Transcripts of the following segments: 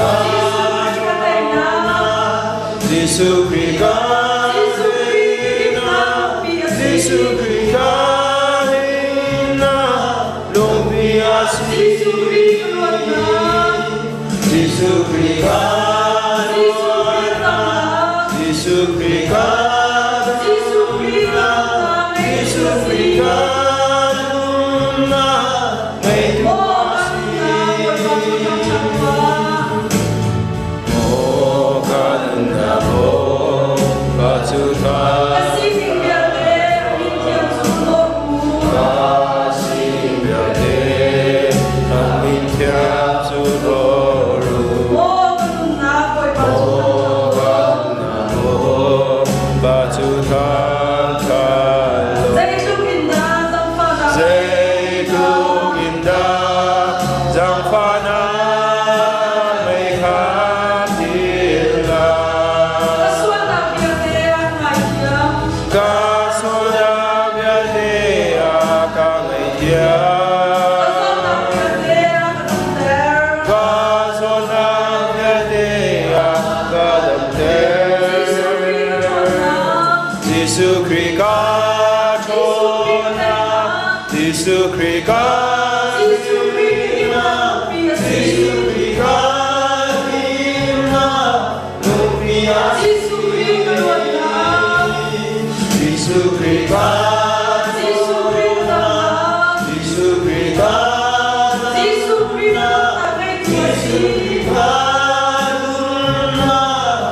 ka Jesuh Khrih ka Jesuh Khrih ka lungpi a si. Jesuh Khrih ka Jesuh Khrih ka Jesuh Khrih ka ngeitu a si. Maw ka nunnak maw ka cu tha ka sin vialte ka min thiang cu rawl u. Maw ka nunnak maw ka cu thang than Zeitluk in dah zaangfahnak mei kha thil lai. Ka sualnak vialte a ka ngaihthiam. Ka zawtnak vialte a ka damter. Jesuh Khrih ka ṭhawnnak, Jesuh Khrih ka Jesuh Khrih ka himnak, lungpi a si. Jesuh Khrih ka Jesuh Khrih ka Jesuh Khrih ka nunnak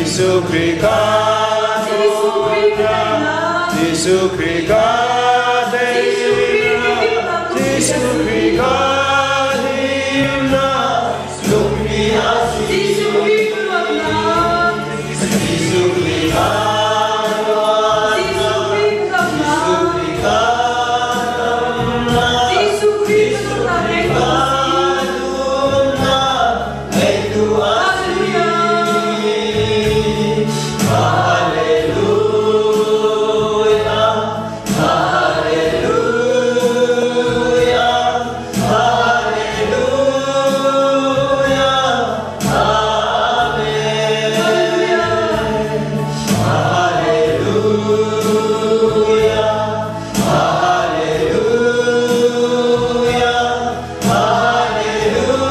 Jesuh Khrih ka Jesuh Khrih ka Jesuh Khrih ka himnak lungpi a si. Jesuh Khrih ka Jesuh Khrih ka Jesuh Khrih ka nunnak ngeitu a si. Hallelujah, Hallelujah, Hallelujah, Amen. Hallelujah, Hallelujah, Hallelujah,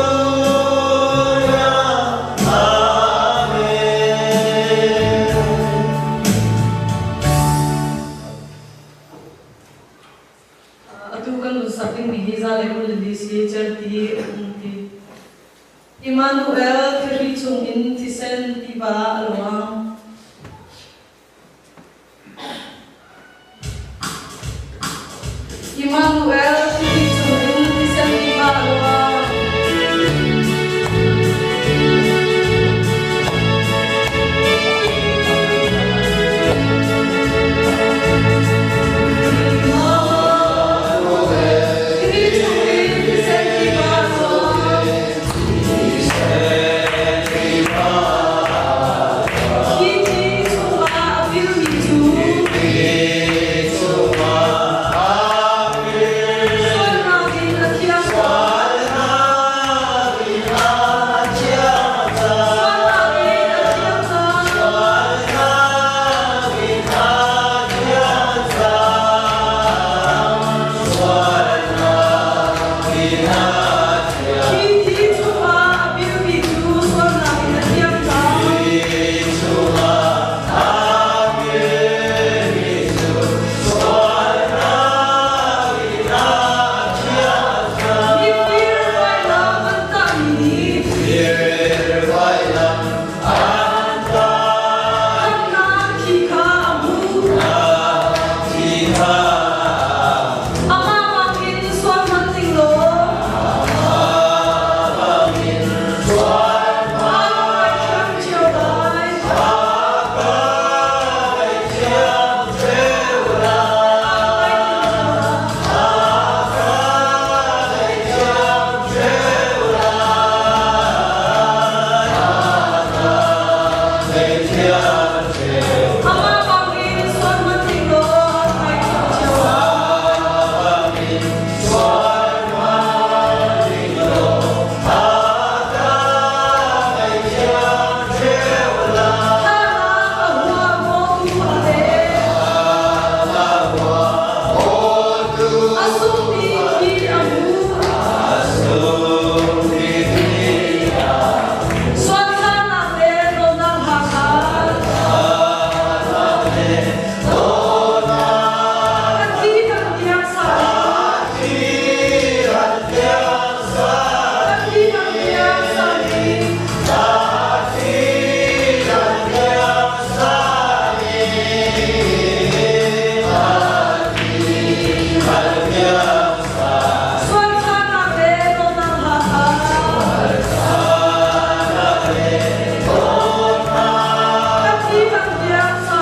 Amen. Atu kan nun sak dingmi hi za le kul le li si certi um ti. Immanuel thihri chungin thisen tiva a luang. Immanuel thihri chungin thisen tiva a luang. Thihri chungin thisen tiva a luang. Hi thi chungah a pilmi cu Sualthanak le dawtnak hla kha. Ka thi kan tiang sa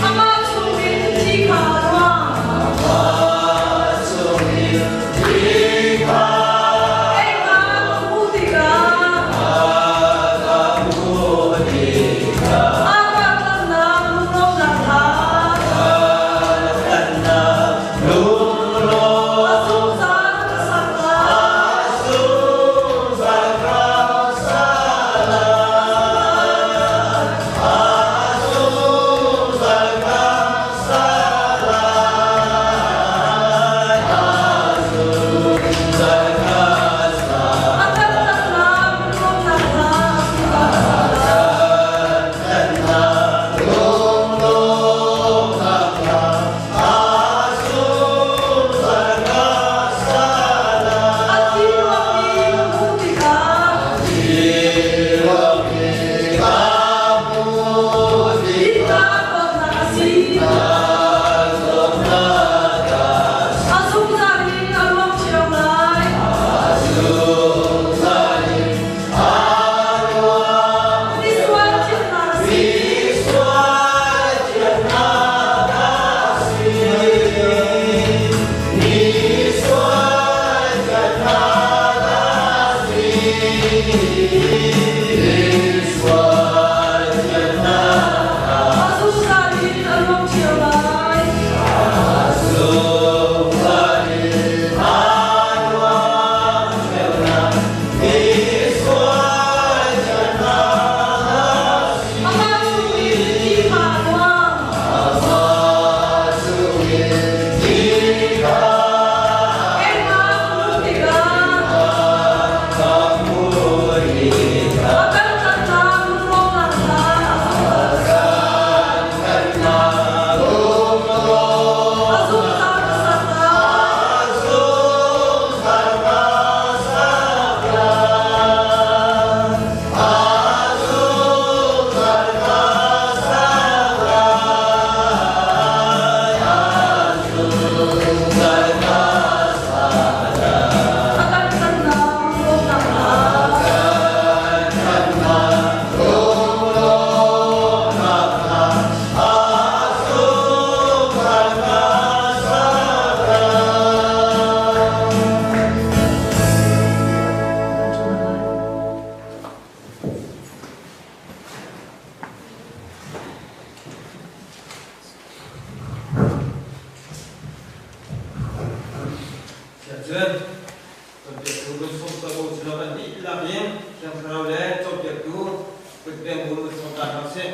Amah chungin thi kha a luang. Keimah ka hmuh tikah a ka tlannak lunglawmhnak hla. A zungzal ka sak lai. A kan tlannak lunglawmhnak hla a zungzal ka sak lai. A thi ruangmi ka hmuh tikah Dinnak dawtnak a si. A zungzal in a ruang cio lai. Misual thiannak a si. A zungzal in a ruang cio lai. Amah chungin thi kha a luang. Keimah ka hmuh tikah a kan tlanhnak lunglawmhnak hla a zungzal. A zungzal ka sak lai. A kan tlanhnak lunglawmhnak hla. Siahcun, cawnpiaktu kan sawmsawh ko cu kan dihlak in Thiang Thlarau le cawnpiaktu kutpeng bu in sawm ta hna usih.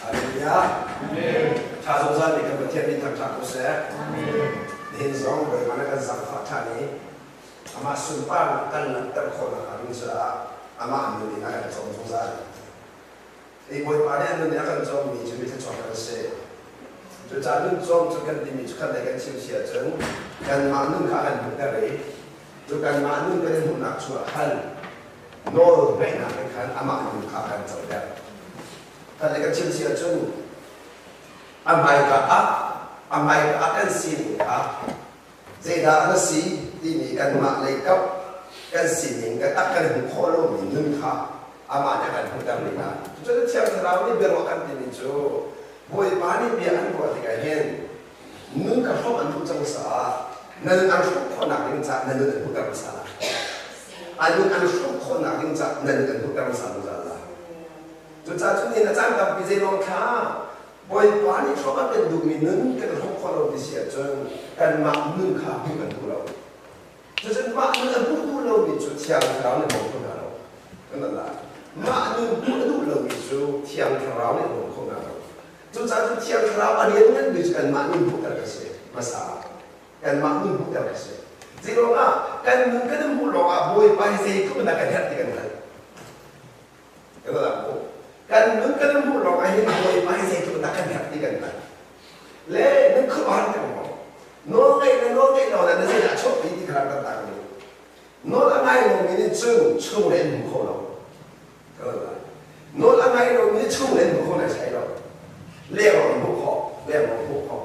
Hallelujah. Tha zungzal nih kan Pathian nih thangṭhat ko seh. Nihin zong Bawipa nih kan zaangfah ṭhan i amah sunparnak kan langhter khawhnak ding caah amah nun in a kan cawm zungzal. Hi Bawipa nih a nun in a kan cawmmi cu mithluachuak kan si. Cucaah nun cawm cu kan timi cu khat lei kan chim si ahcun kanmah nun kha a kan hmuhter i cu kanmah nun kan i hmuhnak chungah khan nawl ngeihnak in khan amah nun kha a kan coter. Khat lei kan chim si ahcun a hmaika ah a hmaika ah kan sining kha zeidah na si timi kanmah lei kap kan sining kan tak kan hmuh khawh lomi nun kha amah nih a kan hmuhter rih hna. Cucu Thiang Thlarau nih biaruah kan timi cu Bawipa nih bia an ruah tikah hin nun ka hrawm an duh cang caah na nun an hrawm khawhnak ding caah na nun an hmuhter hmasa lai. A nun an hrawm khawhnak ding caah na nun an hmuhter hmasa zungzal lai. Cucaah cun nihin a caan tampi zeilawng thla Bawipa nih hrawm a kan duhmi nun kan hrawm khawh lo ti si ahcun kanmah nun kha hmuh kan duh lo. Cucun mah nun a hmuh duh lomi cu Thiang Thlarau nih bawm kho hna lo. Kan la. Mah nun hmuh a duh lomi cu Thiang Thlarau nih bawm kho hna lo. Cucaah cun Thiang Thlarau a rian nganmi cu kanmah nun hmuhter kan si hmasa. Kanmah nun hmuhter kan si. Zeiruangah kan nun kan i hmuh lawngah Bawipa hi zeitluk in dah kan herh ti kan hngalh. Kan la mu. Kan nun kan i hmuh lawngah hin Bawipa hi zeitluk in dah kan herh ti kan hngalh. Le nan khuaruahhar te maw? Nawl ngeih le nawl ngeih lo le na zeidah chuahpi ti kha rak kan ni. Nawl a ngai lomi nih cun chung le an hmu kho lo. Ka lai. Nawl a ngai lomi nih chung le an hmu kho lai sai lo. Leng an hmuh khawh, leng an hmuh khawh.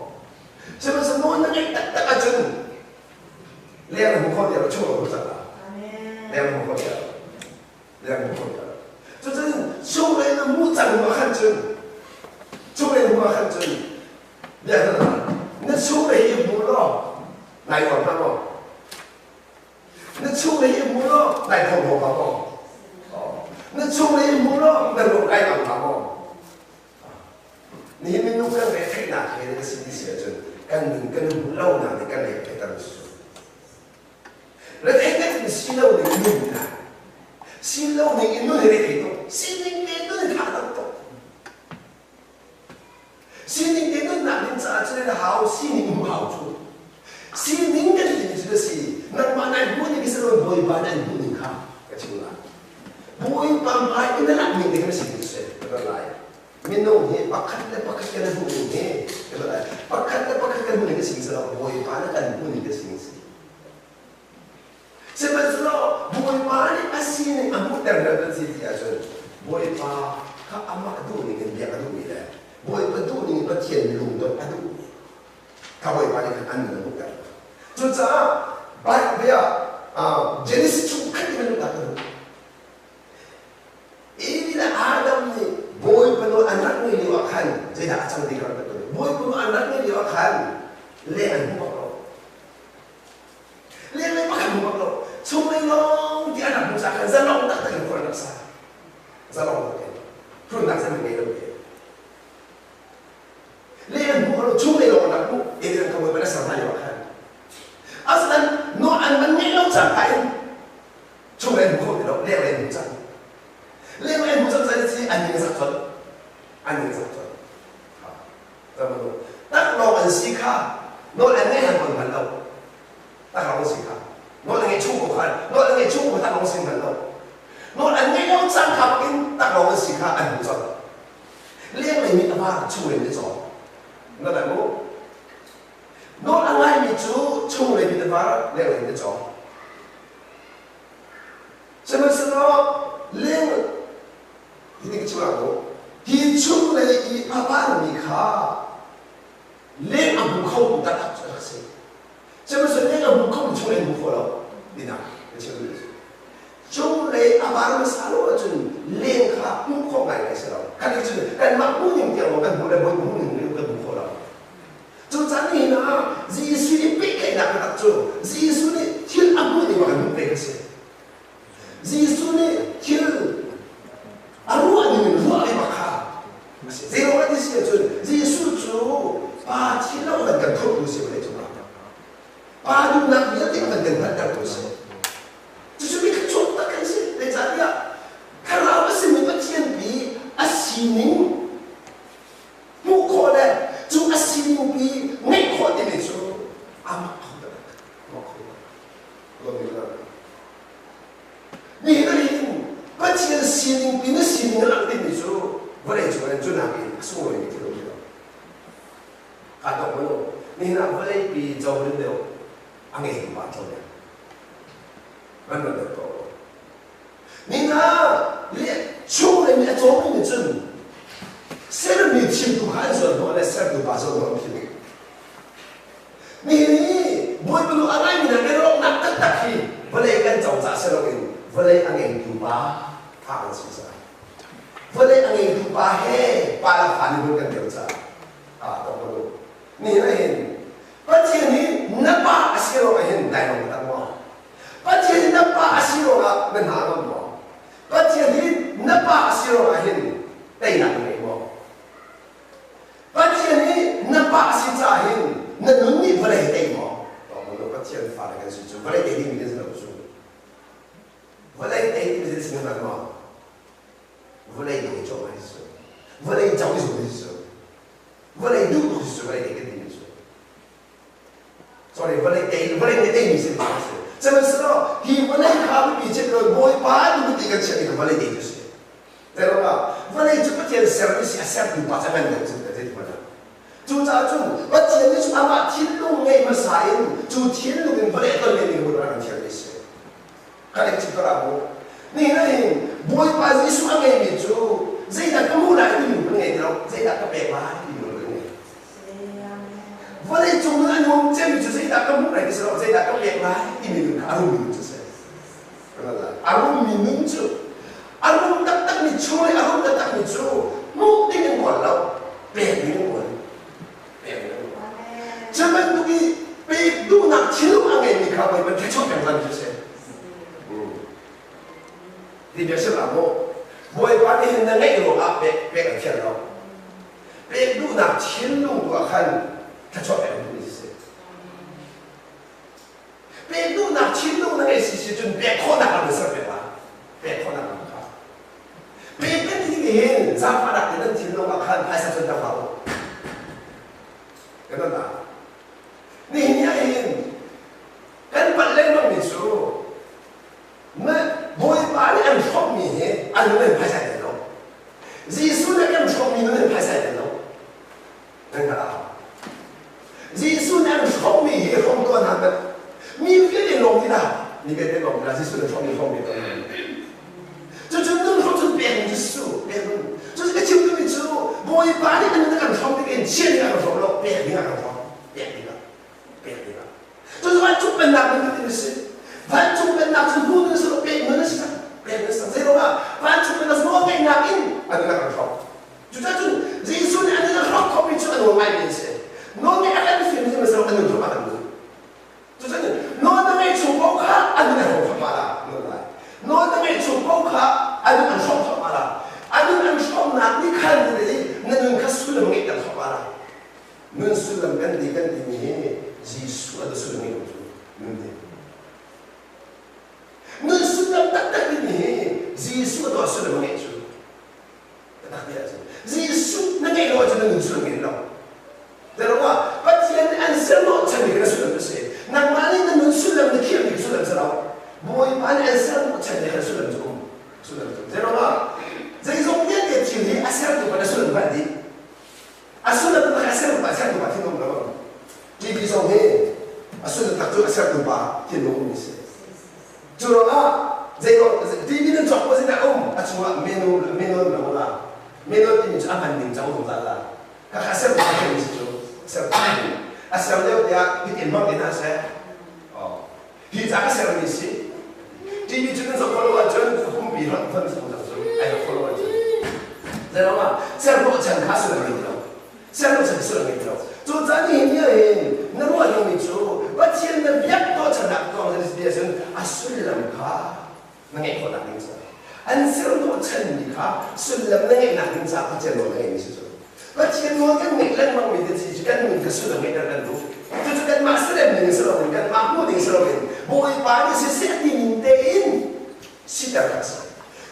Sihmanhsehlaw nawl na ngeih taktak ahcun leng na hmu kho ti lo, chung na hmu cang la. Leng na hmu kho ti lo. Leng na hmu kho ti lo. Cucun chung le na hmuh cang hnu ah khan cun chung le na hmuh ah khan cun bia na chung le hi hmu law nai uar hna maw? Na chung lei i hmu law nai thawng hna maw? Na chung lei i hmu law na lung kai ang hna maw? Nihin minung kan retheihnak he na si ti si ahcun kan nun kan hmuh lonak nih kan retheihter a si. Retheihnak in si lo ning nun na si lo ning in nun hi rethei tuk sining te nun hi tha tuk Sining te nunnak ding caah cun na hau sining hmu hau cu. Sining kan ti cu na si. Nangmah nai hmuh ning si lo Bawipa nih an hmuh ning kha ka chim lai. Bawipa hmai in na lak ning te kha na si ding si ka lai. Minung hi pakhat le pakhat kan hmuh ning hi ka lai. Pakhat le pakhat kan hmuh ning ka si lo Bawipa nih kan hmuh ning ka si si. Sihmanhsehlaw Bawipa nih a sining a hmuhter hna kan si ti ahcun Bawipa kha amah duhning in biak a duhmi le Bawipa duhning in Pathian lungdongh a duhmi kha Bawipa nih khan an nun a hmuhter. Cucaah Bible ah Genesis chung khat in an rak duh. Evi le Adam nih Bawipa nawl an rak ngaih lio ah khan zeidah a cang ti kha rak tuah. Bawipa nawl an rak ngaih lio ah khan le an hmu bak lo. Lenglei pakhat hmu bak lo. Chunglei lawng ti an rak hmuh caah khan zalong taktak in khua an rak sa. Zalong tak in. Hrunnak zeihmanh ngei lo te. Leng an hmu lo, chunglei lawng an rak hmuh. Eden an ka bawipa na ser hna lio ah khan. Asinain nawl an man ngeih lo cang ka in chunglei an hmu kho ti lo, lenglei an hmu cang. Lenglei an hmu cang caan si an ning a zak colh. An ning a zak colh. Taklawng an si kha nawl an ngeih han kon hngal lo. Taklawng an si kha nawl an ngeih chung ko khan nawl an ngeih chung ko taklawng si hngal lo. Nawl an ngeih lo cang kha bak in taklawng an si kha an hmu colh. Lenglei mit a var chunglei mit a caw. Na lai mu. Nawl a ngaimi cu chunglei mit a var lenglei mit a caw. Sihmanhsehlaw leng Hi ka chim ko. Hi chunglei i a vanmi kha leng a hmu kho tu taktak cu a rak si. Sihmanhsehlaw leng a hmu kho tu chunglei hmu kho lo tinak ka chim duh cu. Chunglei a van hmasa lo ahcun leng kha hmuh khawh ngaingai si lo. Kan cun kanmah hmuh ning tiang kan hmu le bawi hmuh ning kan hmu kho lo. Cucaah nihin ah Jesuh i pehtlaihnak taktak cu Jesuh nih thil a hmuh ning kan hmuh ve kha si. Jesuh nih thil a ruah ning in ruah ve bak kha a si. Zeiruang ah ti si ahcun Jesuh cu Pa thil lo van kan thawhtu si vawlei cungah. Pa duhnak vialte a van kan hngalhtertu si. Cucu mi kha chuak tak kan si. Zeicahtiah Thlarau a simi Pathian pi a sining hmuh khawh le cu a sining pi ngeih khawh timi cu amah kho taktak. Amah kho taktak. Nihin ah hin Pathian sining pi na sining a langh timi cu vawlei cung ah cu nakin a sunglawi thil um ti lo. Kaa dawh maw? Nihin ah vawlei pi cohlan deuh a ngeitu pa co deuh. Van van deuh ko. Nihin ah chung le mi a cawmi nih cun sermi thimtu kha an zuan hnawh le sertu pa zuan hnawh an philh. Nihin hi Bawipa nu a ngaimi hna kan rawknak taktak hi vawlei kan co caah si loin vawlei a ngeitu pa fa kan si caah vawlei a ngeitu pa he pa le fa nih hmun kan tel caah ah tong ko nihin ah hin Pathian hi na pa a si ruangah hin nai lawm tak maw? Pathian hi na pa a si ruangah na hna ngam maw? Pathian hi na pa a si ruangah hin teinak na ngei maw? fale kan si cu vawlei tei dingmi kan si lo cu. Vawlei tei dingmi kan si hna maw? Vawlei dawh cawh kan si cu. Vawlei co si kan si cu. Vawlei duh tuk si cu vawlei tei kan timi cu. Sorry, vawlei tei vawlei nih teimi si ti si. Sihmanhsehlaw hi vawlei kha biapi chet lo Bawipa nu ti kan chiah mi kha vawlei tei cu si. Zeiruangah vawlei cu Pathian sermi si a sertu pa cu a ngan deuh cu ka zei ti Cucaah cun Pathian nih cun amah thinlung ngei hmasa in cu thinlung in vawlei a ton men ding hmun ah kan thiam mi si. Kan ing chim ka mu. Nihin ah hin Bawipa Jesuh a ngeimi cu zeidah ka hmuh lai timi kan ngei ti lo, zeidah ka pek lai timi kan ngei. Vawleicung nun a nuam cemmi cu zeidah ka hmuh lai ti si lo, zeidah ka pek lai timi nun kha a rummi nun cu a si. A rummi nun cu a rum taktakmi chung le a rum taktakmi cu hmuh ding in kawl lo, pek ding in kawl. Pek ding in kawl. Cu bantuk i pek duhnak thinlung a ngeimi kha Bawipa thluachuah pek zan cu a si. Ti bia sim la mu. Bawipa nih hin na ngeih ruangah pek pek a thian lo. Pek duhnak thinlung tu ah khan thluachuah pek duhmi si. Pek duhnak thinlung na ngei si si cun pek khawhnak lam na ser pek la. Pek khawhnak lam kha. Pek kan ti ning hin zaangfahnak in nan thinlung ah khan phaisa cun tak hlah u. Kan na. Nihin ni ah hin kan palh lengmang mi cu na Bawipa nih an hrawmmi hi an nun in phaisa tel lo. Jesuh nih kan hrawmmi nun in phaisa tel lo. Nan hngalh a Jesuh nih an hrawmmi hi hrawm tuah hna hmanh mi vialte lawm ti dah mi vialte lawm ti dah Jesuh nih hrawmmi hrawmmi tuah Cucu nun hrawm cun pek Jesuh pek nun. Cucu ka chim duhmi cu Bawipa nih an nun a kan hrawm tik in chiah ding a kan hrawm lo pek ding a kan hrawm pek ding ah pek ding ah. Cucu vancung pennak nun ti si. Vancung pennak cu hmu nun si lo pek nun a si pek nun a si. Zeiruangah vancung pennak cu nawlngeihnak in an nun a kan hrawm. Cucaah cun Jesuh nih an nun a hrawk khomi cu a nawl ngaimi an si. Nawlngeih a kan fim hi masalo an nun hrawk a kan duh. Cucaah nawl na ngeih chung paoh kha an nun a hrawk thluahmah la nawl lai. Nawl na ngeih chung paoh kha an nun an hrawk thluahmah la. An nun an hrawknak nih khan na nun kha sullam ngeihter thluahmah la. Nun sullam kan ti kan timi hi Jesuh a sullam ngeih cu nun hi. Nun sullam taktak timi hi Jesuh a sullam ngeih cu. Taktak ti ahcun Jesuh na ngeih lo ahcun na nun sullam ngei lo. Zeruangah Pathian nih an sermawh chanmi kha na sullam a si. Nangmah nih na nun sullam na khiahmi kha sullam si lo. Bawipa nih an sermawh chanmi kha sullam cu um. Sullam cu. Zeruangah zeizong vialte thil hi a sertu pa na sullam hngalh dih. A sullam kha a sertu pa sertu pa thinlung lo. TV zong hi a sullam tak cu a sertu pa thinlung ummi si. Cu ruangah zeiruang TV nan cawk ko zeidah um a chungah menu menu na la. Menu timi cu a hman ning cang zungzal la. Kha kha sertu pa timi si cu sertu a ser lio tiah hitin hmang te hna seh. Oh. Hi ca ka sermi si. TV cu nan zoh khawh lo ahcun pumpi rat fon si cang cu ai rak khawh lo ahcun. Zeiruangah serhnawh chan kha sullam ngei ti lo. Serhnawh chan sullam ngei ti lo. Cu caan ni hin hin na ruah dingmi cu Pathian na biak tuah channak tuang na bia cun a sullam kha na ngeih khawhnak ding cu. An serhnawh chanmi kha sullam na ngeihnak ding caah Pathian nawl na ngeihmi si cu. Pathian nawl kan ngeih lengmangmi te cu kan nun kha sullam ngeihter kan duh. Cucu kanmah serem ding si loin kanmah hmuh ding si loin Bawipa nih siseh ti ning tein siter kan si.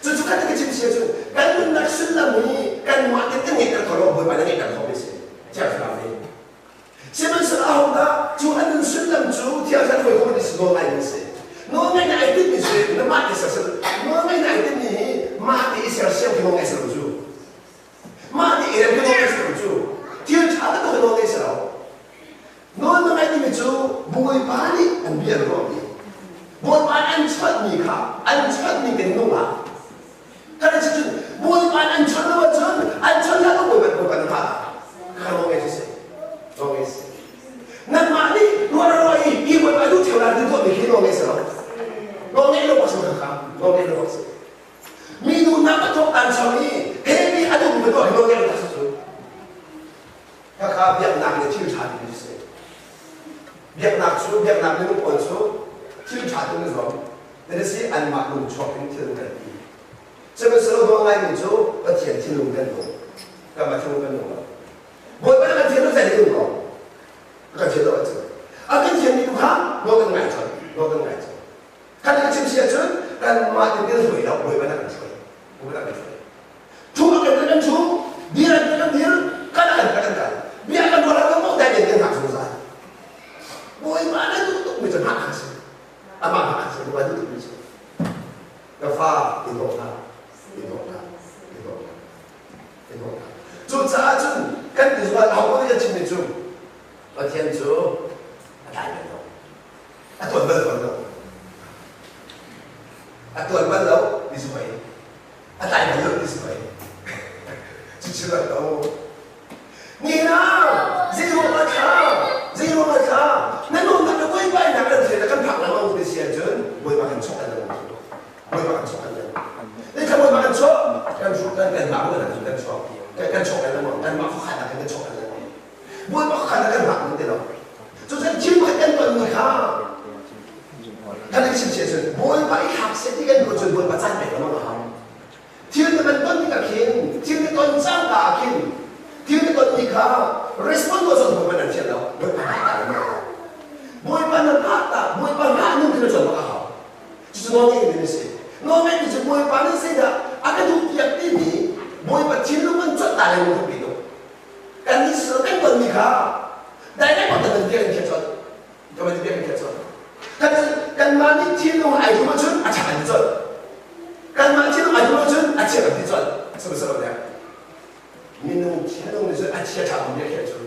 Cucu kan ka chim sia cu kan nunnak sullam hi kanmah te kan ngeihter kho lo Bawipa nih ngeihter kho mi si. Thiang Thlarau nih. Sihmanhsehlaw ahodah cu an nun sullam cu Thiang Thlarau hawi ko si nawl ngai mi si. Nawl ngai na ai tinh mi si na mah te ser nawl ngai na ai tinh mi hi mah te i sersiam khi nawl ngai si lo cu. Mah nih i rem ka nawl si lo cu thil ṭha taktak nawl ngei si lo. Nawl na ngaih timi cu Bawipa nih an bia an ruahmi Bawipa nih an chawnhmi kha an chawnhmi kan nung ah kan si cun Bawipa nih an chawnh lo ahcun an chawnh hlah lo Bawipa Bawipa na hngah kha nawl ngei si nawl ngei si nangmah nih ruah ruah i hi Bawipa duh ṭheo lai ti tuahmi khi nawl ngei si lo nawl ngei lo bak si kha nawl ngei lo bak si Mi duhnak a thawk tan chom i he mi a duhmi tuah hi nawl tak cu. Khakha biaknak le thil ṭha timi si. Biaknak cu biaknak minung pawl cu thil ṭha tu an zuam. That is anmah lung chuak in thil kan ti. Sihmanhsehlaw nawl ngaimi cu Pathian thinlung kan nung. Kanmah thinlung kan nung lo. Bawipa nih kan thinlung zei nih nung ko. Kan thinlung a cu. A kan thianmi tu kha nawl kan ngai chom. Pathian cu a tlai bal lo. A tuan bal fawn lo. A tuan bal lo ti si hoi. A tlai bal lo ti si hoi. Cucu a to. Nina, zeiruang ah thla, zeiruang ah thla, na nunnak na buaibainak kan thlen kan phak lengmang ti si ahcun Bawipa kan chawk kan lengmang. Bawipa kan chawk kan lengmang. Ni thla Bawipa kan chawk, kan kan kan mah kan kan chawk, kan chawk kan lengmang, kan mah khuakhan kan kan chawk kan lengmang. Bawipa khuakhan kan hngak ning ti lo. Cucun thil pakhat kan tonmi kha kan i chim cun Bawipa i thlak seh ti kan duh cun Bawipa caan pek lengmang a hau. Thil na kan ton tikah khin, thil na ton cangka ah khin, thil na tonmi kha respond tuah cun Bawipa nan thian lo. Bawipa hngah ta lengmang. Bawipa na hngah ta, Bawipa hngah ning khi na cawn bak a hau. Cucu nawlngeih mi na si. Nawlngeih mi cu Bawipa nih zeidah a ka duhpiak timi Bawipa thinlung in conh ta lengmang ka pi lo. Kan nih siseh kan tonmi kha direct kan kan biak in khiah colh. Kan biak in khiah colh. Kan kanmah nih thinlung ai tum ahcun a ṭha kan ti colh. Kanmah thinlung ai tum ahcun a chia kan ti colh. Sihmanhsehlaw le minung thinlung nih cun a chia ṭha bak biak khiah cu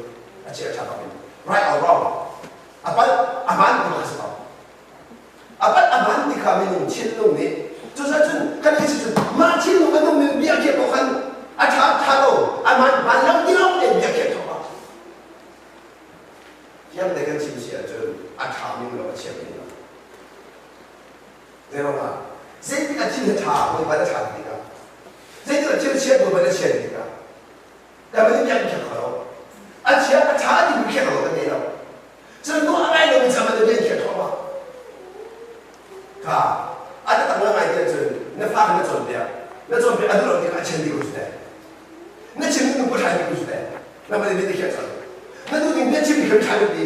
a chia ṭha bak in right or wrong a palh a hmaan ti a si ko. A palh a hmaan ti kha minung thinlung nih cuzacun kan i cun mah thinlung a nungmi bia khiah ko khan a ṭha ṭha lo a hmaan hmaan lo ti lo tein bia khiah thawk ah thiam te kan chim si ahcun a ṭha mi lo a chia mi lo zeiruangah zeitik a thil ṭha bawipa na ṭha tikah zeitik a thil chia bawipa na chia tikah kan van i biak khiah kho lo a chia a ṭha ti mi khiah lo kan nei lo cun nu a ngai lomi cam an bian khiah thawh kha a taktak na ngai ti ahcun na fa kha na cawnpiak na cawnpiak a duh lo tikah a chian dih ko cu teh na chim nu pu ṭhai dih ko cu teh na van i bian khiah cang na duh ding bia chim mi kha ṭha ti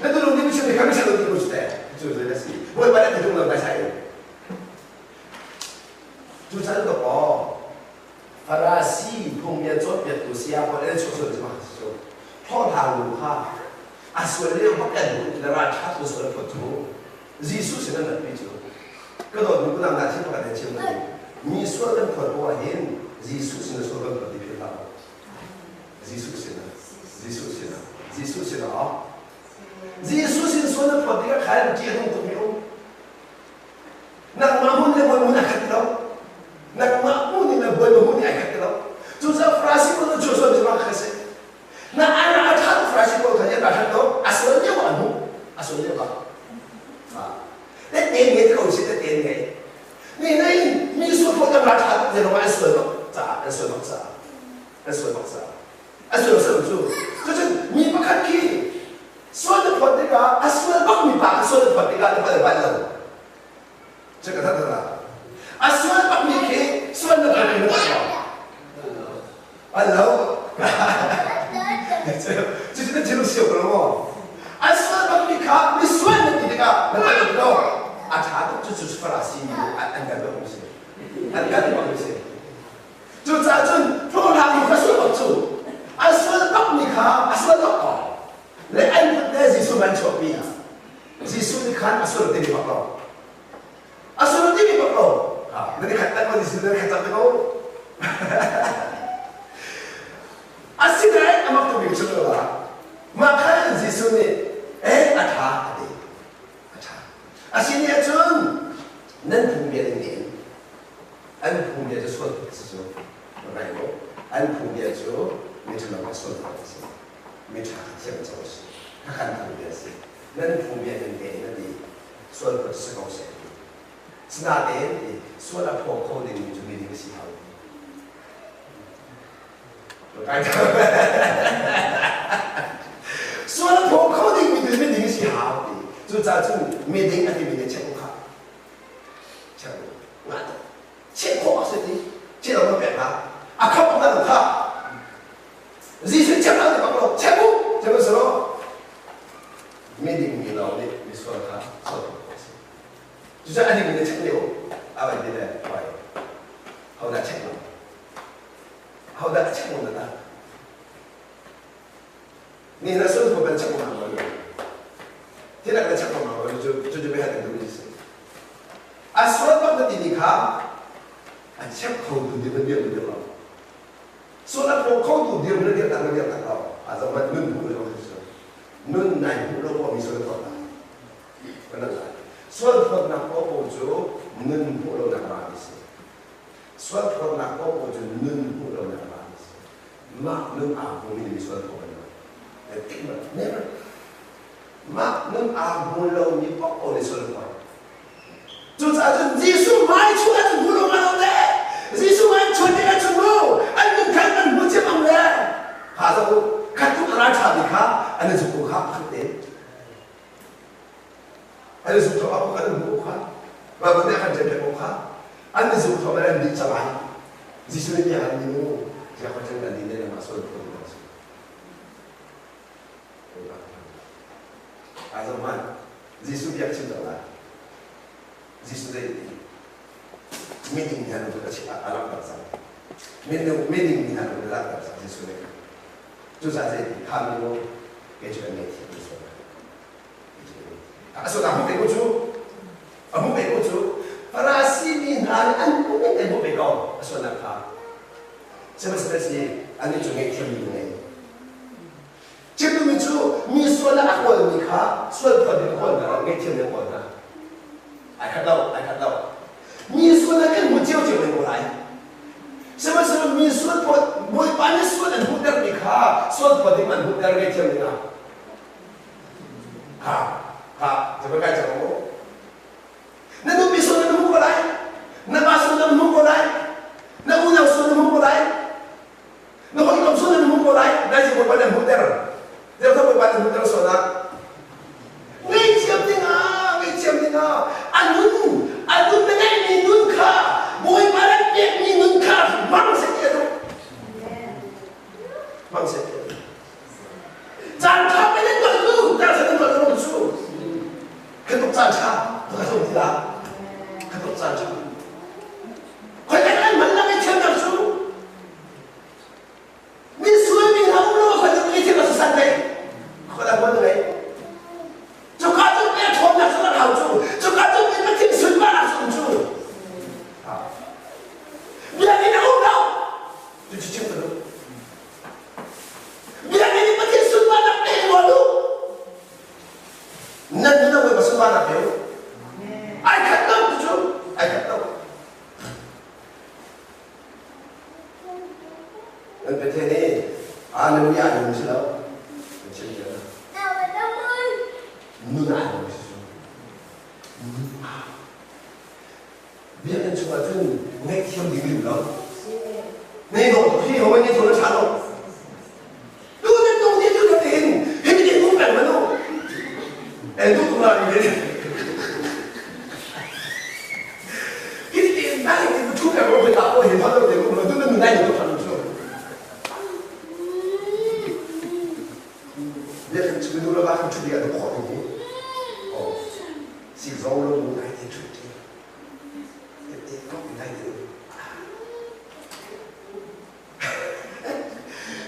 na duh lo ding chim mi kha ṭha lo ti ko cu teh cu cu na si bawipa na ti tung lo ngai sai cu chan to aw Farasi phungbia cawnpiaktu saya pawl an chuah sual cu cu hlawhhlang nu kha a sual lio bak kan duh na ral ṭha tu sual phawt cu Jesuh sin an ratpi cu ka dawt nu kunang dah thil pakhat an chim ka mi sual kan phawt ko ah hin Jesuh sin sual kan phawt ti philh hlah Jesuh sin Jesuh sin Jesuh sin ah Jesuh sin sual na phawt tikah khan ṭih a nung tuk mi um Nangmah hmun le hmun a khat lo. Nangmah hmun in le bawipa hmun ai khat lo. Cucaah Farasi pawl cu Joshua mi kha si. Na ara a ṭha Farasi pawl kha an ṭhat lo. A sual lio ah an hmuh. A sual lio ah. Te ten nge ko si te ten nge. Ni nei mi sual pawl kan ra ṭha tuk zero an sual bak caah an sual bak caah an sual bak caah a sual sual cu cucun mi pakhat khi sual na phawt tikah a sual bakmi pa kha sual na phawt tikah na pal bal lo cu ka that la a sual bakmi khi sual na phawt na pal lo pal lo cucu na thil sio ko lo maw a sual bakmi kha mi sual na ti tikah na pal lo a ṭha tuk cucu farasi an kan bak si an kan bak si Cucaah cun hlawhhlang nu kha sual bak cu a sual bakmi kha a sual bak ko le an kut le Jesuh man chuahpi Jesuh nih khan a sual timi bak lo a sual timi bak lo na ni khat tak ma Jesuh na khat tak ko asinain amak tu bik cu lo mah khan Jesuh nih eh a ṭha a ti a ṭha asini ahcun nan phung bia ding in An phungbia cu sual a si cu. Ngai maw? An phungbia cu miṭhalo kha sual a si. Miṭha kha thiam co a si. Khakha an phungbia a si. Nan phungbia ning tein a ti. Sual phawt si ko seh ti. Sinain ti sual a phaw kho dingmi cu miding a si hau. Sual a phaw kho dingmi cu miding a si hau ti. Cucaah cun miding a timi nih check kha Chiah khawh a si ti chiah lo pek hna a khap hna lo kha Jesuh chiah hna bak lo check u check u lo mi ding mi lo nih mi sual kha sual khawh a si cucaah a ding mi check lio a vai ti le vai ho dah check lo ho dah check lo na Ni na sun ko ban chak ma lo. Thil na chak ma lo cu cu cu be han du si. A sual bak na ti ni kha a chek kho tu dir na dir na dir lo. Sual a pho kho tu dir na dir tak na dir tak lo. A zaman nun bu lo si. Nun nai hmuh lo ko mi sual phawt lai. Kan lai. Sual phawtnak popo cu nun hmuh lo nak ra mi si. Sual phawtnak popo cu nun hmuh lo nak ra mi si. Mah nun aa hmu mi sual phawt kan lai. Never. Mah nun aa hmu lo mi popo nih sual phawt. Cucaah cun Jesuh hmai chuah cu hmu lo ma le Jesuh hmai chuah ding ah cun mu an nun khan an hmu ciammam le kha zoh u khat tuk a ral ṭha mi kha an i zuk ko kha pakhat te an i zuk thawk ah an hmu kha Baibal nih a kan ṭial ko kha an i zuk thawk an dih cang Jesuh nih bia an ni mu tiah kha cun an dih ne mah sual phun an si Ai zoh hmanh Jesuh biak chim cang lai. Jesuh zei ti? Miding hna nu cu a langhter cang. Miding hna nu a langhter cang Jesuh nih. Cucaah zei ti? Kha mi mu kei cu kan ngei thiam ti sual. A sual a hmu ve ko cu. A hmu ve ko cu. Farasi mi hna nih an hmu men an hmu ve ko a sualnak kha. Sihmanhsehlaw si annih cu ngaihthiam mi ngei. Chimmi cu mi sual ah a kawlmi kha sual phawt in a kawl hna lo, ngaihthiam in a kawl hna. Ai khat lo, ai khat lo. Mi sual ah kan hmu ciocio men ko lai. Sihmanhsehlaw mi sual phawt, Bawipa nih sual an hmuhtermi kha sual phawt in an hmuhter ngaihthiam dingah. Ha, ha, zaban kai cang mu. Na nupi sual na hmu ko lai. Na pa sual na hmu ko lai. Na unau sual na hmu ko lai. Na hawikom sual na hmu ko lai. Nai cu Bawipa nih a hmuhter. Zeicah Bawipa nih a hmuhter sual ah? Ngaihthiam dingah, ngaihthiam dingah a nun, a nun na ngeihmi nun kha Bawipa nih pekmi nun kha hmang seh ti a duh. Hmang seh ti a duh. Caan ṭha pe nan tuah cu, caan ṭha nan tuah cu cu. Kan tuk caan ṭha, ka zong ti la. Kan tuk caan ṭha. Khoi kan an hman la ngaihthiamnak cu. Mi sual mi hna um lo khoi kan ngaihthiamnak cu san dei. Khoi dah hman ngei. Cuka cu pe ṭhawnnak cu rak hau cu. Cuka cu pe Pathian sunparnak cu um cu. Biakinn a um lo. Cu chim ka duh. Biakinn i Pathian sunparnak pe rual u. Nan nun a Bawipa sunparnak pe u. Ai khat lo cu ai khat lo. Nan Pathian hi aa nun i aa nun si lo. Nan chim cia Nun aa nun si cu. Nun aa. Biakinn chungah cun ngaihthiam ding lim lo. Nei dawh tuk hi hawi nih cun a ṭha lo. Tu nan nung ti tu na hin hi mi nih peng manu. En tu tung la ni le. Hi ti nai ti thu peng ro ka ko hi thon lo te ko tu nan nai tu than chu. Biakinn chung nu le va kan ṭhu ding a khawh ding hi. Oh, si zong lo nu nai te ṭhu ti.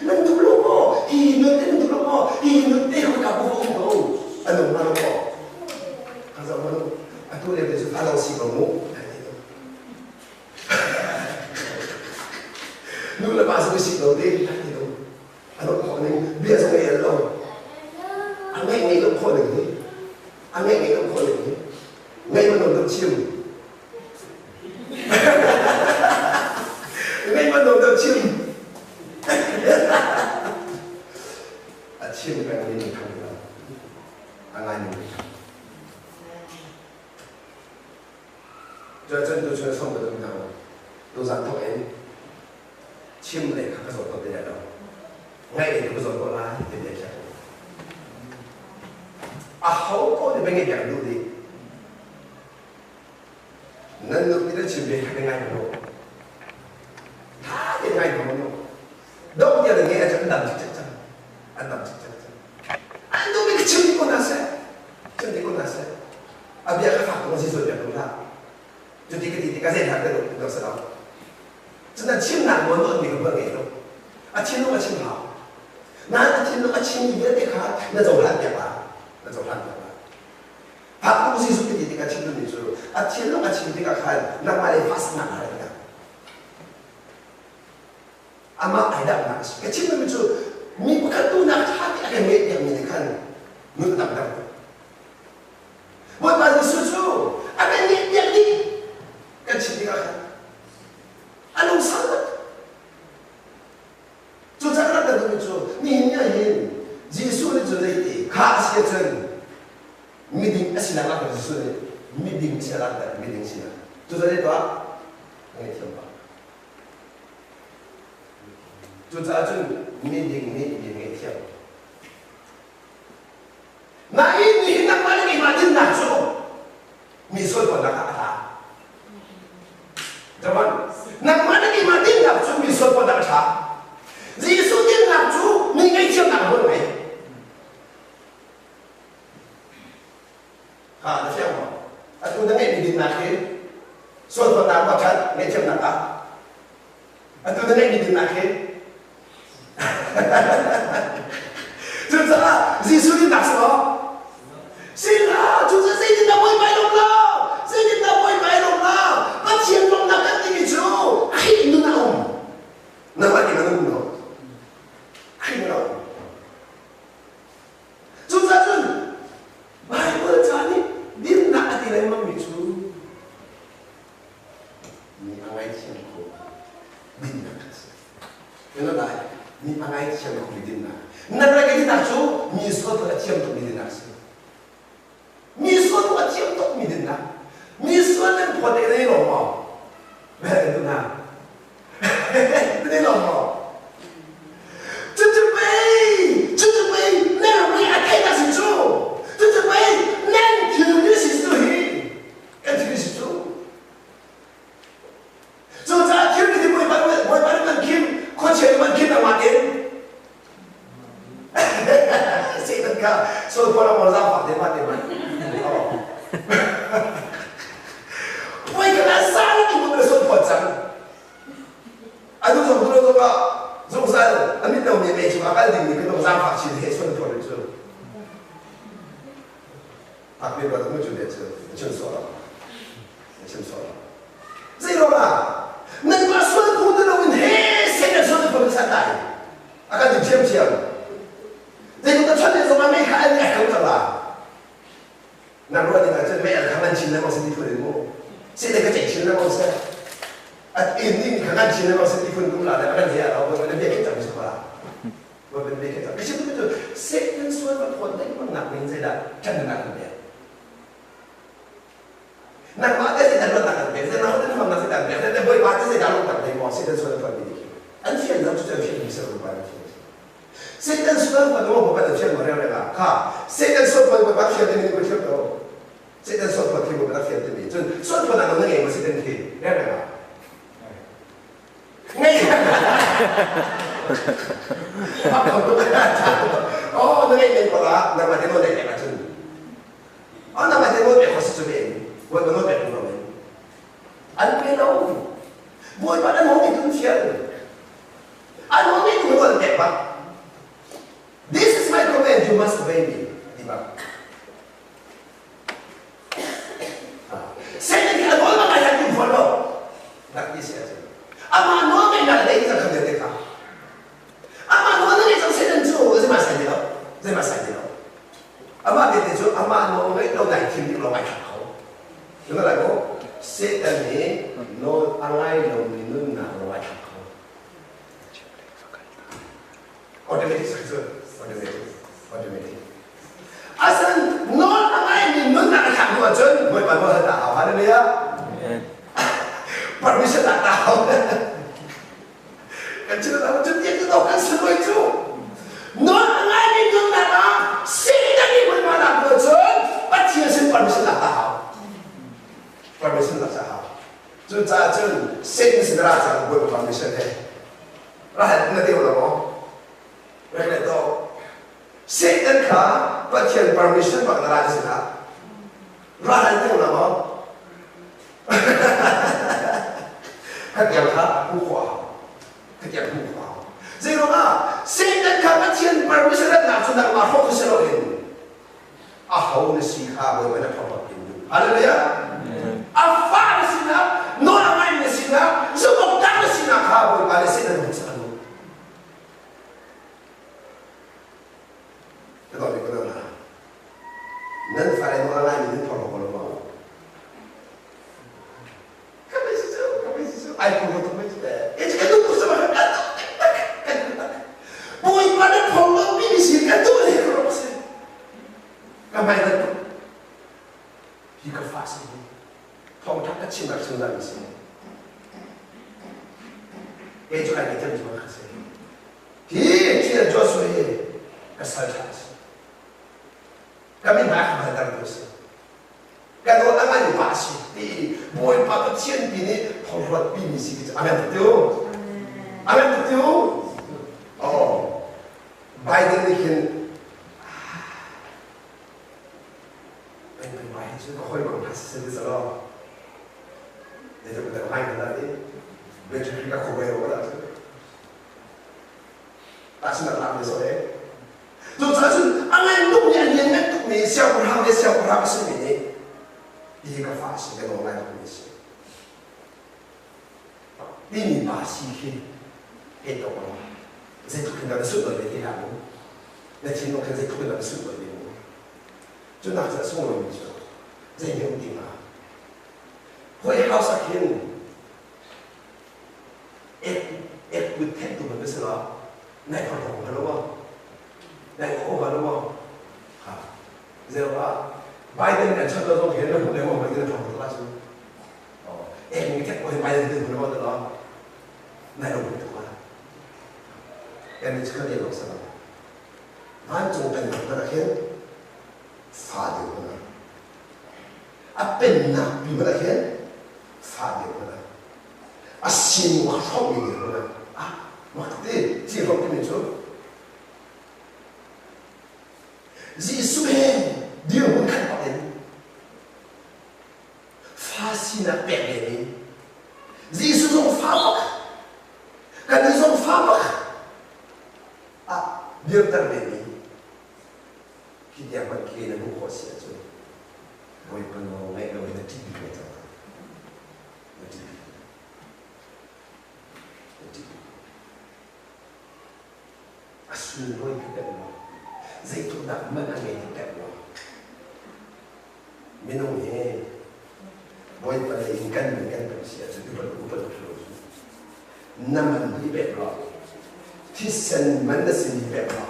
Nan duh lo maw? Hi nun te nan duh lo maw? Hi nun te hoi ka bu um ko. An um lo maw? Ka zoh ma atu le cu a lo si ko mu. Nu le pa su si lo te ti lo. A lo khawh ning bia zong ei lo. A ngai ngai lo khawh ning hi. A ngai ngai lo khawh ning hi. Ngaih man dom chim. Ngaih man dom chim. A chim peng mi thang lo. A ngai mi thang. Cun cun tu chun som ka dum hna. Tu zan thok in chim le kha ka zawt ko ti lo. Ngaih in ka zawt ko lai ti le kha. A ho ko nih bengei biak duh dih. Nan nupi na chim ve kha ka ngai lo. Tha te ngai ko no. Dok tiang nge a an dam cik cang. An dam cik cang. An nupi ka chim ko na seh. Chim ti ko na seh. A bia ka fak ko si so bia ko la. Cuti ka ti ti ka zei hna ka dok dok sa lo. Cun a chimnak nawl nawn mi ka ngei lo. A thinlung a chim hau. Nain a thinlung a chimmi vialte kha na cohlan piak la. Na cohlan piak la. Fak tuk Jesuh ti tikah chim duhmi cu a thinlung a chim tikah khan nangmah le fahsaknak aa rel Amah ai damnak a si. Ka chim duhmi cu mi pakhat duhnak ṭha te a kan ngeih piakmi nih khan Nun a damter tuk. Bawipa Jesuh cu a kan ngeihpiak dih kan chim tikah khan a lungsau tuk. Cucaah ka rak kan duhmi cu nihin ni ah hin Jesuh nih cun zeiti kha a si ahcun miding a si nak ah Jesuh nih miding si a langhter miding sinak. Cucaah zei tuah? Ngaihthiam pah. Cucaah cun miding nih mi ngaihthiam. Nain nihin nangmah le keimah dinnak cu mi sualpalnak ah a tla. Come Nangmah le keimah dinnak cu mi sualpalnak a ṭha. Jesuh dinnak cu mi ngaihthiamnak a hmun ngei. Ha, na fiang maw? Atu na ngeihmi dinnak hi sualpalnak ma ṭhat ngaihthiamnak ah? Atu na ngeihmi dinnak hi Cucaah Jesuh dinnak si maw? Si la, cucu zeitindah bawipa i lawm lo? Zeitindah bawipa i lawm lo? Pathian lawmnak kan timi cu Khrih nun a um. Nangmah nih na um lo. Khrih nun a um. Cucaah cun Baibal ca nih dinnak a ti lengmangmi cu mi a ngaithiam kho dinnak kan si. Ina lai mi a ngaithiam kho mi dinnak. Nan rak i dinnak cu mi sual a thiam tuk mi dinnak si. Mi sual a thiam tuk mi dinnak. Mi sual nan phawt te nei lo maw? Meh tu na. Nei lo maw? Cucu pei, cucu pei, nan ri a thei ta si cu. Cucu pei, nan thil ni si cu hi. Kan thil ni si cu. Cucaah thil ni Bawipa Bawipa nih man khim, khuachia nih man khim nangmah in. Satan kha sual phuan a maw zaangfak te ma te ma. Puai kan ah sa na tu na sual phuan cang. Atu zong tu zong ah zungzal a mit lo mi mei cungah kal ding mi kan zaangfak chin he sual phuan cu. Ak pe ba tu cu le cu chim sual. Chim sual. Zei ruangah nanmah sual phu na loin he Satan sual na phu na san lai. A kan ti ṭhiamṭhiam. Zeitluk na chawnh zongah mei kha an ek ko cang la. Na ruah ding ahcun mei al kha ngan chin lengmang si ti phun in mu. Satan ka ceih chin lengmang seh. A in ding kha ngan chin lengmang si ti phun kum la le a kan he a lo na bia khin cang si ko la. Wa ben bia khin cang. Ka chim tu cu Satan sual va phawt lengmang nak ning zeidah ṭan nak kan pek. Nangmah te zeidah luatnak kan pek, zeidah na huamnak zeidah an pek, zeidah Bawipa te zeidah lungtak dei maw Satan sual a phuan mi khi. An fian lo cu an fian mi ser Bawipa an fian. Satan sual phuan maw Bawipa an fian maw reng reng ah kha Satan sual phuan Bawipa fian timi ko thiam lo. Satan sual phuan khi Bawipa fian timi cun sual phuan ah na ngei maw Satan khi reng reng ah. Ngei. Oh na ngei men ko la nangmah te nawl nei leng ahcun An nang te nawl pek ko si cu men Bawipa nawl pek lo men an pe lo Bawipa an hong tun fial an hong tu nawl pek bak This is my command you must obey me ti bak Satan hi a nawl bak ai han tum lo nak ti si amah nawl ngeihnak le cang kha te kha amah nawl na ngeih cang Satan cu zeimah sai ti lo zeimah sai ti lo Amah belte cu amah nawl ngaih lo nai thim ding lawng ai thlak kho. Cu lai maw? Satan nih nawl a ngai lomi nunnak lawng ai thlak kho. Automatic cu automatic automatic. Asan nawl a ngaimi nunnak a thlak hnu ahcun Bawipa nawl hal ta hau. Hallelujah. Permission tak ta hau. Kan chim lo cu tiang cu kan sunlawi cu nawl a ngaimi nunnak ah Satan nih hmunhma nak hnu cun Pathian sin permission lak ta hau permission lak ta hau cucaah cun Satan sin ra cang Bawipa permission he ra hal na deu lo maw rek le to Satan kha Pathian permission bak na ra sin ah ra hal deu lo maw Khatiang kha hmuh khawh a hau. Khatiang hmuh khawh a hau. Zeiruangah Satan kha Pathian permission nak cu nangmah hrawk si loin a ho na si kha Bawipa na thawk in duh. Hallelujah. A fa na sinak, nawl a ngaimi na sinak, zumhawktlak na sinak kha Bawipa nih Satan hung sak a duh. Ka dawt ko na. Nan fale nawl a ngaimi nan phorhlaw ko lo maw? Ka mei si cu, ka mei si cu, ai phorhlaw tuk mei cu te. Kei cu ka duh tuk sama kan duh tak kan duh tak. Bawipa na phorhlaw mi mi sin kan duh le ka rak si. Ka hmai kan tuk. Hi ka fa si hi. Thawngtha ka chim rak chim mi si. Kei cu ai cem cu ka si. Hi Chia Joshua hi ka sal ṭha si. Ka min hmai ka hngalter tu si. Ka nawl a ngai pa si ti Bawipa Pathian pi nih thawhruat pi mi si ti amen tuk tiu. Amen tuk tiu. Oh, Biden nih hin peng peng bai cu ka hoi ko hna si se lo. Ne te ka mai na ti. Be chu ka ko bai ro la chu. Tahchunhnak lak mi so e. Cucaah cun a ngan tukmi a lianngan tukmi siangpahrang le siangpahrang a simi nih hi ka fa a si ka nawl lai tukmi a si. Timi pa si khi kei to ko zeitluk in dah na sunlawi ve ti hlah mu. Na thinlung khan zeitluk in dah na sunlawi ve mu. Cu nak cu a sunglawimi cu zei hme um ti hnga. White House ah khin ek ek put thenh tu man si lo nai phar thong ha lo ma nai kho ha lo ma ha zero ah Biden kan chan lo zong hin na hmu le mo Biden thong to la chu ek ngi thek ko hin Biden tin lo ma lo nai lo tu ma kan ni chkan lo sa vancung pennak hmanh ah khin fa deuh hmanh ah a pennak pi hmanh ah khin fa deuh hmanh ah a sining a hrawmmi nih hmanh ah ah mak ti ci hrawm timi cu Jesuh he dirhmun khat bak in fa sinak pek ve mi Jesuh zong fa bak kan zong fa bak ah dirter ve mi khi tiang hmanh khi na hmuh khawh si ahcun Bawipa nawl ngaih lo in na ṭih bik lai cang na ṭih bik na ṭih bik a sunglawi ka pemh lo zeitluk dah man a ngei ka pemh lo minung hi Bawipa lei in kan man kan pemh si ahcun upat upat lo cu na man hi pek lo thisen man na sin hi pek lo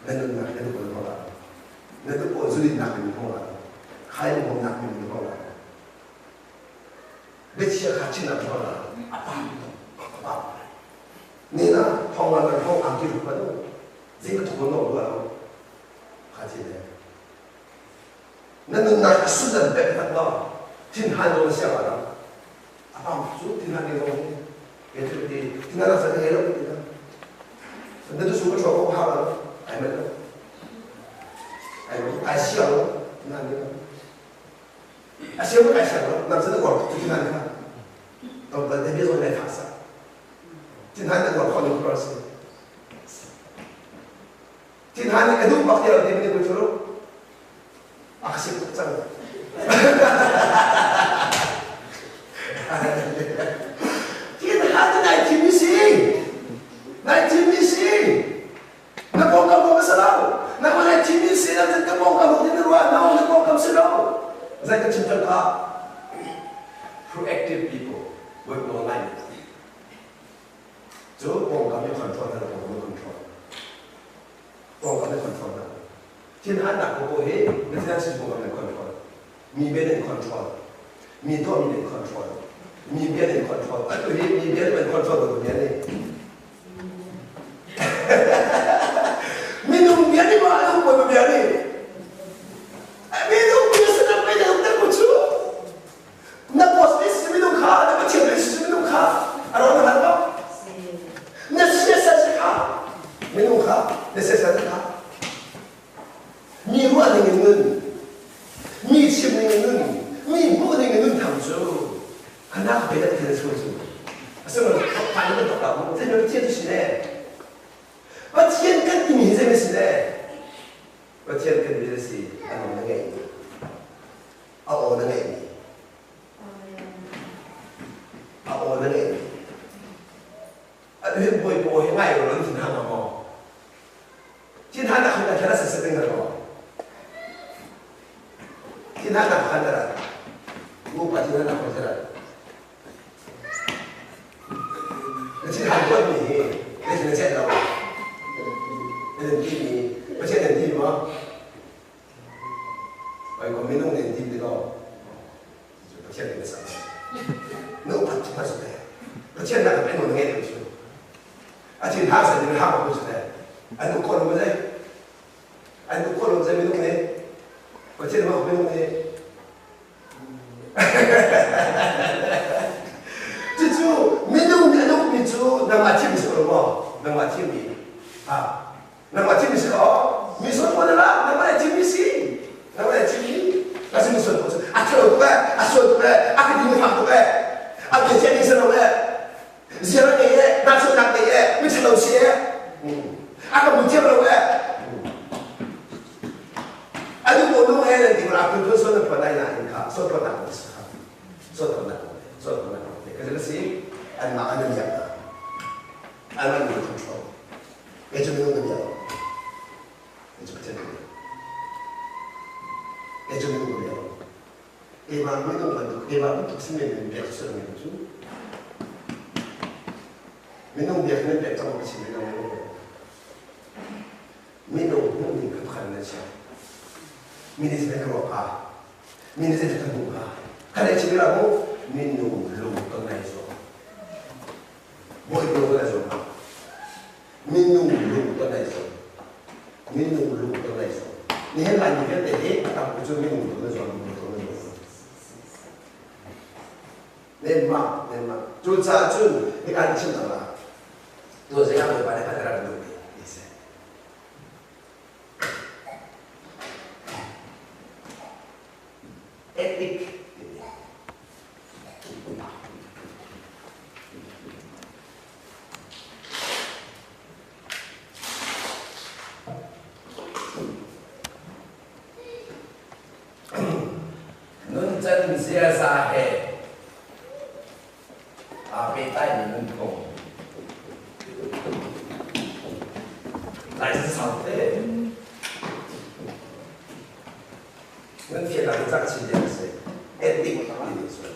na nunnak na duh ko la na duh ko zulin nak min ko la khai mo nak min ko la biachia kha chin ko la apa apa ni na thong la thong ang ki ru pa no zing ka thong no lo kha chi le na nunnak a sullam pek tak lo thin han lo sia la apa chu thin han ni lo ni ke chu ti thin han sa ni lo ti na na tu su ka chok ko ha la ai ma lo ai ma ai sia lo thin han ni lo a sia ko ai sia lo nam sa na gor tu thin han ni ha tong ba de bi zo lai fa sa thin han na gor kho ni ko si thin han ni ka duh bak ti lo ti ni ko chu a ka sim tuk cang Tin han nai thim mi si nai thim mi si na pawngkam ko ka si lo na ko nai thim mi si na ka pawngkam ko tin ruah no na pawngkam si lo zai ka chim cang ka proactive people work no line cu pawngkam i control na pawngkam control pawngkam i control na Thinhannak popoh hi na thin pawngkam nan control. Mi bia nan control. Mi tuahmi nan control. Mi bia nan control. Atu hi mi bia nan control ko bia ni. Minung bia ni ma anu ko bia ni. Minung bia se na pe na ta ko chu. Na boss ni si minung kha, na pathian ni si minung kha. Aro na hal ba? Na sia sa kha. Minung kha, na sia sa kha. Mi ruah ning in nun, mi chim ning in nun, mi hmuh ning in nun tham cu kanak pe dat thil sual cu. Asinain thokphan in tok la mu. Zei Pathian cu si le? Pathian kan timi hi zei si le? Pathian kan mi si a nung na ngei mi. A aw na ngei mi. A aw na ngei mi. A hin bawi paw hi ngai lo nan thin hang maw? Thin hang nak hin a khen a se se ding na lo. Thinhang nak khan rat. Upa thinhang nak khan rat. Na thinhang tuan mi hi na thin a chet lo. Na nan ti mi Pathian nan ti maw? Oi ko minung nan ti ti lo. Pathian nih na sak. Na upat cu hmasa te. Pathian nak ka na ngei cu. A thin hang san in hang ko cu te. An uk ko lo ma zei? An uk ko lo zei minung nih? Pathian ma minung nih? Cucu minung nih an ukmi cu nangmah thimmi si ko lo maw? Nangmah thimmi. Ha. Nangmah thimmi si lo. Mi sual ko na la, nangmah nih thimmi si. Nangmah nih thimmi. A si mi sual ko cu. A thalo tuk eh, a sual tuk eh, a ka ding fak tuk eh. A bia thiam ding si lo eh. Ziar a ngei eh, nahchuahnak ngei eh, mi ṭhalo si eh. A ka hmu thiam lo eh. Anu ko nung he nan ding ra phun phun sual nan phuan lai nain kha sual phuan nak si kha sual phuan nak sual phuan nak ka si si an mah an biak hna an mah min control kei cu minung ka bia lo kei cu Pathian ka bia kei cu minung ka bia lo keimah minung bantuk keimah bantuk si men in biak sual mi cu minung biak nan pek cang ka chim minung Minung hmuhning kha pakhat in an chiah. Mi nih zeitin ka ruah hnga? Mi nih zeitin ka hmuh hnga? Kha le chim ila mu, minung lung ka ngai zuam. Bawipa lung ka ngai zuam hnga. Minung lung ka ngai zuam. Minung lung ka ngai zuam. Nihin Laimi vialte hi a tam cu minung lung na zuam, minung lung na zuam. Nenmah, nenmah. Cucaah cun hika in chim cang la. Tuan zei ah Bawipa nih khan a rak duhmi ti si. Ethic timi. Nuncan ziaza he aa pehtlaimi nunphung Laisang te nan fiannak in cak chin ding a si. Ethic timi cu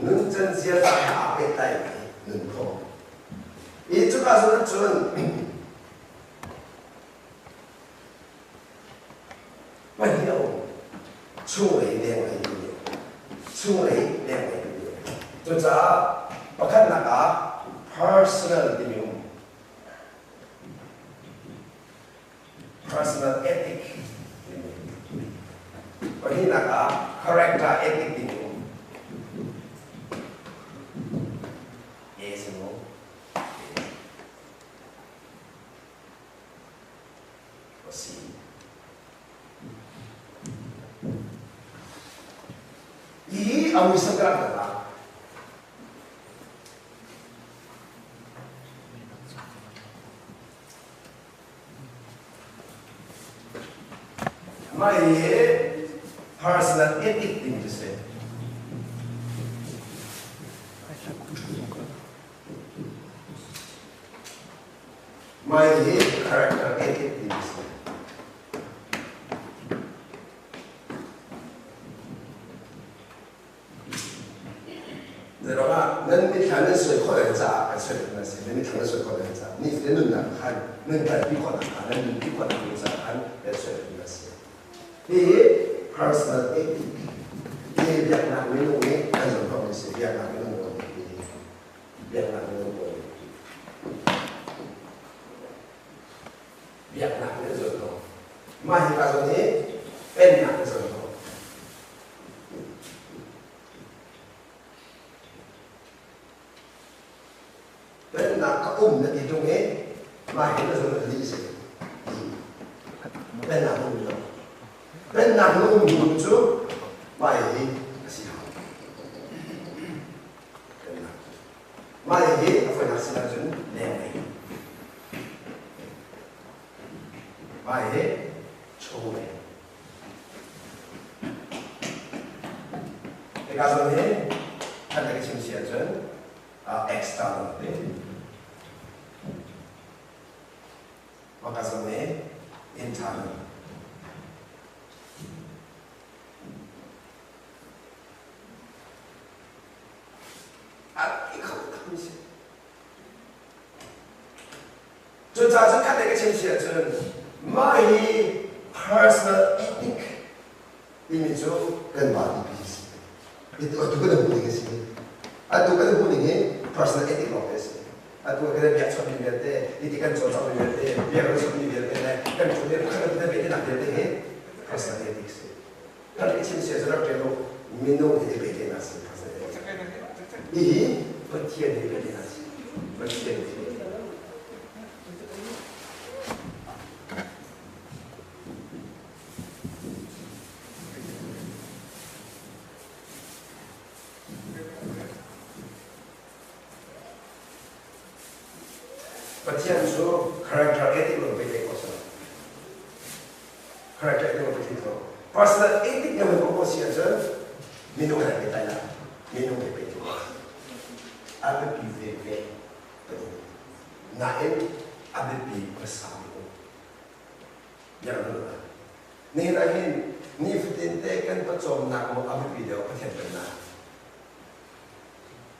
nuncan ziaza he aa pehtlaimi nunphung. Hi cuka zawn ahcun Pahnih a um. Chunglei lenglei timi. Chunglei lenglei timi. Cucaah pakhatnak ah personal timi um. Personal ethic timi. Pahnihnak ah character ethic timi um. Yes, no. A si. Hihi a muisam ka rak hal. Mah hi personal ethic timi cu si. Mah hi character ethic timi a si. Zeiruangah nan mithla nan suai khawh lai caah kan suai nan si. Nan mithla nan suai khawh lai caah nifatin nunnak khan nan kalpi khawh nakhnga nan nunpi khawh nakhnga caah khan nan suai nan si. Hihi personal ethic hi biaknak minung nih an zon khawhmi a si. Biaknak minung pawl nih hihi biaknak minung pawl nih biaknak nih an zon khawh. Mah hika zawn hi pennak an zon khawh. Pennak a um na ti ṭung i mah hi na zon a li si. Pennak um lo. Pennak na um hnu cu mah hi a si hau. Pennak. Mah hi a fawinak sin ahcun leng Mah hi chung lei. Hika zawn hi khat le ka chim si ahcun external ti. Maka zawn hi internal. Cucaah cun khat lei ka chim si ahcun mah hi personal ethic timi cu kanmah ti a si. Atu kan hmuh ning a si. Atu kan hmuh ning hi personal ethic lawng te a si. Atu kan biakchawnh mi vialte, iti kan cawlcangh mi vialte, biak kan chawnh mi vialte le kan ṭhu mi pakhat le pakhat nak vialte hi personal ethic si. Kan i chim sia cu rak ṭial u, minung hi pehtlaihnak si personal ethic. Hihi Pathian he pehtlaihnak si. Pathian he. Pathian cu character ethic lo pe ko seh. Character ethic lo pe ko. Personal ethic lo pe ko si ahcun minung he pe tai la. Minung he pe ko. A biapi ve ve. Nain a biapi hmasa mi um. Nihin ah hin nifatin te kan pawcawmnak maw a biapi deuh Pathian pennak?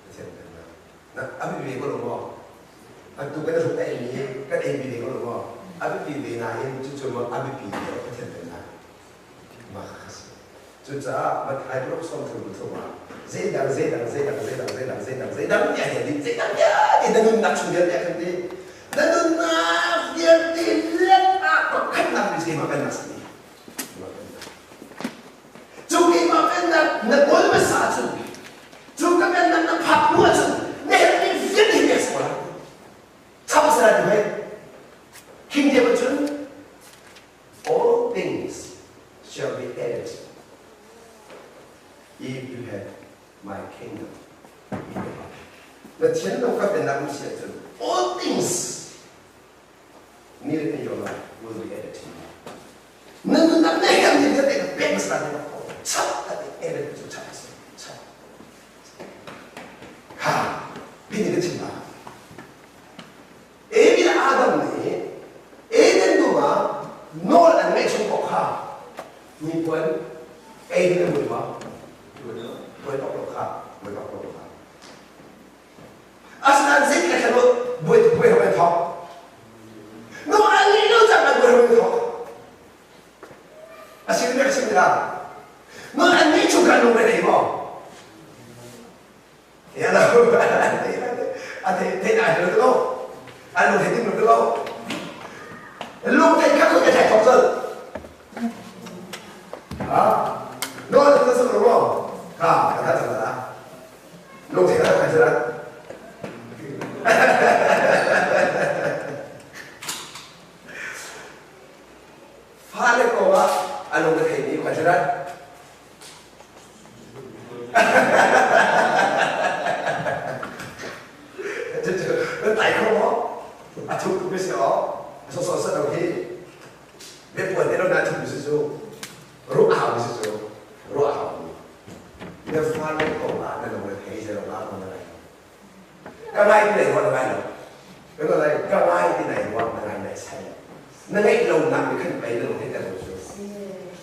Pathian pennak. Na a biapi ko lo maw? Atu kan hruk ei mi kan ei mi ko lo maw? A biapi ve nain cucu maw a biapi deuh Pathian pennak? Mah kha si. Cucaah Matthai paruk sawmthum thum ah zeidang zeidang zeidang zeidang zeidang zeidang zeidang tiah hi ding zeidang vialte na nunnak chung vialte ah khan ti na nunnak vialte let ah pakhatnak mi keimah pennak si cu keimah pennak na kawl hmasa ahcun cu ka pennak na phak hnu ahcun na herhmi vialte hi a si ko lai chap a si lai ti hei King David cun All things shall be added if you have my kingdom in your heart. Na thianlo ka pennak um si ahcun all things needed in your life will be added to you. Na nunnak na herhmi vialte ka pek hmasa lai ko. Chap ka ti added cu chap a si. Chap. Ha, pin ka chim la. Evi le Adam nih Eden dum ah nawl an ngeih chung paoh kha hnipuan ei ding an buai ma? Buai bak lo kha, buai bak lo kha. Asinain zeitik ah khan buai buai hram an thawk. Nawl an ngeih lo cang an buai hram an thawk. A si nih a chim tikah nawl an ngeih chung kha an lungre thei maw? Ya lo, a thei nai lo ko. A lung thei ding lo ko. Lung thei kha ko ka thei thok col. Ha? No na ta sa lo. Ha, ka ta sa la. Lung thei ka ka sa la. Fale ko ah a lung a thei mi ka sa Nan tai kho maw? A thuk tuk si aw. A sawsawh sat lo hi. Biapuan te lo na thuk si cu. Ruah hau si cu. Ruah hau. Na fale kong ah na lung thei zero nga ko na lai. Ka ngai ti nai ruah na ngai lo. Ka ngai ka ngai ti nai ruah na ngai nai sai. Na ngeih lo nak nih khan pei na lung thei ter lo cu.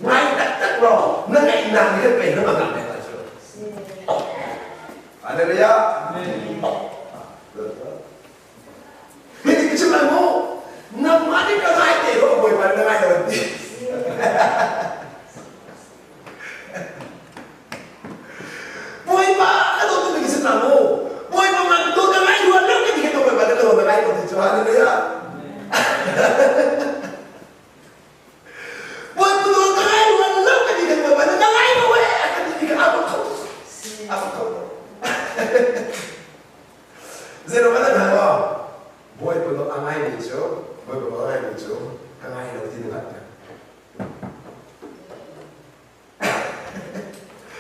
Ngai taktak law na ngeih nak nih khan pei na mang nak cu. Hallelujah. Hi ti ka chim lai mu. Nangmah nih ka ngai te lo Bawipa na ngai lo an ti. Bawipa ka dawt tuk mi si hna mu. Bawipa ngan dawt ka ngai ruan lo ti khi Bawipa na dawt na ngai ko ti cu hallelujah. Bawipa dawt ka ngai ruan lo ka ti khi Bawipa na ngai lo eh a kan ti khi a bak kho. A bak kho. Zei ro kan hna maw? Bawipa dawt a ngai mi cu Bawipa dawt a ngai mi cu ka ngai lo ti na hngalh.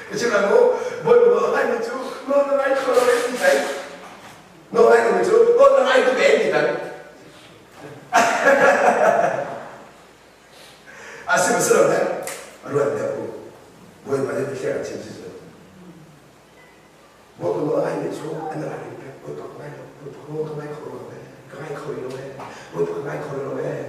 Ka chim lai mu, Bawipa nawl ngaimi cu nawl na ngai kho lo eh ti peng. Nawl ngai lomi cu nawl na ngai tuk eh ti peng. A si maw si lo dek? Ruat deuh u. Bawipa nih Pathian a chim si cu. Bawipa nawl ngaimi cu an ngai peng. Bawipa ka ngai lo. Bawipa nawl ka ngai kho lo eh. Ka ngai kho lo eh. Bawipa ka ngai kho lo eh.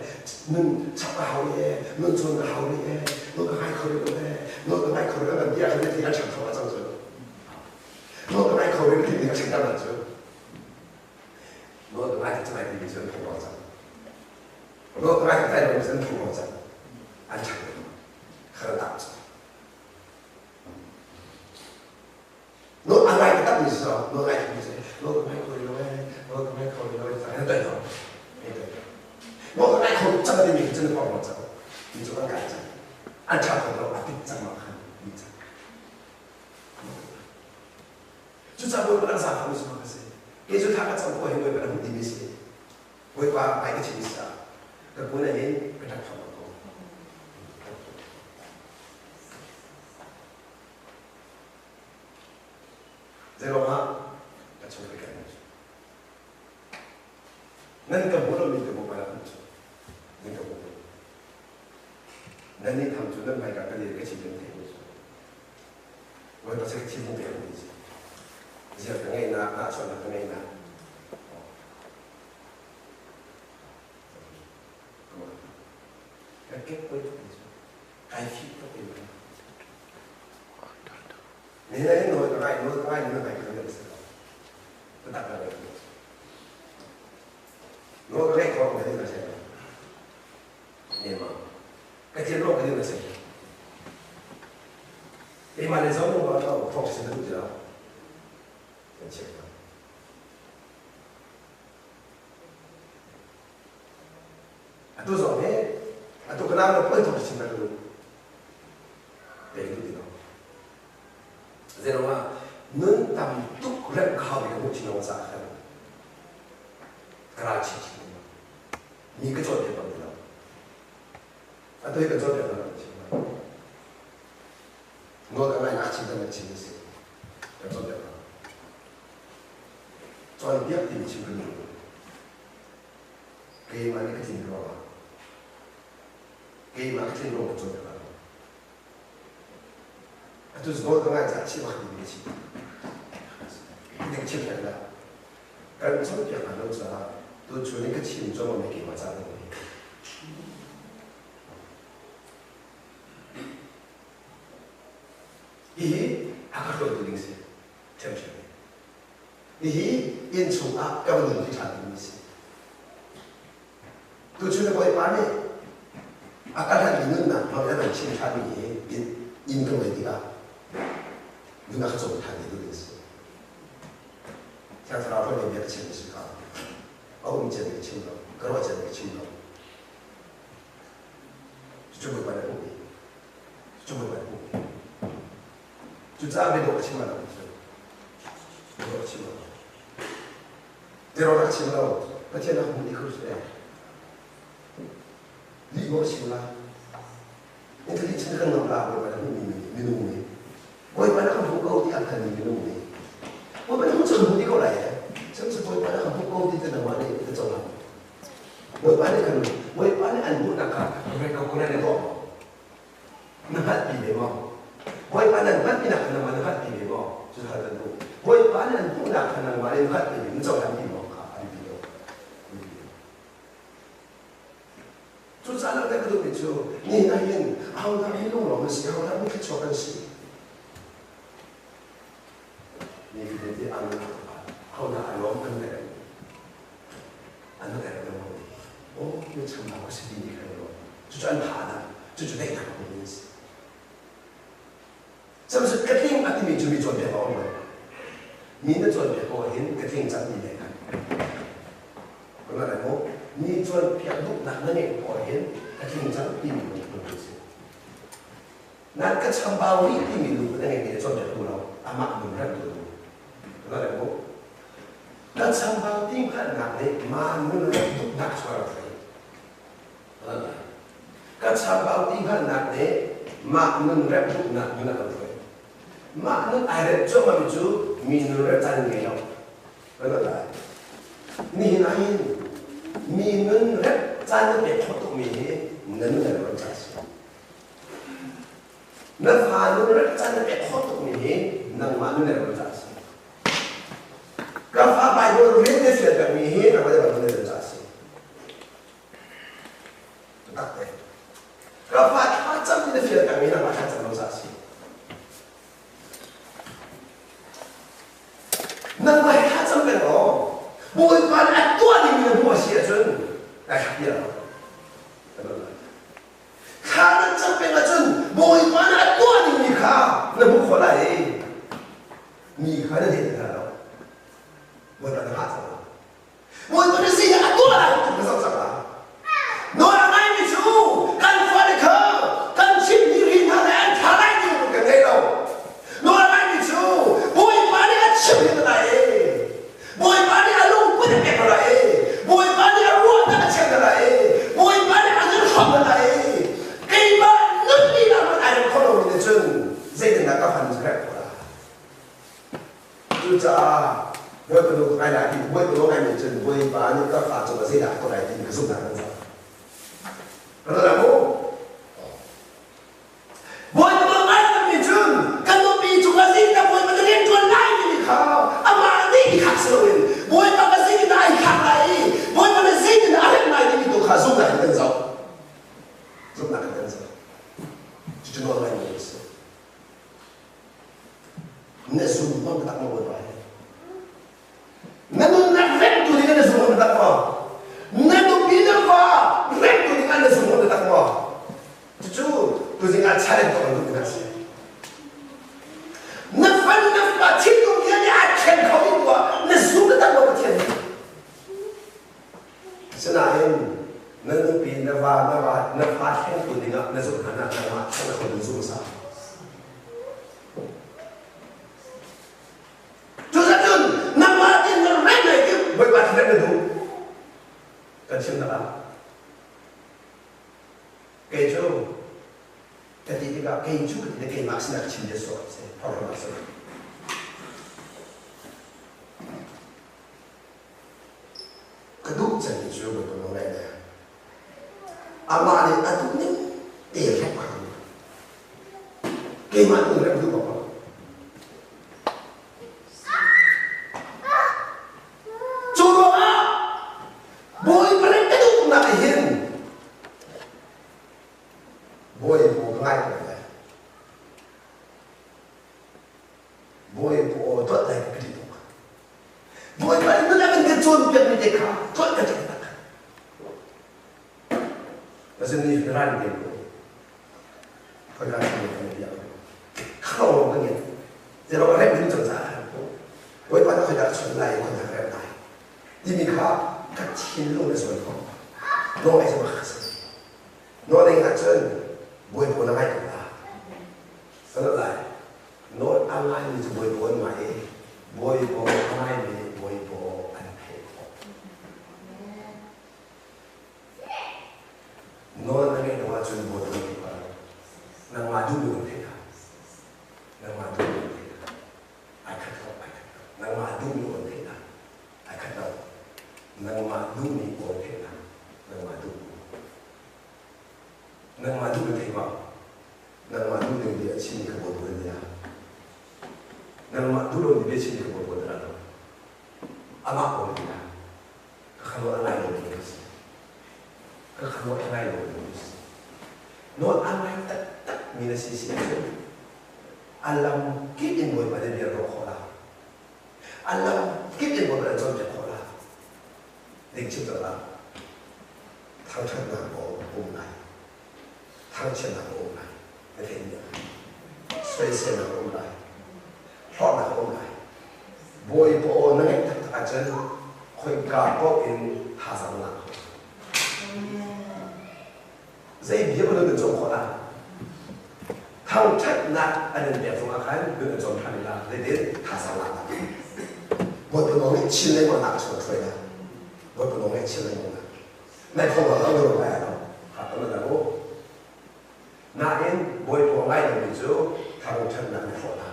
Nun chap a hau eh. Nun cawn a hau eh. Nawl ka ngai kho lo eh. Nawl ka ngai kho lo kan ti ah khan ti a ṭhang kho a cang cu. Nawl ka ngai kho lo ti a ṭhang cang cu. Nawl ka ngai ti ngai ti cu an phung cang. Khara tak. No angai tak mi so, no ngai mi so, no ngai ko lo eh, no ngai ko lo eh, tak na no. No ngai ko chang de mi chen ko mo chang. Mi chu kan kai chang. An cha ko lo atik chang ma khan mi chang. Cu ca bawi pa sa mi so ka se. Ke chu tha ka chang ko he bawi pa hu ti mi si. Bawi pa ai ka chim sa. Ka kun in ka tak thong ko. Zeiruangah ka chung ka ken nan ka hmu lomi ka hmu pala cu nan ka hmu nan nih tham cu nan hmaika ka dir ka chim nan theih mi cu Bawipa cu thil hmu pek mi cu ziar ka ngeihnak nahchuahnak ka ngeihnak ka kek poi tuk cu kai fih tuk in Ni le nawl ka ngai nawl ka ngai nawl ngai ka ngai si lo. Ka tak la ngai. Nawl ka ngai kho ka ding na si. Ne ma. Ka thil ro ka ding na si. Keimah le zong ma to thong sin na duh ti lo. Kan check ta. Atu zong hi atu ka nau le poi thong sin na duh. Tei duh ti lo. Zeiruangah nun tam tuk remh khau in hmuh chin caah khan ka ral chin chin lengmang. Mi ka cawnpiak bal ti lo. Atu hi kan cawnpiak bal lo chim Nawl ka ngai nak chin kan chim a si. Kan cawnpiak bal. Cawnpiak timi chim kan duh. Keimah nih ka tlin ruangah keimah ka tlin ruangah ka cawnpiak bal lo. Atu nawl ka ngai caah chim a ka timi ka chim. Ning chim peng dah. Kan cawnpiak hna lo caah tuchun i ka chim cuahmah mi keimah caah ding mi. Hihi a ka hruaitu ding si. Ṭhiamṭhiam. Hihi inn chungah ka va nunpi ṭhan dingmi si. Tuchun a Bawipa nih a ka hlanmi nunnak hmang in a kan chim ṭhanmi hi inn ka ngei tikah nun a ka cawm ṭhan ti duh si. Thiang Thlarau hruai bia ka chim si ka a um ciami ka chim lo, ka ruah ciami ka chim lo. Cucu Bawipa nih a hmuh Cucu Bawipa nih a hmuh Cucaah biadawh ka chim lo. Biadawh ka chim lo. Biarawk ka chim lo. Pathian a hmu ti kho su eh. Lih maw ka chim lai? In ka lih chim kan ngam la Bawipa na hmuhmi minung nih. Bawipa na kan hmuh ko ti a hngalmi minung nih. Bawipa na hmuh cu kan hmuh ti ko lai eh. Cun cu Bawipa na kan hmuh ko ti te nangmah nih na cohlang. Bawipa nih kan Bawipa nih an hmuhnak kha recognize na tuah maw? Na hngalhpi ve maw? Bawipa nan hngalhpi nak kha nangmah na hngalhpi ve maw? Cu hal kan duh. Bawipa nih an hmuhnak kha nangmah nih na hngalhpi ve, na cohlanpi maw? Kha a biapi deuh. Cucaah langhter ka duhmi cu nihin ah hin ahodah hi lunglawm an si, ahodah mitthli chuak an si? Ni fate ti an ahodah a lawm an rel an rel lo. Oh, mi chambau ka si ti ni kha lawm. Cucu an tha dah, cucu daihnak a hmumi an si. Cam ka tling a timi cu mi cawnpiak a um lo. Mi na cawnpiak ko ahhin ka tling cang ti le khan. Ka lai maw? Mi cawnpiak duhnak na ngeih ko ahhin ka tling cang timi lungput a si. Nan ka chambau rih timi lungput a ngeimi na cawnpiak tu lo, amah nun remh tu tu. Ka lai maw? Ka chambau ti hngalhnak nih ma nun remh duhnak chuah rak thei. Ka chambau ti hngalhnak nih mah nun remh duhnak nun a kan hruai. Mah nun ai remh cuahmahmi cu mi nun remh caan ngei lo. Kan lai. Nihin ah hin mi nun remh caan na pek khawh tukmi hi na nun ai remh caan si. Na fa nun remh caan na pek khawh tukmi hi nangmah nun ai remh caan si. Ka fa Bible rel te fial pekmi hi nangmah le nun ai remh caan si. Tak te. Ka fa thlacam ti na fial pengmi nangmah thlacam lo caah si. Nangmah hi thlacam peng law Bawipa nih a tuah dingmi na hmuh a si ahcun ai hak ti lo. Thla nan cam peng ahcun Bawipa ka fan cu rek ko la. Cucaah Bawipa nu ka ngai lai ti Bawipa nu ngai nih cun Bawipa nih ka fa cungah zeidah ka tuah lai ti ka zumhnak an zoh. Kan la mu. Bawipa nu ngai nih cun kan nupi cungah zeidah Bawipa na rian ṭuan lai timi kha amah nih i khak si loin Bawipa ka zeitindah ai khak lai i Bawipa na zeitindah a remh lai timi tu kha zumhnak in kan zoh. Zumhnak in kan zoh. Cucu nawl ngaimi a si. Na zum hmang tak maw Bawipa hi? Na nunnak remtu ding na zum hmang tak maw? Na nupi na va remtu ding na zum hmang tak maw? Cucu tuzing ah challenge tuah kan duh a si. Na fan na fa thinlung hian aa then kho ding tuah na zum tak maw Pathian nih? Asinain na nupi, na va, na va, na fa thlengtu dingah na zumh hna nangmah thleng kho ding zum sa. Cuzacun nangmah tin na rem lai ti Bawipa thleng na duh. Kan chim tak ah. Kei cu ka ti tikah kei cu ka ti keimah sinah ka chim bia suak si. Phorhlawt si. Ka duh cemmi cu Bawipa nawl ngaih le amah nih a duh ning te hrep kha ka duh. Keimah nih rep duh bak lo. Cu ruangah Bawipa rep ka duhnak hin Bawipa ka ngai ko lai. Bawipa aw dawt lai ka ti tuk. Bawipa nih nun a kan kan cawnpiakmi te kha tuah ka ṭek tak. Pasal nih ran te ko. Khoi ka kan kan bia ko. Kho kan nge. Zero rem ding chon sa ko. Bawipa na khoi dah chon lai khoi dah rem lai. Timi kha ka thinlung na zawn ko. No ai zong kha sa. No ding ahcun Bawipa na ngai ko la. Sanat lai. Nawl a ngaimi cu bawipaw an ngai i bawipaw a ngaimi nih bawipaw an theih khawh. Nawl na ngeih lo ahcun bawipaw na theih khawh lo. Nangmah duhmi na theih hna. Nangmah duhmi na theih hna. Ai khat lo, ai khat lo. Nangmah duhmi aw theih hna. Ai khat lo. Nangmah duhmi aw theih hna. Nangmah duhmi. Nangmah duhmi theih ma? Nangmah duh ning bia a chimmi kha bawipa nih a nangmah duh lomi bia chimmi kha bawipa nih a lo. Amah aw nih a ka kha nawl a ngai lomi ka si. Ka kha nawl a ngai lomi ka si. Nawl a ngai taktak mi na si si ahcun a lam kip in Bawipa nih bia ruah khawh la. A lam kip in Bawipa nih cawnpiak khawh la. Ding chim cang la. Thangṭhatnak aw um lai. Thangchiatnak a um lai. Na theih mi soiselnak a um lai. Hlawknak a um lai. Bawipa aw na ngeih taktak ahcun khoika paoh in thazaang na lak kho. Zei bia maw nan cawm khawh lai? Thangṭhatnak an in pek zongah khan nun an cawm ṭhan la. Zeitin? Thazaang lak nak. Bawipa nawl nih chin lengmang nak a chuak hruai lai. Bawipa nawl nih chin lengmang nak. Nai thong lo lo ngai lo ha to na lo nain bawipa ngai lomi cu thangṭhatnak an hrawh hna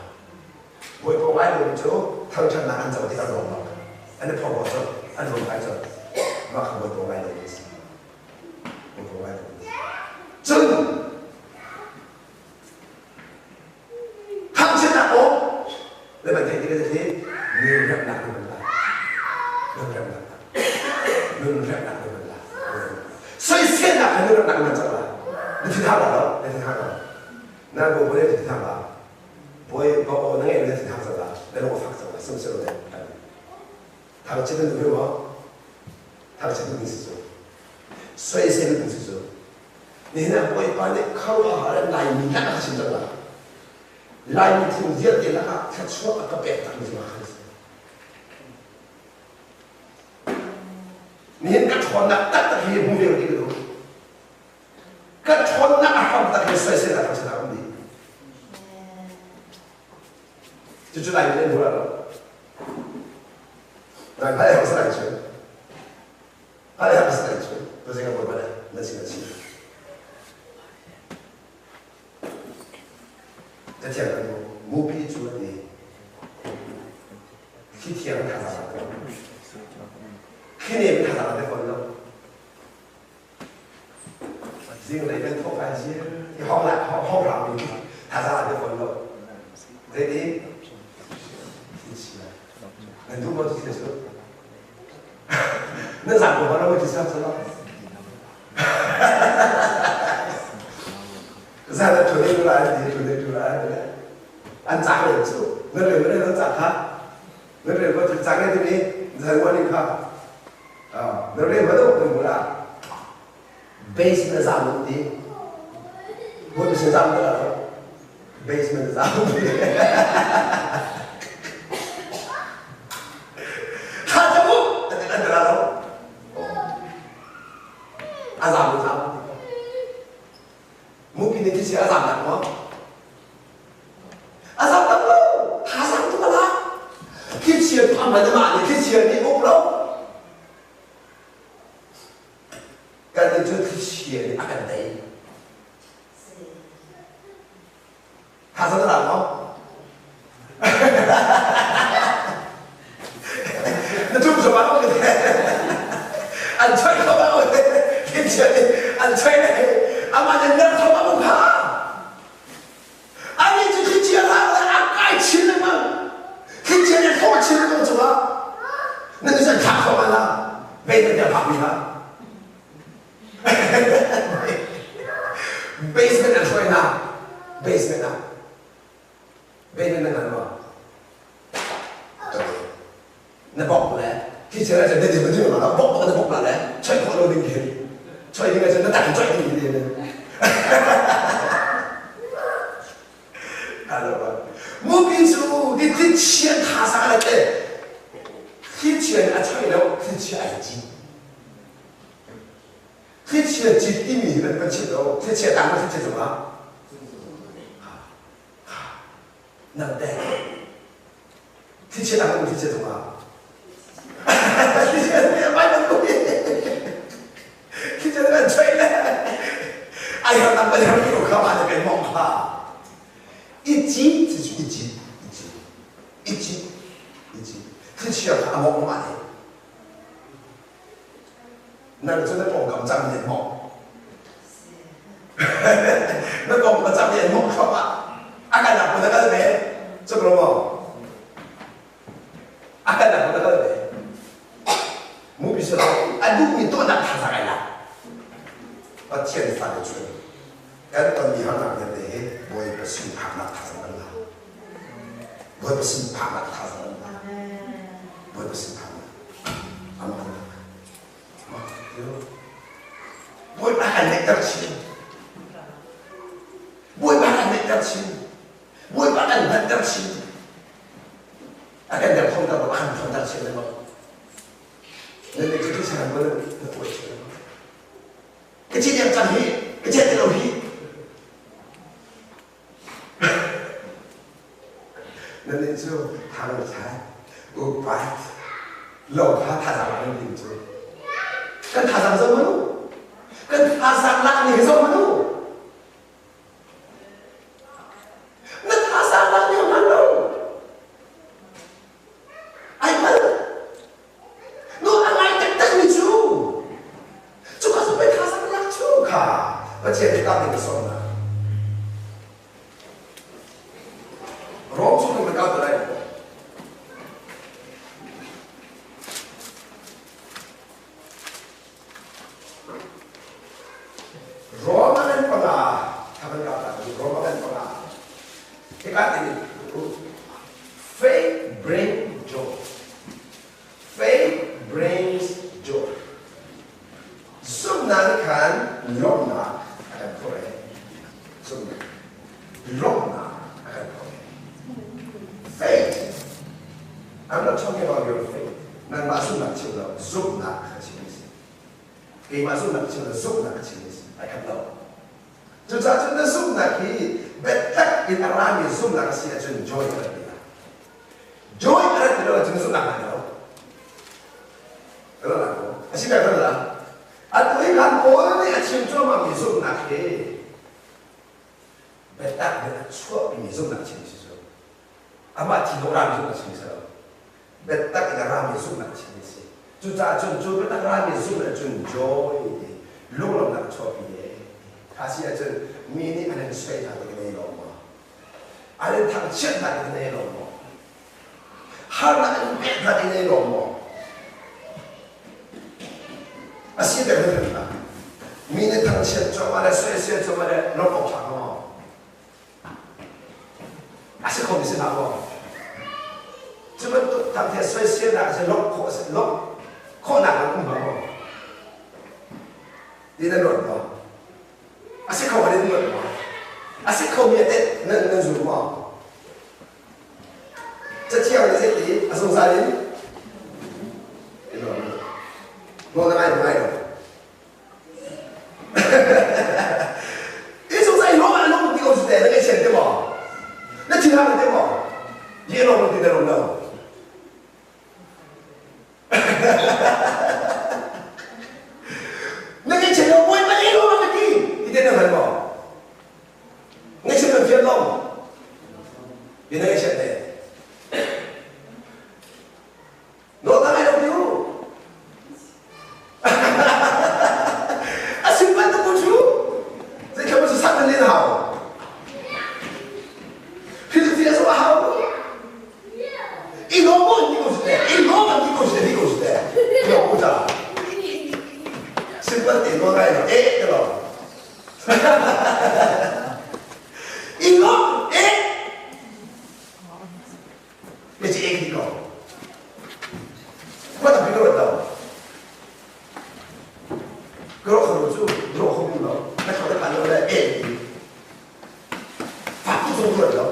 bawipa ngai lomi cu thangṭhatnak an co tik an rawk bak an i phorhlawt colh an rum kai colh mah kha bawipa ngai lomi a si bawipa ngai lomi cun Thangchiatnak aw le ban theih tik ah hi nun remnak na hman lai. Nun remnak. Nun remnak na hman lai. Soiselnak kha nun remnak na hman cang lai. Na thin hang lo, na thin hang lo. Na bo bo le thin hang la. Boy ba aw na ngeih na thin hang cang la. Na lung a fak cang la. Sim sim le. Thangchiat na duh maw? Thangchiat duh ding si cu. Soisel duh ding si cu. Nihin ah Bawipa nih khuaruahhar in Laimi lakah ka chim cang lai. Laimi phung vialte lakah thluachuah a ka pek takmi cu mah kha si. Nihin ka ṭhawnnak taktak hi hmu ve ti ka duh. Ka ṭhawnnak a hram tak hi soisel a thangchiat a um dih. Cucu Laimi nih an hmu lo. Lai hmai hang sa lai cu. Ai hak sa cu tuzing a bawipa na sin a chim. Cathiang kan Mupi cu a ti. Thli thiang thazaang a pe. Thli nem thazaang a pe fawn lo. Zinglei kan thawk ai zir i hong la hong rang mi thazaang a pe fawn lo. Zeiti? Thli Nan duh maw thli cu? Na zang ko lo ti sa cu lo. Zan a ṭhu ding lai ti ṭhu ding ṭhu lai ti an cak len cu na rel rel an cak kha na rel ko cak e timi zan morning kha na rel ma dok na la basement zam um ti mo tu zam ta lo basement zam ti tha chamu an an lo a zam zam Mupi nih thisi a zam tak maw? A zam tak lo. Thazaang tu a lak. Thlichia tu amah le mah nih thlichia nih uk lo. Kan nih cu thlichia nih a kan tei. Thazaang a lak maw? Na tum so bang an choi kho bang thlichia nih an choi le amah nih ner kho bang kha. Ani cu thlichia hlah le a kai chin lengmang. Thlichia nih hlawh chin lengmang cungah na ni san thlah kho bal la ve na tia phak mi ha. Basement an hruai na basement ah basement na ngan maw? Na bok le thlichia le na dir ma la bok na bok la le choi khawh lo ding khin choi ding ahcun na tak in choi ding khi Mupi cu ti thlichia thazaang le te thlichia nih a choi lo thlichia ai cin thlichia cin timi hi kan chim lo thlichia tang ma thlichia cungah nang teh thlichia tang ma thlichia cungah thlichia mai bantuk thlichia kan choi le ai har tam kan har mi kha ma le kan mong kha i ci ci i ci i ci i ci i ci thlichia kha a mong ma le Nang cu na pawngkam cang nih mawh. Na pawngkam cang nih mawh thluak ah a kan nak na kal ve. Cuk lo maw? A kan nak na kal ve. Mupi silo a duhmi tuahnak thazaang ai lak. Pathian fale cu kan tonmi harnak vialte hi Bawipa sin phaknak thazaang kan la. Bawipa sin phaknak thazaang kan la. Bawipa sin phaknak. Amah Bawipa kan neihter chin. Bawipa kan neihter chin. Bawipa kan hngalhter chin. A kan der thawngter lo, a kan thawngter chin lengmang. Nan nih cu thisen an na tuai chin lengmang. Ka cin yang cang hi, ka chet ti lo hi. Nan nih cu thangṭhat, upat, lawngkha thazaang lak nan tim cu. Kan thazaang zoh hmanh u. Kan thazaang lak ning hi zoh hmanh u. Na thazaang lak ning a hman lo. Ai hngal. Nu a ngai taktak mi cu cu kha cu pei thazaang lak cu kha Pathian nih tah ding a sawm hna. Rom chung in kan kal lai. Roma kan panga thakan ka ta Roma kan panga hika tin faith bring joy faith brings joy zumhnak nih khan lawmhnak a kan phurh e zumhnak lawmhnak a kan phurh e faith I'm not talking about your faith nangmah zumhnak chim lo zumhnak kha chim si keimah zumhnak chim lo zumhnak kha chim si ai khat lo cucaah cun na zumhnak hi biatak in a rami zumhnak a si ahcun joy a rat ti lai joy a rat ti lo ahcun zumhnak a lo A si kan la. Atu hi khan Paul nih a chim cuahmahmi zumhnak hi biatak in a chuahpimi zumhnak chim si cu. Amah thi dawh rami zumh a chim si lo. Biatak in a rami zumhnak a chimmi a si. Cucaah cun cu biatak rami zumh ahcun joy ti lunglawmhnak a chuahpi e. Kha si ahcun mi nih an in soi hna ti ka nei lo maw? An in thangchiat hna ti ka nei lo maw? Harnak an in pek hna ti nei lo maw? A si deuh in hna. Mi nih thangchiat cuahmah le soisel cuahmah le lawmh awk ṭha maw? A si khomi si hlah maw? Cu bantuk thangchiat soiselnak cu lawmh khawh a si lawmh khawhnak lam um hnga maw? Ti nan ruat maw? A si kho in ruat maw? A si khomi a teh nan nan zum maw? Cathiang nih zeiti a zungzal in nawl na ngai ngai lo. Hi zungzal in lawm lawm ti ko su te na ngaihchiat te maw? Na thinhang te maw? Ye lawm ti na lawm lo. Na ngaihchiat lo bawipa ye lawm ka ti. Ti te na hngal maw? Ngaihchiat kan fian lo. Bi na ngaihchiat te. Nawl ka ngai lo ti u. A sim bantuk ko cu. Zeitluk cu sak nan hau. Philfi a a hau. I lawm mo ti ko si te. I lawm an ti ko si te ti ko si te. I lawm ko ta. Simple te nawl ngai lo. Eh te lo. I lawm eh. Meci ek di ko. Kua tampi ka ruat lo. Ka ruah kho lo cu ruah kho lo. Na kho te pan lo le ek di. Fak tu zong ruat lo.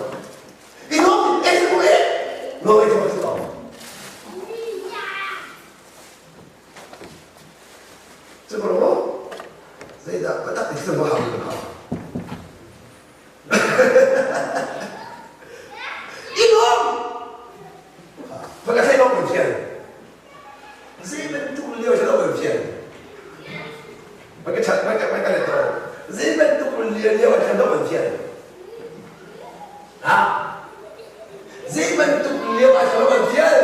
I lawm ek ko ek. Lo ei tho si ko. Cu ko lo. Zeidah patak ti semua hau ko. I lawm! Pagka lawm kan fian. Zei bantuk lio si lawm kan fian. Pagka chat pagka pagka le to. Zei bantuk lio lio kan lawm kan fian. Ha? Zei bantuk lio ah lawm kan fian.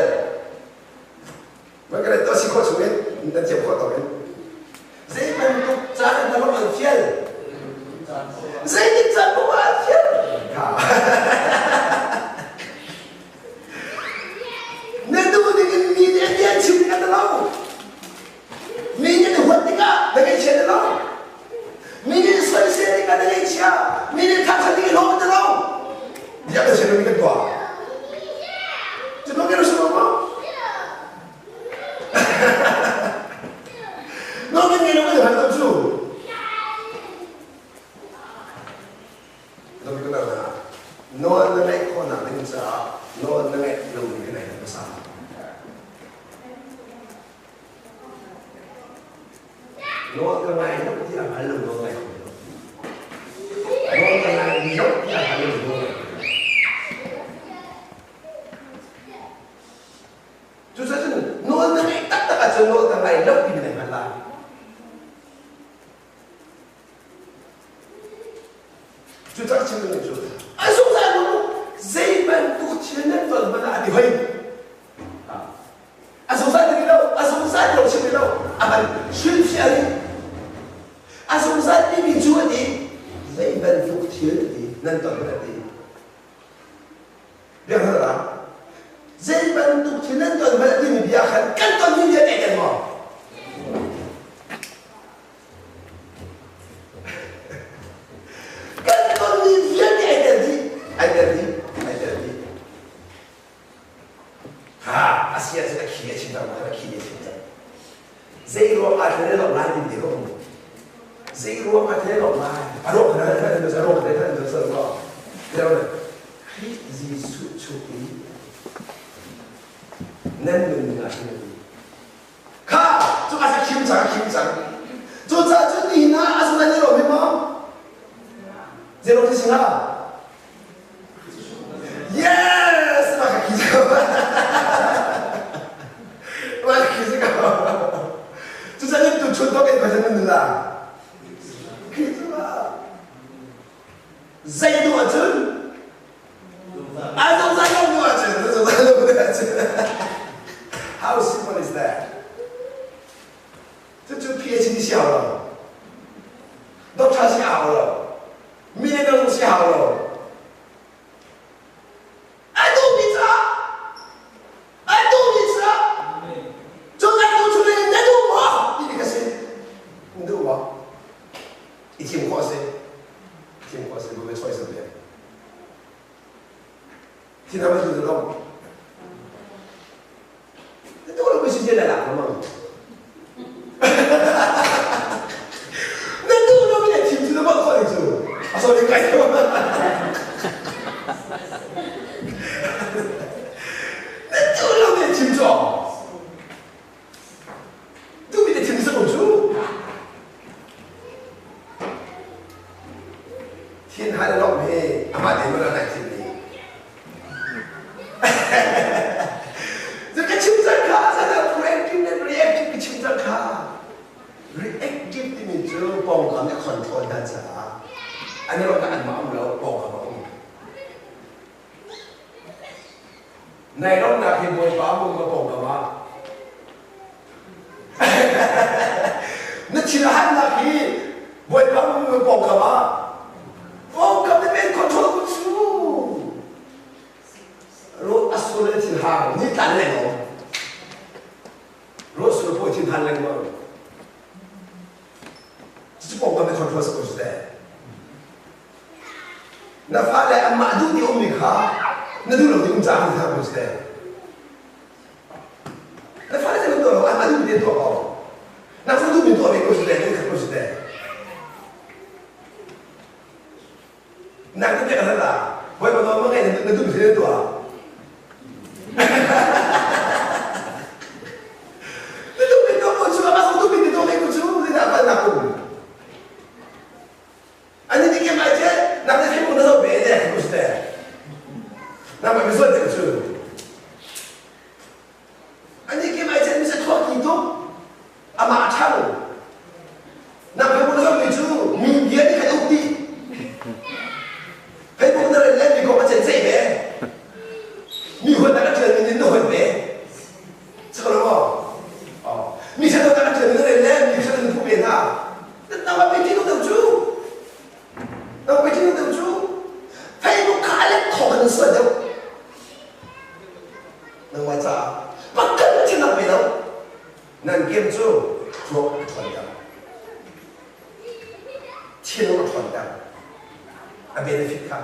Pagka le to si khawh chung in nan thiam khawh tawk in. Zei bantuk caan na lawm an fial? Zeitik caan paoh ah an fial? Na duh ding in mi nih an bia an chim ding an lo. Mi nih an huat tikah na ngaihchia na lo. Mi nih soisel tikah na ngaihchia. Mi nih thangṭhat ding i lawm na lo. Bia kan chim mi kan tuah. Cu bang in a si lo maw? Nawlngeih ngei lo kan hal ko cu. Nawl na ngeih khawhnak ding caah nawl na ngeih lomi ka nei hmasa. Nawl ka ngai lo ti a hngal lo nawl ngai kho lo. Nawl ka ngai lo ti a hngal lo nawl ngai kho lo. Cucaah cun nawl na ngeih taktak ahcun nawl ka ngai lo timi na hngalh lai. Cucaah chim ding cu a zungzal mu zei bantuk thil nan ton hmanh ah a ti hoi. A zungzal ti lo, a zungzal lo chim lo, a kan hrilhfiah rih. A zungzal timi cu a ti zei bantuk thil ti nan ton hmanh a ti. Biahalnak Zei bantuk thil nan ton hmanh timi bia khan kan tonmi vialte kan maw? Kan tonmi vialte ai tel dih, ai tel dih, ai tel dih. Ha, a si ahcun a khi a chim cang, a khi a chim cang. Zei ruang ah thil lawm lai ding ti ko. Zei ruang ah thil lawm lai. A ruang kha na na ruang kha na na sa lo. Tiang na Khrih Jesuh chung in nan nun ah hin kha cu a khim cang khim cang. Cu ca cu ni na a zung nan ro mi maw? Zero ti singa. Yes! Maka khi Maka khi ka. Cucaah tu chun to kan pasal nan la. Khi cu zei duh ahcun a zungzal lo duh ahcun. Thin a tu lo. Tu lo ko si je la la ko ma. Na tu lo mi chim chu ba ko chu. A so ni kai ko. Na tu lo mi chim chu. Tu mi te chim sa ko chu. Thin hai lo mi ama te mo na chim ni. Ka chim cang kha sana proactive le reactive ka chim cang kha. Reactive timi cu pawngkam nih control hna caah an i ruahnak anmah um lo pawngkam a um. Nai lawmnak hi Bawipa mung ka pawngkam ah na thil a hannak hi Bawipa mung ka pawngkam ah pawngkam na men control ku cu ro asul le thil hang ni tlan lengmang ro sul po thil han lengmang cu pawngkam na control sa ko su Na fale anmah duh ti ummi kha na duh lo ti um caah hna ko seh. Na fale cu tuah lo anmah duh ti tuah ko. Na fa duh mi tuah ve ko seh, na khat ko seh. Nak na pek la, bawipa nawl ma ngai na duh mi tuah. Na duh mi tuah ko cu, amah duh mi tuah ve ko cu, zeidah palnak um. Ani nih kem ai che nang nih Facebook na zoh ve de ku ste. Nang ma visual te cu. Ani kem ai che mi se thuak ki tu ama thang. Nang Facebook na zoh mi cu mi bia nih khan uk ti. Facebook na rel le mi kong a chen sei ve. Mi huat na ka thian mi nin na huat ve. Sakalo mo. Oh. Mi se na ka thian mi na rel le mi se na phu ve na. Nang pe ti deuh cu. Nang pe ti deuh cu. Facebook kha le thong kan sual deuh. Nang mai ca pakhat chin nak pe lo. Nan game cu thluak a ṭhawn deuh. Thinlung a ṭhawn deuh. A benefit kha.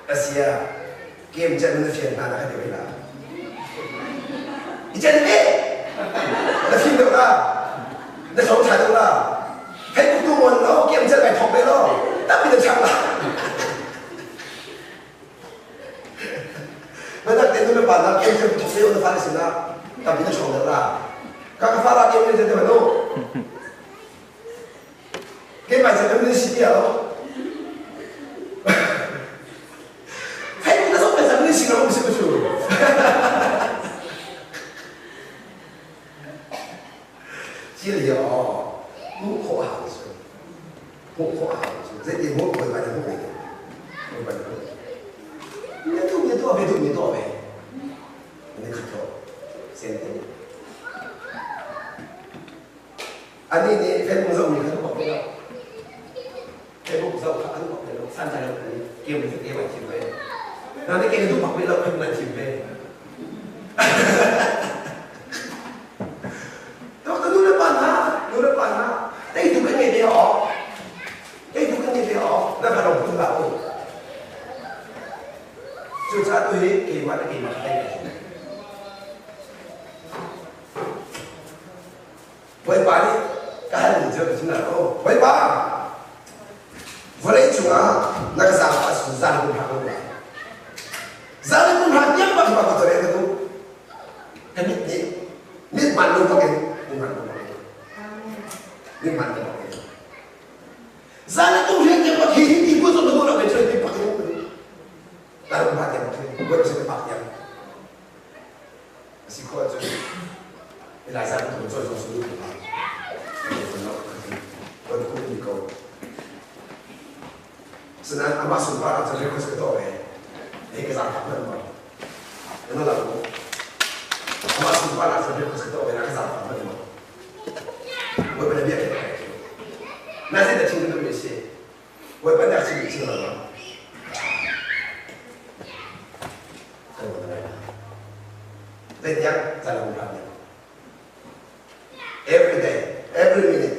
Asia game chan na fian hna na ka ti la. I chan ve. Na fim deuh la. Na so tha deuh la. Facebook tu mon lo game chan kai thok ve lo. Tapi na chang la. Na tak te nu na pa na game chan thok ve na fa sin na. Tapi na chong deuh la. Ka ka fa la game chan te ma nu. Keimah cu kan si ti lo. Facebook na zoh peng cang si lo si cu. Thil hi aw hmuh khawh hau cu. Hmuh khawh hau cu. Zeitin hmuh koi ba hmuh ve. Koi ba hmuh. Na tu mi tuah ve tu mi tuah ve. Ni khat lo. Same thing. Anih nih Facebook zohmi kha an bawk ve lo. Facebook zoh kha an bawk ve lo. Santlai lo an keu cu keu an thim ve. Na nih kei duh bak ve lo Facebook an thim ve. Dr. Nu le pa hna, nu le pa hna, teitu kan ngei ve awk. Teitu kan ngei ve awk. Na ka rong phun hlah u. Cucaah tu hi keimah le keimah ka tei ka Bawipa nih ka halmi cu ka chim lai lo. Bawipa, vawlei cungah na ka zaangfah ahcun zaang hlah ko lai. Zaang hlah tiang bak bak ka ka duh. Ka mit nih mit man lo bak in mit man lo bak in mit man lo bak in zan tu rian tiang bak hi hi ti bu zong ka duh lo ke cu ti bak in tarum hlah tiang bak hin buat sin pak tiang A si khawh ahcun Elijah bantuk cawi zong si duh hlah. Kan kum ni ko. Sinain amah sunpar ah cun request ka tuah ve. Hei ka zaangfak hmanh maw? Na la maw? Amah sunpar ah cun request ka tuah ve na ka zaangfak hmanh maw? Bawipa na bia ka cu. Na zei dah chim ka duhmi a si? Bawipa nih a chimmi chim lo ma? Zeitiang can hram Every day, every minute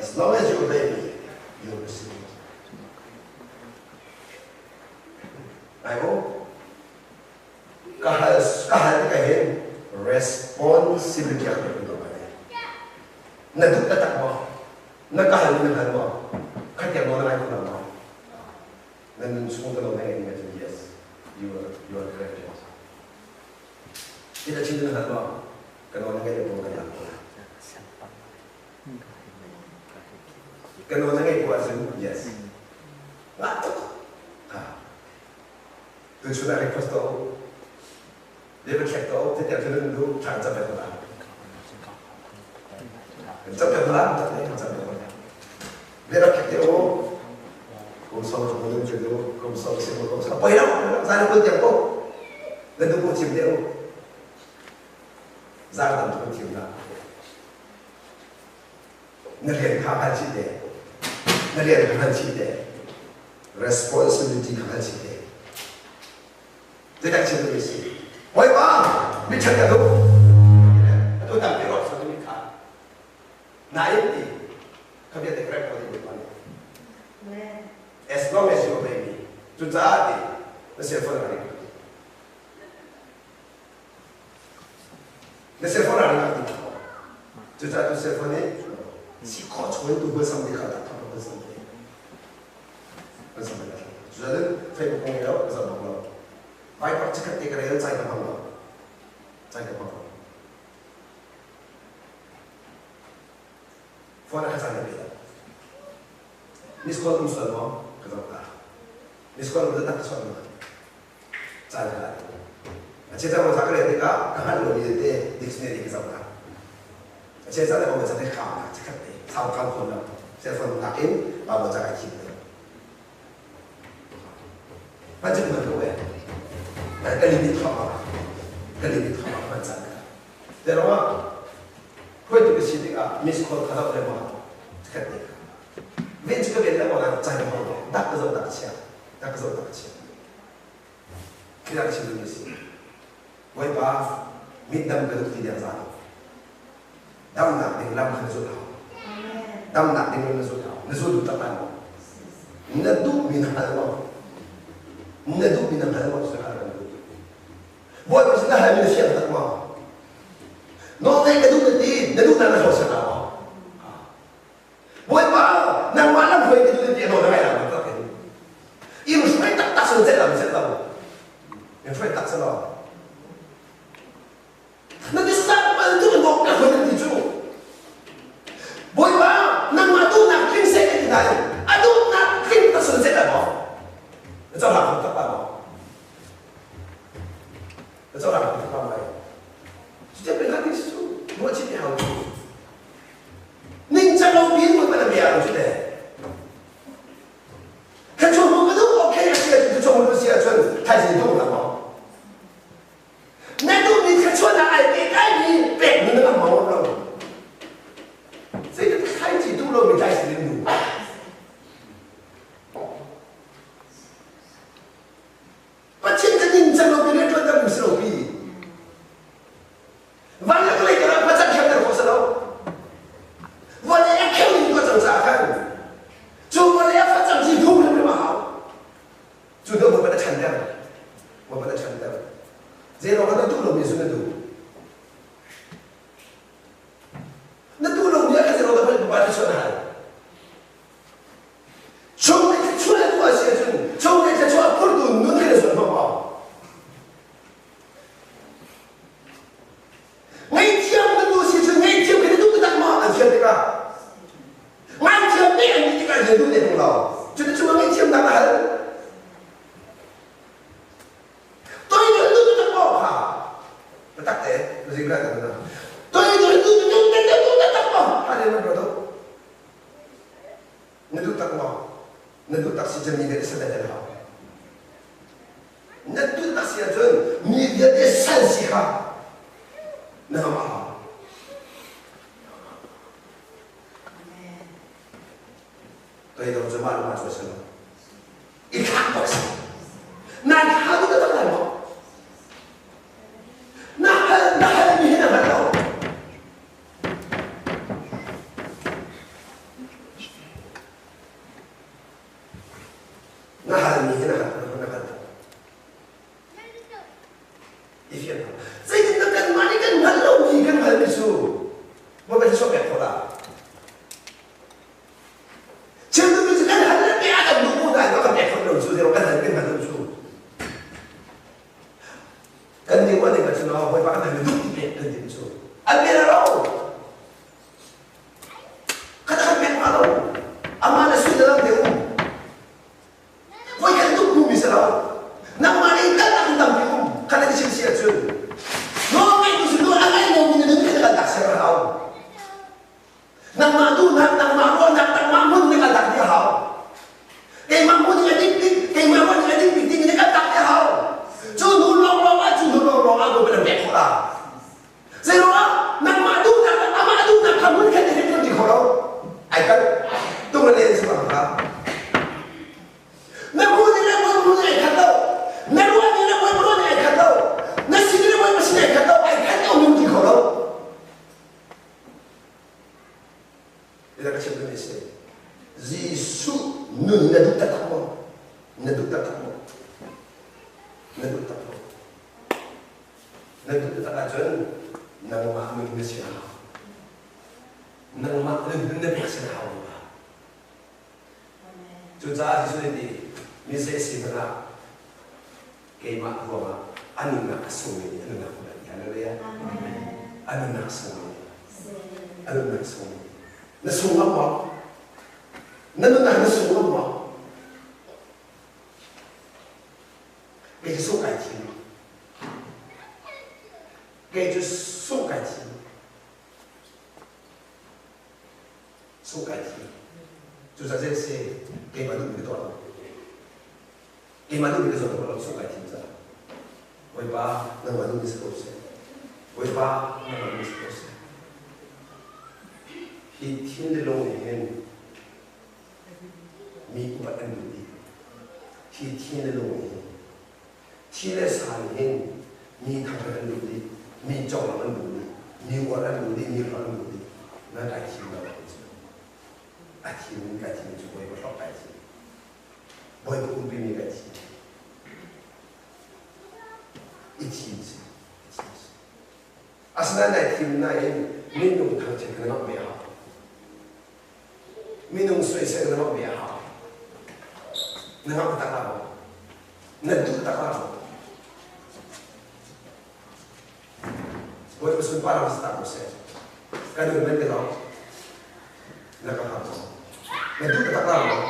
As long as you obey me, you will receive it. Ai mu ka hal ka hal tikah hin responsibility a kan tuah lai. Na duh taktak maw? Na ka hal na hal maw? Khatiang maw na ngai kho maw? Na nun chung ka lo na ngeih ahcun yes, you are correct. Hi ta chin na hal maw? Ka nawl na ngeih lo kan lak ko. Ka nawl na ngeih ko ahcun yes. Ngah tuk. Ha. Tuchun ah request tuah u. Bia thlek tuah u. Tetiang cun nan duh thla cam pek hna. Cam pek hna, cam pek hna. Bia rak thlek te u. Kum sau cu mun cu du, kum sau sim kum sau. Poi lo, zan kul tiang ko. Nan duh ko chim te u. Zan tam tu chim na. Na rian kha hal chih te. Na rian kha hal chih te. Responsibility kha hal chih te. Zeidah chim duhmi si? Bawipa, mi ṭhat ka duh. Atu tampi ruak sa mi kha. Nain ti kha vialte correct ko ding Bawipa nih. As long as you obey me. Cucaah ti na cell phone a ring. Na cell phone a ring ak ti. Cucaah tu cell phone nih si khawh chung in tu hmun sam ti kha tak thok hmun sam ti. Hmun sam ti. Cucaah Facebook kong lo, zoh bak lo. Viber chikkhat te ka rel cai ka hmang lo. Cai ka hmang lo. Phone a ka cang pe lo. Miss call um sual maw? Ka zoh ta. Miss call um tak ka chawnh ma. Caan ka la. A che cang ka rel tikah ka hngalh lomi te dictionary ka zoh ta. A che cang le ka ca te kham ta chikkhat te sau kam khon lo. Cell phone nakin Bible ca kai thim te. Hman cu hman ko eh. Ka limit thluahmah. Ka limit thluahmah hman caan ka. Te ruangah hruaitu ka si tikah miss call kha zoh le maw khat te. Ven cu ka ven le maw cai ka hmang dak ka zoh dak chia. Dak ka zoh dak chia. Khi dak chim duhmi si. Bawipa mit dam ka duh ti deng zan. Damnak ding lam kha na zulh hau. Damnak ding lam na zulh hau. Na zul duh tak lai maw? Na duhmi na hngal maw? Na duhmi na hngal maw? Cu kan duh. Bawipa sin na halmi na fiang tak maw? Nawlngaih ka duh na ti, na duhnak na hlawt ser maw? Bawipa, nangmah lam hruai ka duh na ti, a nawl na ngai lai maw? Tak in. In hruai taktak sun set lam set lo. In hruai tak se lo. Na ti sang bal tu bawk ka hruai na ti cu. Bawipa, nangmah duhnak tling seh ka ti dai. A duhnak tling tak sun set lai maw? Na cohlang kho tak lai maw? Na cohlang kho tak lai. Cuti pe hlah ti su, ruah chit ti hau cu. Ningcang lo piin Bawipa na bia lo cu te. Ka chung ka duh okay a si ahcun ka chung ka si ahcun thaizing duh na maw? Na duhmi thluachuahnak ai pehtlai mi pek na ngam maw lo? Zeitin thlaici duh lomi tlai sin in nu. Pathian kan ningcang lo pi rianṭuan ter si lo pi. Van le vawlei karah pacan thiam ter khawh si lo. Vawlei a kheu in tuah cang caah khan cu vawlei a facang ci phung hrimhrim a hau. Cu deuh bawipa na ṭhan ter. Bawipa na ṭhan ter. Zeiruang ah na duh lomi cu na duh. Na duh lomi ah khan zeiruang dah Bawipa na chuah na hal. Chung nih thluachuah na duh a si ahcun chung nih thluachuah phurtu nun khi na zuan hmang maw? Ngaihthiam na duh si cun ngaihthiam khi na duh taktak maw? An thiam tikah ngaithiam nih an ti tikah na duh ne tung lo. Cuti cungah ngaihthiamnak na hal. Toi na duh taktak maw? Ha. Biatak te, zing ka na. Toi na duh duh taktak maw? Ha ne na brother. Na duh tak maw? Na duh tak si cun mi vialte sal na hau. Na duh tak si ahcun mi vialte sal si kha na ham a hau. Toidor cu mah le mah cu a si lo. I thlak bak si. Nai thla duh tak lai maw? Na hal na halmi hi na hngal lo. Na halmi hi na hal na hal. Nun na duh taktak maw? Na duh taktak maw? Na duh taktak maw? Na duh taktak ahcun nangmah nun na si hau. Nangmah nun na pek si hau ma. Cucaah Jesuh nih ti, mi zei si hmanh ah keimah ruangah a nunnak a sungmi nih a nunnak hmu lai ti. Hallelujah. A nunnak sungmi nih. A nunnak sungmi. Na sung ngam maw? Na nunnak na sung ngam maw? Kei cu sung kai thim. Kei cu sung kai thim. Sung kai thim. Cucaah zei si keimah duhmi ka tuah lo. Keimah duhmi ka zuam lo sung kai thim caah. Bawipa nangmah duhmi si ko seh. Bawipa nangmah duhmi si ko seh. Hi thin le lung nih hin mi upat an duh dih. Hi thin le lung nih hin thi le sa nih hin mi thangṭhat an duh dih, mi cawnglam an duh dih, mi uar an duh dih, mi hlorh an duh dih. Nan kai thim lo cu. A thim kai thim cu Bawipa hlorh kai thim. Bawipa umpimi kai thim. I thim si. I thim si. Asinain nai thim nain minung thangchiat na ngamh ve a hau. Minung soisel na ngamh ve a hau. Na ngamh tak la maw? Na duh tak la maw? Bawipa sunparnak si ta ko seh. Kan nun men te lo. Na ka hngak maw? Na duh tak la maw?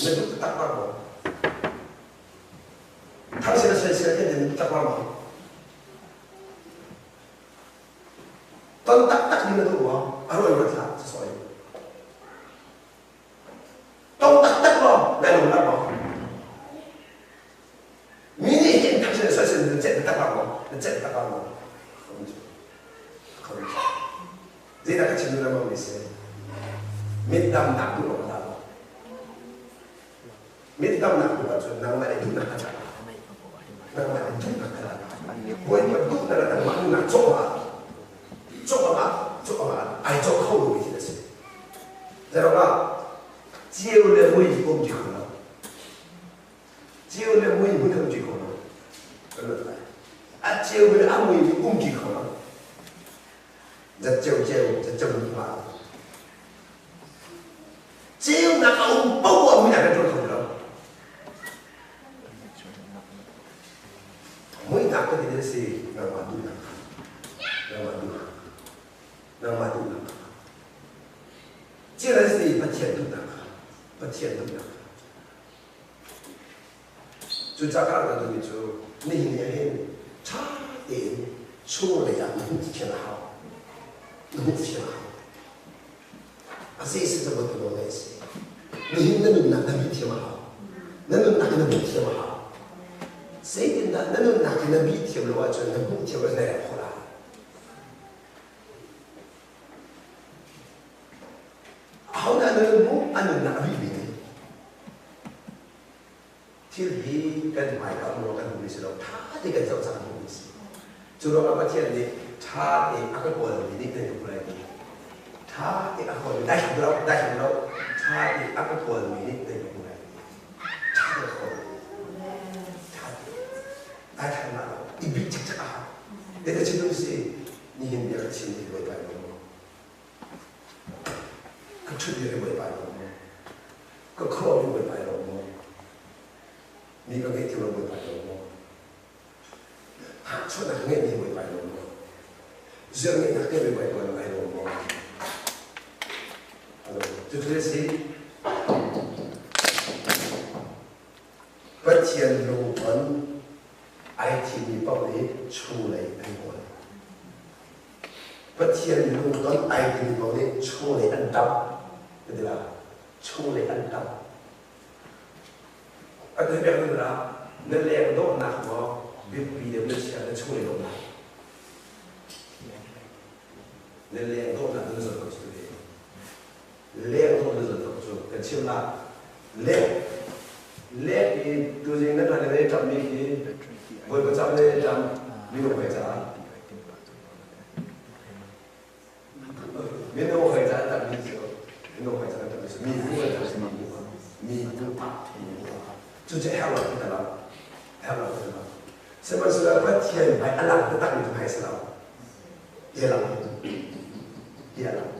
Na duh tak la maw? Thangchiat na soisel kan in tak la maw? Ton taktak ding na duh maw? A ruai ruat hlah, sawsawh in. Tong taktak maw? Na lung lam maw? Mi nih hin thangchiat na soisel na celh tak la maw? Na celh tak la maw? Zeidah ka chim duh na mi si? Mit damnak duh awk a lo. Mit damnak duh ahcun nangmah nih duhnak kha cah. Nangmah nih duhnak kha Bawipa duhnak le nangmah duhnak cawh ah cawh ah cawh ah ai cawh kho lomi thil a si. Zeiruangah ceu le mui um ti kho lo. Ceu le mui hmun um ti kho lo. Kan lut lai. A ceu le a mui um ti kho lo. Zat ceu ceu zat ceu mu ma. Ceunak a um paoh ah muihnak kan ṭuan kho ti lo. Muihnak ka ti na si nangmah duhnak kha. Nangmah duhnak. Nangmah duhnak kha. Ceu na si Pathian duhnak kha. Pathian duhnak kha. Cucaah ka rak na duhmi cu nihin ni ah hin ṭha tein chunglei ah na hmuh thiam a hau. Na hmuh thiam a hau. A zei si cu van nawl a si. Nihin na nunnak na bih thiam a hau. Na nunnak na bih thiam a hau. Zeitindah na nunnak hi na bih thiam lo ahcun na hmuh thiam lo na rep khawh lai. Ahodah na nun hmuh? A nunnak a bihmi nih. Thil hi kan hmaika um ruang kan hmuhmi si lo, ṭha te kan zoh cang hmuhmi si. Cu ruangah Pathian nih ṭha te a ka kawlmi nih nan ka hmu lai ti. Ṭha te a kawlmi, dai hlam lo, dai hlam lo, ṭha te a ka kawlmi nih nan ka hmu lai ti. Ṭha te ka kawl. Ṭha te. Dai hlam la lo, i bih cikcek a hau. Te ka chim si, nihin bia ka chim hi Bawipa lo maw? Ka ṭhut hi Bawipa lo maw? Ka khuah mi Bawipa lo maw? Mi ka ngeih lo Bawipa lo maw? Hahchuahnak ngeih mi Bawipa lo maw? Ziar ngeihnak te Bawipa lo ai lo maw? Cucu a si. Pathian lungton ai thimmi paoh nih chunglei an kawl. Pathian lungton ai timi paoh nih chunglei an ṭap. Ka ti la. Chunglei an ṭap. Atu hi biak na na leng dawhnak maw biapi deuh na chia na chunglei dawhnak. Na leng dawhnak na zoh ko cu ve. Leng dawh na zoh ko cu kan chim la. Leng leng i tuzing na ṭan le ṭap mi khi Bawipa cam le ṭam minung hoi caah minung hoi caah ṭap mi cu minung hoi caah ṭap mi cu mi hu Cucu a herh lo ti lo. Herh lo ti lo. Sihmanhsehlaw Pathian hmai a lang taktak mi tu hmai a si lo. Hi a lang. Hi a lang.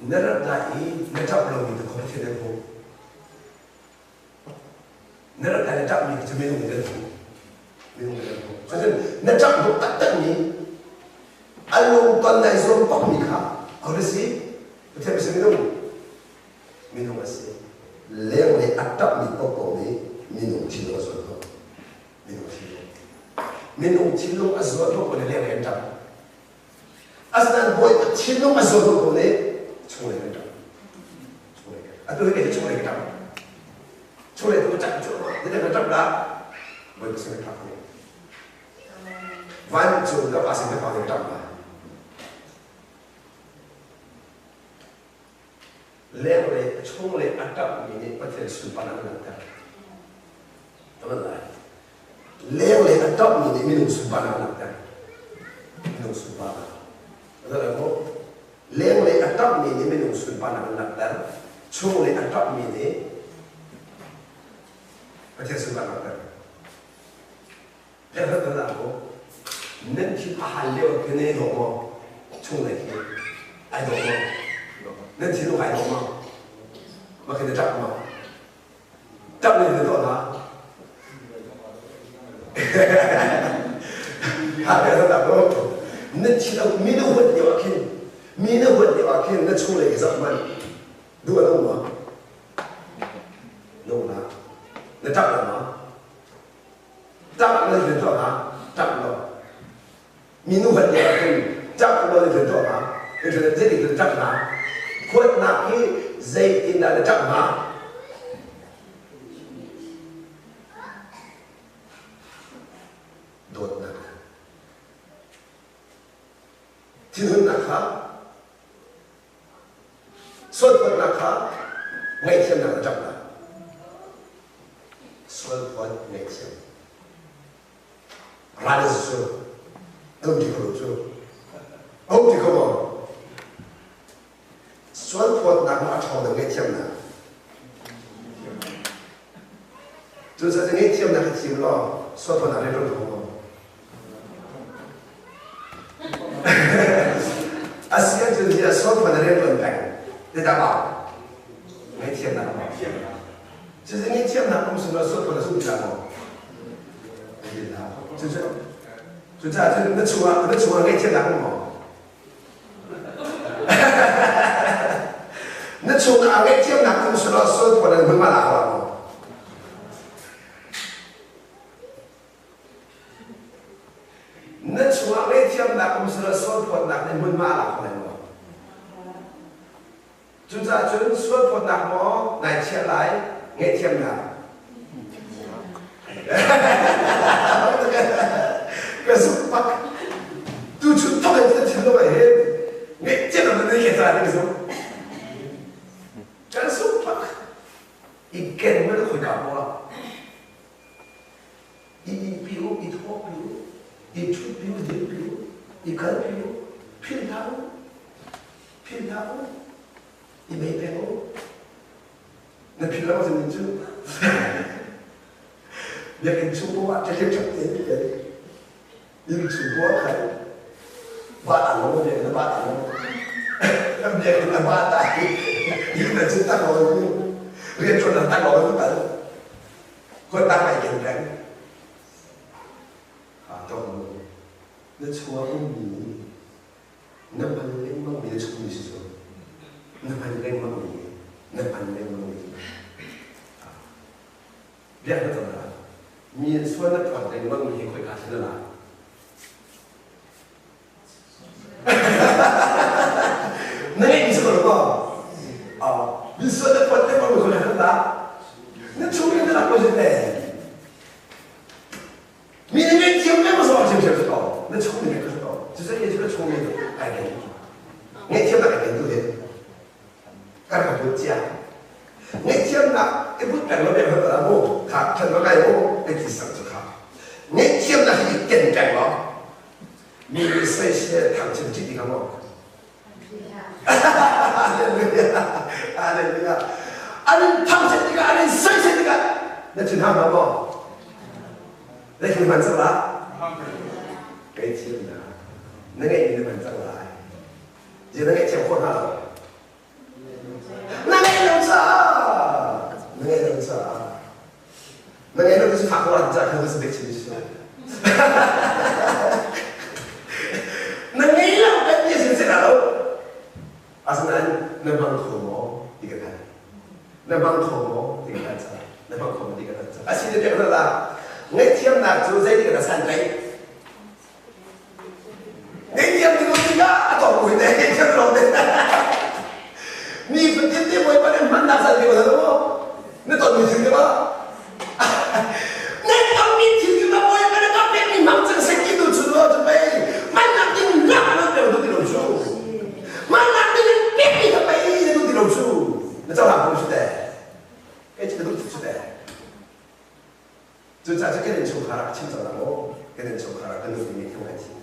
Na rat lai i na ṭap lomi tu kha Pathian an hmuh. Na rat lai na ṭapmi cu minung nih an hmuh. Minung nih an hmuh. Cutin na ṭap hnawh taktakmi a lungton nai zuam bakmi kha aho na si? Pathian na si minung? Minung a si. Lenglei a ṭapmi paohpaoh nih minung thinlung a zuan hnawh. Minung thinlung. Minung thinlung a zuan hnawh paoh nih lenglei an ṭap. Asinain Bawipa thinlung a zuan hnawh paoh nih chunglei an ṭap. Chunglei kan atu hi kei cu chunglei ka ṭap. Chunglei tu ka ṭap cu na ka ṭap dah Bawipa sin ka ṭap ni. Vancung ka pa sin ka pa ka ṭap lai. Lenglei a chunglei a ṭapmi nih Pathian sunparnak an langhter. Taman lai. Lenglei a ṭapmi nih minung sunparnak an langhter. Minung sunparnak. Azal ko. Lenglei a ṭapmi nih minung sunparnak an langhter. Chunglei a ṭapmi nih Pathian sunparnak an langhter. Biaknak ko. Nan thin a hal lio khi nan i dawh maw? Chunglei khi ai dawh maw? Nan thinlung ai dawh maw? Mah khi na ṭap maw? Ṭap nih na dawh hna. Ha biaknak ko. Na thin mi na huat lio ah khin mi na huat lio ah khin na chunglei khi zoh hmanh. Duh a lo maw? No na. Na ṭap lo maw? Ṭap lo in tuah hna, ṭap lo. Minu han lio ah khin ṭap lo in tuah hna. Zeitin na ṭap hna? Huatnak hi zeitindah na ṭap hna? Dawtnak. Thinhunnak kha Sualphuatnak kha ngaihthiamnak na ṭap lai. Sualphuat ngaihthiam. Ral cu a um ti kho lo cu. A um ti kho maw? Sualphuatnak ma a ṭhawng deuh ngaihthiamnak. Cucaah ngaihthiamnak hi thim law sualphuatnak rian ṭuan kho maw? A si ahcun hi a sualphuan a rianṭuan peng. Zeidah mau? Ngaihthiamnak a mau. Cucu ngaihthiamnak um sungah sualphuan a sung ti maw? Cucu cucaah cun na chungah na chungah ngaihthiamnak um maw? Na chungah ngaihthiamnak um sungah sualphuan an hmun ma la maw? Na chungah ngaihthiamnak um selaw sualphawtnak nih hmunhma a lak kho lai maw? Cucaah cun sualphawtnak maw nai chiah lai ngaihthiamnak? Ka zumh bak. Tu chun thok in thin lo ai hin ngaihthiamnak na nei ke ta ding zumh. Kan zumh bak. I ken man khoi ka maw? I pi u, i thawh pi u, i ṭhut pi u, dir pi u, i kal pi u, philh hlah u, philh hlah u, i mei peng u. Na philh lo ahcun cu biakinn chung poah ah ṭhek ṭhek te in inn chung poah khan ba ta lo biakinn ba ta lo biakinn a ba ta inn na cun tak lo rian ṭuan na tak lo kal Huatnak ai ken peng. Aa tong mu. Na chungah ummi na hman lengmangmi na chungmi si cu. Na hman lengmangmi na hman lengmangmi. Biak na ton ah mi an sual na phawt lengmangmi hi khoika thil na lak? Na ngeihmi si ko lo maw? Mi sual na phawt lengmang mi khoika thil na lak? Na chung in na lak ko si te. Mi nih ngaihthiam lengmang zong thiam thiam si ko. Na chung in ka si ko. Cucu Jesuh ka chung in ai ken. Ngaihthiamnak ai ken tu hi. Kan ka put cia. Ngaihthiamnak i put peng lo peng lo mu. Kha than ma kai mu. Ai ti sang cu kha. Ngaihthiamnak hi i ken peng lo. Mi nih soisel thangchim ṭih ti kha maw? Hallelujah. Hallelujah. An in thangchiat tikah, an in soisel tikah na thin hang hna maw? Na thin hman cang la? Ngaihthiam na. Na ngeihmi na hman cang lai. Zia na ngaihthiam khawh hna lo. Na ngeih lo caah. Na ngeih lo caah. Na ngeih lo cu fak ko an cah kha ka bek chin su. Na ngei lo kan ti sin sin lo. Asinain na hmang kho maw ti ka hal. Na hmang kho maw ti ka hal cang. Na hmang kho maw ti ka hal cang. Asi na biak la. Ngaihthiamnak cu zeitik na san tlaih? Ngaihthiam ti tikah a tong mui te ngaihthiam lo te. Mi fatin te Bawipa nih hmannak san ti lo na ton mi thil te ba. Na ton mi thil ti ba Bawipa nih ka pek mi mang cang sek ti tu chu lo chu pei. Mannak ding lak lo pe tu ti lo chu. Mannak ding pek mi ka pei na tu ti lo chu. Na cohlang ko chu te. Kai chu tu chu te. Cucaah cu kan innchungkhar ah ka chim cang la maw? Kan innchungkhar ah ka nupi nih thiam kai thi,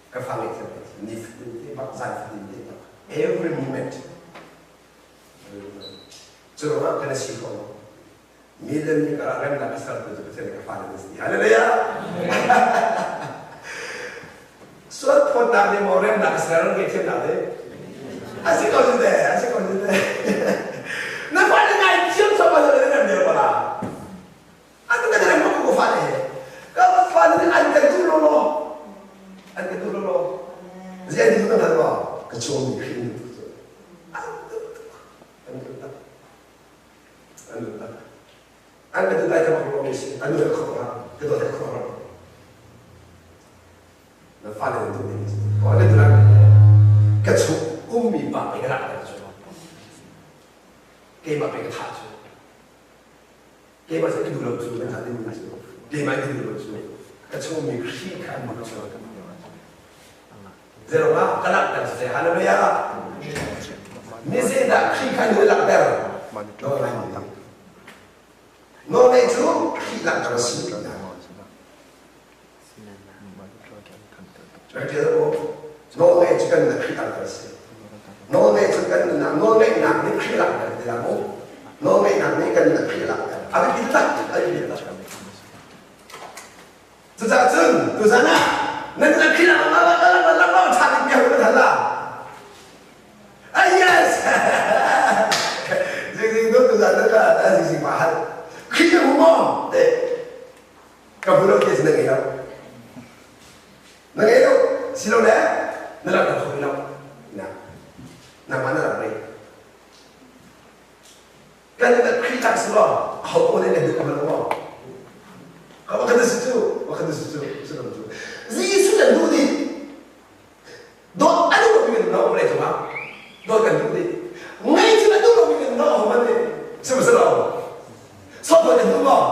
ka fa nih thiam kai thi, ni fatin te bak, zan fatin te bak, every moment. Cu ruangah kan si kho lo. Mi le mi karah remnak a sertu cu Pathian le ka fale nan si. Hallelujah! Sual phawtnak nih maw remnak a ser, ngaihthiamnak nih? A si ko cu te, a si ko cu te. Na fale ngaithiam sawm ah na rem deuh ko la. An kan rem ko ko fale he. Ka fale nih an kan duh lo law. An kan duh lo law. Zei an duh na hngal maw? Ka chawmi Khrih in duh cu. An duh tuk. An duh tak. An duh tak. An kan duh lai ka bak lo si. An duh kho ra. Ka dawt kho ra. Na fale an duh ding ko an duh ka chung ummi pa pe ka rak cu. Keimah pe ka thah cu. Keimah cu ka duh lo cu nan thah ding cu. Keimah ka duh lo cu. Ka chung ummi Khrih kha an duh cu. Zeirong ah ka langhter siseh hallelujah. Mi zeidah Khrih kha nu langhter? Nawlngaih cu Khrih langhter a si. Nawlngaih cu kan Khrih langhter a si. Nawlngaih cu kan nunnak nawlngaihnak nih Khrih langhter ti la mu. Nawlngaihnak nih kan nunnak Khrih langhter. A biapi taktak, a biapi taktak. Cucaah cun tuzan ah nan nunnak Khrih langhter lang ṭha bik bia kan hal la. Ah yes! Zing zing tu tuzan na ka zing zing pa hal. Khrih na hmu maw? Te. Ka hmu lo ti na ngei lo. Na ngei lo. Si lo le na rak kho lo. Na. Nangmah na rak rei. Kan in Khrih tak si lo. Ho ko nih kan duh lo maw? Ka kan si cu, kan si cu, si lo cu. Jesuh kan duh dih. Dawt a duh lomi kan no vawlei cungah dawt kan duh dih. Ngaihchia a duh lomi kan no ho man nih si maw si lo? Sawt kan duh maw?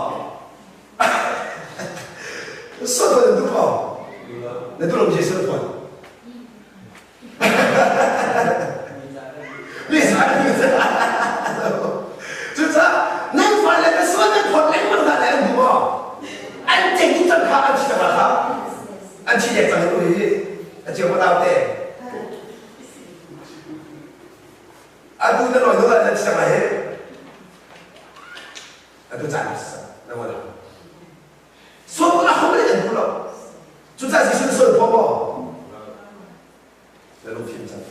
Sawt kan duh maw? Na duh lo Jesuh na phuan. Mi sa Cucaah nan fale na sual nan phawt lengmang hna le an duh maw? An ceng tu cang kha an thi cang kha. An thi dek cang hi hi. A cio ma te. Atu na noi nu an thi cang lai hi. Atu caan na ngol. Sual a ho le an duh lo. Cucaah Jesuh sual phaw maw? Na lungfim cang.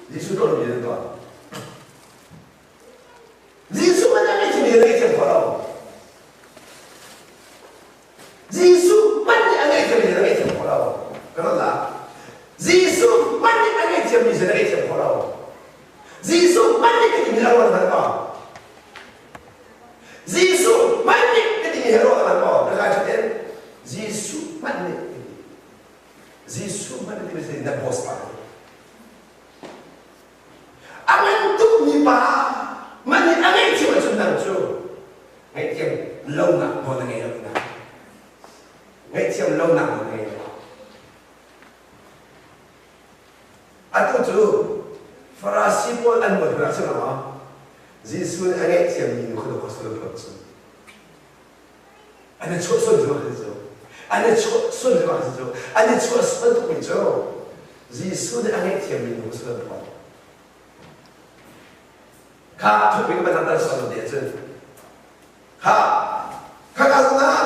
Jesuh tuah mi nan tuah. Jesuh man a ngei mi na ngei thiam kho lo. Jesuh man nih a ngei thiam mi na ngei thiam kho lo. Ka rat la. Jesuh man nih a ngei thiam mi na ngei thiam kho lo. Jesuh man nih ka ti mi a ruat hmanh maw? Jesuh man nih ka ti mi a ruat hmanh maw? Na kai ṭhat Jesuh man nih ka ti. Jesuh man nih ti na boss pa. A ngan tukmi pa man nih a ngaihthiam ahcun nang cu ngaihthiam lonak nawl na ngei lo na. Ngaihthiam lonak nawl na ngei lo. Atu cu Farasi pawl an mual hna si lo maw? Jesuh nih a ngaihthiammi nu kha dawh sual phawt cu. An i chuah sual cu cu. An i chuah sual cu cu. An i chuah sual tukmi cu Jesuh nih a ngaihthiammi nu kha sual phawt. Kha thuping ban tan son de cun. Kha kha ka zong ah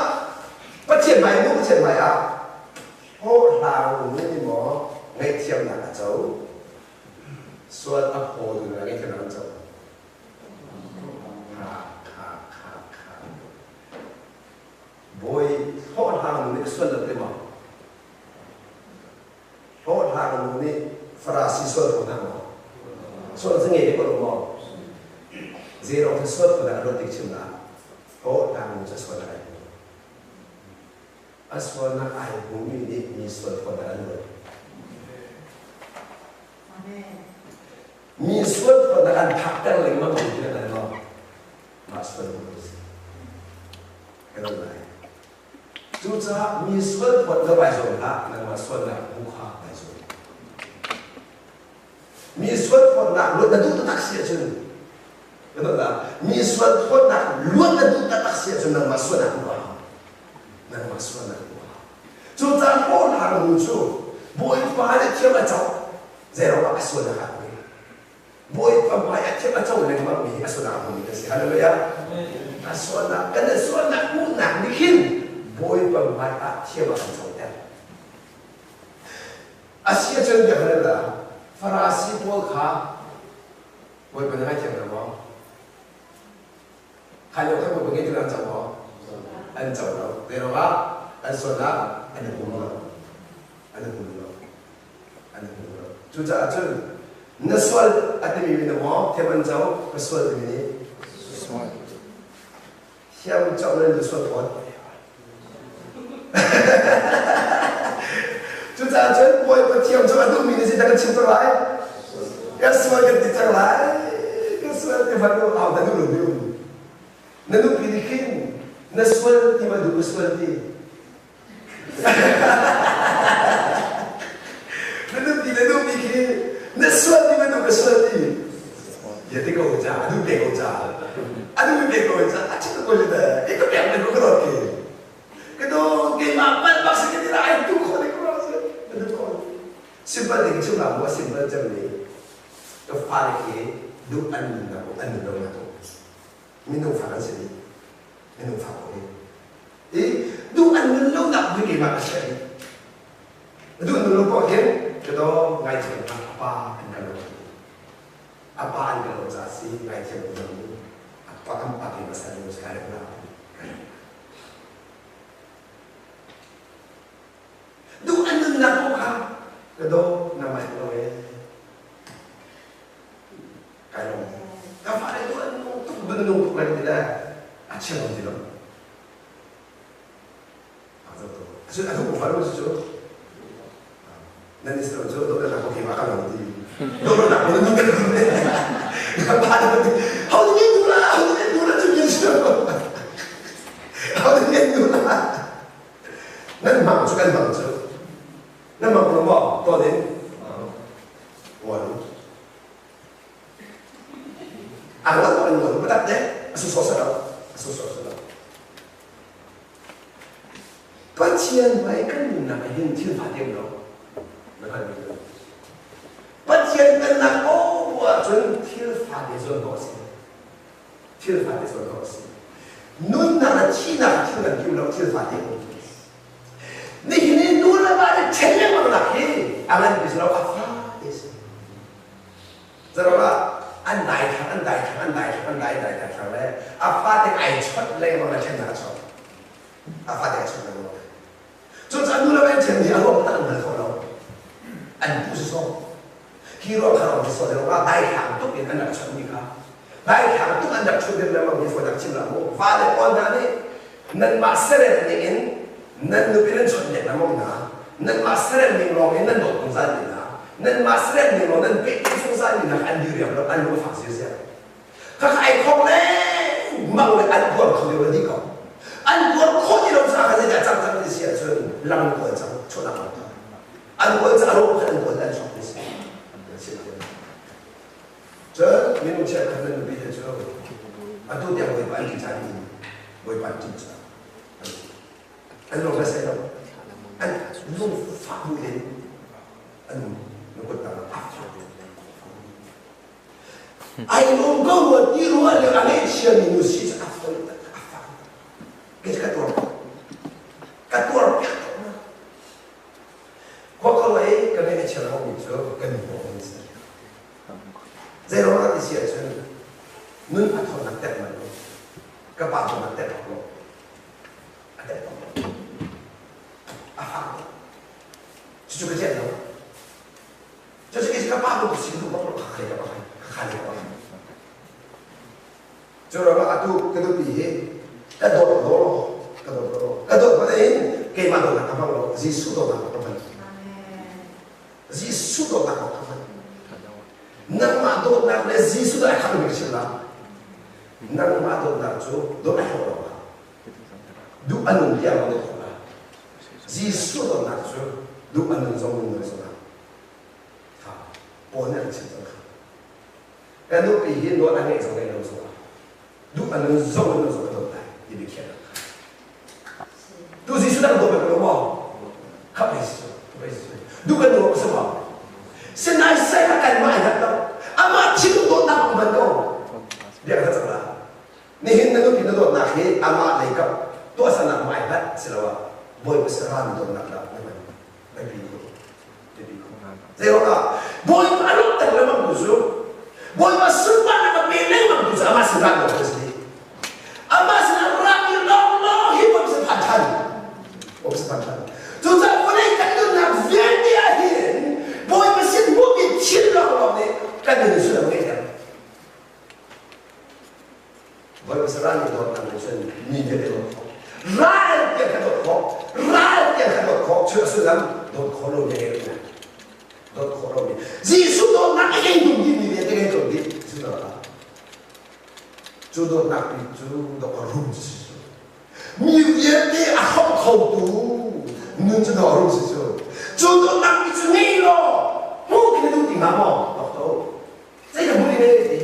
Pathian hmai nu Pathian hmai ah hlawhhlang nu nih maw ngaihthiamnak a co sual a phaw tu nih ngaihthiamnak an co. Kha kha kha kha Bawi hlawhhlang nu nih sual lo te maw? Hlawhhlang nu nih Farasi sual kho hna maw? Sual cu ngei ko lo maw? Zeirong cu sual kho dah a ruat tik chim dah? Hlawhhlang nu cu sual ai hmu. A sualnak ai hmumi nih mi sual kho dah an ruat. Mi sual kho dah an phakter lengmang ti na maw? Mah sual mu si. Kan lai. Cucaah mi sual phawt na vai zawn hlah, nangmah sualnak hmu kha vai zawn. Mi sual phawtnak luat na duh taktak si ahcun, mi sual phawtnak luat na duh taktak si ahcun nangmah sualnak hmu a hau. Nangmah sualnak hmu a hau. Cucaah hlawhhlang nu cu Bawipa nih thiam a co, zeiruangah a sualnak ah hmu. Bawipa hmai ah thiam a co lengmang mi hi a sualnak a hmumi kan si. Hallelujah. A sualnak kan sualnak hmuhnak nih khin Bawipa hmai ah thiam a kan coter. A si ahcun biak la Farasi pawl kha Bawipa na ngaithiam hna maw? Kha lio khan Bawipa ngeitu an co maw? An co lo. Zeiruangah an sualnak an i hmu lo. An i hmu lo. An hmu lo. Cucaah cun na sual a timi mi na maw thiam an co ka sual timi nih sual thiam co nan na sual fawn. Cucaah cun Bawipa thiam cu a duhmi na si ta kan chim cang lai. Ka sual kan ti cang lai. Ka sual ti van au ta duh lo mi um. Na nupi nih khin na sual ti ma duh ka sual ti. Na nupi le nupi khi na sual ti bantuk ka sual ti ya ti ko ca a duh pe ko ca a duh pe ko ca a chim ko le e ka pek ko ka dot ke ka do keimah pan bak si ka ti ai tu kho ni ko se ka du ko simple ding chim la mo simple cem ni ka fa le khi duh an nun na ko an nun lo na ko minung fa kan si ni minung fa ko ni I duh an nun lonak hi keimah ka chiah dih. Duh nun lo poah hin ka daw ngaithiam hlah a pa an ka lo. A pa an ka lo caah si ngaithiam ko zong a pa kan pa keimah san lo si kai rem la. Duh an nunnak ko kha ka daw nangmah lo e. Kai lawm. Ka fale duh an nung tuk duh nung tuk reng ti le a chiang lo ti lo. A duh fa lo cu nan is lo cu do na ko ke ma ka lo ti do na ko nu kan nu ne na pa na ti how do you do la how do you do la chu yin how do you do la nan mang chu kan mang chu nan mang ko mo to din one Ang lo an lo tak de a su so sa lo a su so sa lo Pathian hmai kan nunnak ah hin thil fa tem lo na hngal mi cu Pathian pennak o bu ahcun thil fa te zawn ko a si thil fa te zawn ko a si nunnak le thihnak thil kan kim lo thil fa te nihin i nu le va le ṭhen lengmang nak hi a ngan bi lo a fa te si Zarora an dai thang an dai thang an dai thang an dai dai dai thang le a fate ai chot lengmang le ṭhennak a chot a fate ai chot lengmang cucaah nu le va ṭhen hi a ruang tak an hngal kho lo an pu si so hi ruang kha rong si so le wa dai thang tuk in an rak chot mi kha dai thang tuk an rak chut ding lengmang mi fawi tak chim la mu va le pawl hna nih nanmah serem ning in nan nupi nan chawnh nek lengmang hna nanmah serem ning lawng in nan dawt zungzal mi hna nanmah serem ning lawng nan pehtlai zungzal mi hna an diriam lo an lung a fak ziaziah khakha ai khong lengmang le an tuar kho lio dih ko an tuar khawh ti lo caah khan zeidah cang cang ti si ahcun lam kawl cang chuahnak lam an kawl cang a rawh khan an kawl an chuak ti si Cun minung cheukhat nan nupi he cu atu tiang Bawipa an ṭih caan in Bawipa an ṭih caan. An lung a seh lo. An lungfak bu in an um. Na kut tang ah a fak. Ai lawm ko rua ti rua le a ngaihchiami nu si cu a fawi tak a fak tak. Kei ka tuar ka tuar piak tuk na. Khua ko ei ka ngaih a chia lomi cu kan nu an si. Zeiruangah ti si ahcun nun a thawtnak tek man lo. Ka pa thawtnak tek lo. A tek lo. A fak lo. Cucu ka ciah lo. Cucu kei ka pa bu si duh bak lo kha ka pa kha ka pa. Cu ruangah atu ka nupi hi ka dawt lo ka dawt lo ka dawt ba in keimah dawtnak ka hmang lo Jesuh dawtnak ka hman. Jesuh dawtnak ka hman. Nangmah dawtnak le Jesuh dawtnak kha ka chim la. Nangmah dawtnak cu dawt a hau lo. Duh a nung tiang dawt khawh la. Jesuh dawtnak cu duh a nun zong nun zong ah kha Paul nih an chim cang kha. Kan nupi hi nawl a ngeih zong ngeih lo zong ah duh a nun zong nun zong a dawt lai ti biakhiahnak kha. Tu Jesuh dah dawt ko maw? Khap Jesuh, duh kan duh si maw? Sinai sai ka kan mah ai lo. Amah thinlung dawtnak man ko. Biak ka cang la. Nihin na nupi na dawtnak hi amah lei kap tuahsernak ma ai hlat siloah Bawipa saram dawtnak dah na hman biapi ko biapi ko zeiruangah Bawipa a lawmhter lengmang tu cu Bawipa sunparnak a pe lengmang tu cu amah sin rak dawt si amah sin rak i lawnglawng hi Bawipa sin phan ṭhan Bawipa sin phan ṭhan cucaah vawlei kan nunnak vialte ah hin Bawipa sin hmuhmi thil lawnglawng nih kan nun sullam ngeihter Bawipa saral nih dawtnak nih cun mi vialte dawt khawh. Ral tiang kha dawt khawh. Ral tiang kha dawt khawh. Cu a sullam dawt khawh lo mi ngei lo Dawt khawh lo mi. Jesuh dawtnak a ngei tum dih mi vialte ngei tum dih. Cu dawtnak. Cu dawtnak pi cu dawt a rum si cu. Mi vialte a hrawk khotu nun cu dawt a rum si cu. Cu dawtnak pi cu ngei law hmuh khi na duh ti hnga maw? Dawt ko. Zeidah bul in na ngeih ti?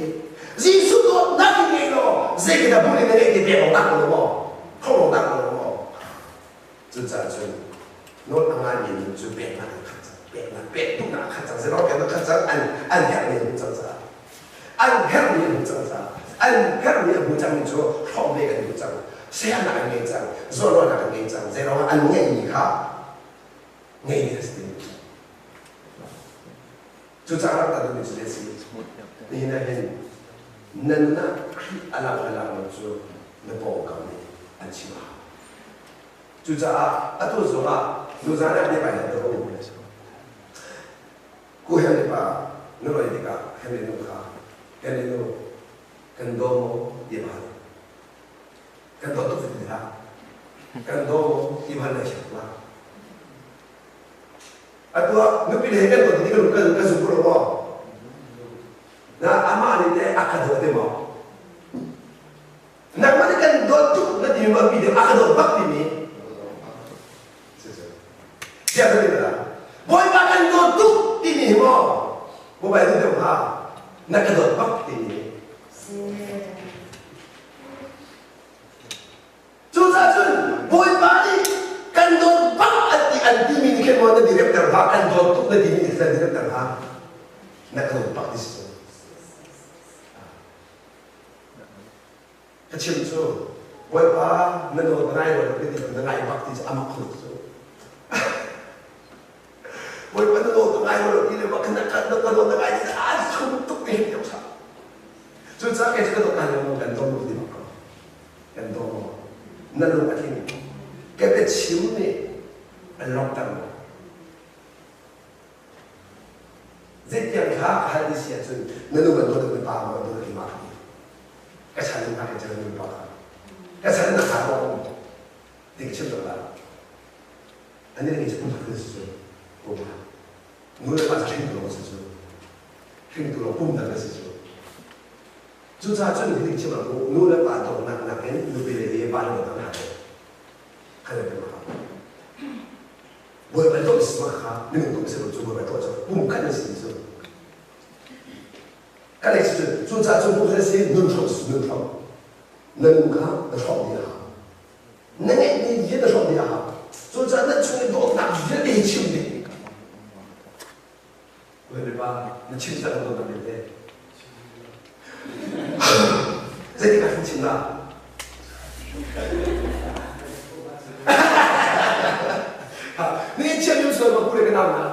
Jesuh dawtnak in ngei law zeidah bul in na ngeih ti pek awk tak lo maw? Khong tak lo maw? Cucaah cun nawl a ngaimi nun cu peknak in khat cang. Peknak pek duhnak a khat cang. Zeirong peknak khat cang an an herhmi a hmu cang caah. An herhmi a hmu cang caah. An herhmi a hmu cangmi cu hrawm ve kan duh cang. Sianak an ngei cang. Zawnruahnak an ngei cang. Zeirong an ngeihmi kha ngeimi a si ti. Cucaah rak duhmi cu zei a si? Nihin ah hin na nun ah Khrih a lang le lang lo cu na pawngkam nih an chim a hau. Cucaah atu zongah nuzan ah bia kai hal u. Ku Henry pa na roi tikah Henry nu kha Henry nu kan daw maw ti ma hal. Kan dawt tuk ti hlah. Kan daw maw ti ma hal na hriat ma. Atu ah nupi le he kan dawt ti kan kan kan zum ko lo maw? Na amah nih teh a ka dawt te maw? Nangmah nih kan dawt tuk na ti mi mi a ka dawt bak timi. Siang ka ti la. Bawipa kan dawt tuk timi hi maw? Bawipa dawt deuh hnga. Na ka dawt bak timi. Cucaah cun Bawipa nih kan dawt bak an ti an timi nih khin maw na diremter hlah kan dawt tuk na timi nih khin na diremter hlah na ka dawt bak ti si cu. Ka chim cu Bawipa na nawl ka ngai lo na ti na ngai bak ti cu amak khun cu. Bawipa na nawl ka ngai lo ti le bak na ka na ka nawl na ngai ti a thum tuk ni hin Cucaah kei cu ka dawt lai lo kan dawt lo ti bak ko. Kan daw maw? Na lung a tling. Ka biachim nih an lawmhter maw? Zeitiang kha ka hal ti si ahcun na nu kan dawt na pa maw dawt keimah ka ti. Ka chan in hna ka nu pa kha. Ka chan na kha maw? Ti ka chim tuk lai. Ani le kei cu pum khat si cu. Pum khat. Nu le pa cu hringtu lawng si cu. Hringtu lawng pum dang si cu. Cucaah cun hitin chim ah nu le pa dawtnak nakin nupi le hi pa le dawtnak hna deuh. Kha le deuh kha. Bawipa dawt si kha minung dawt si lo cu Bawipa dawt cu pum khat na si cu. Ka lei si cun cucaah cun pum si nun hrawm si nun hrawm. Na nun kha na hrawm dih a hau. Na ngeihmi vialte na hrawm dih a hau. Cucaah na chung i dawtnak vialte hi chim ding. Bawipa na chim cang dawtnak vialte. Zeitik ah kan chim la? Ni chiam yung sual ma kure ka nau na.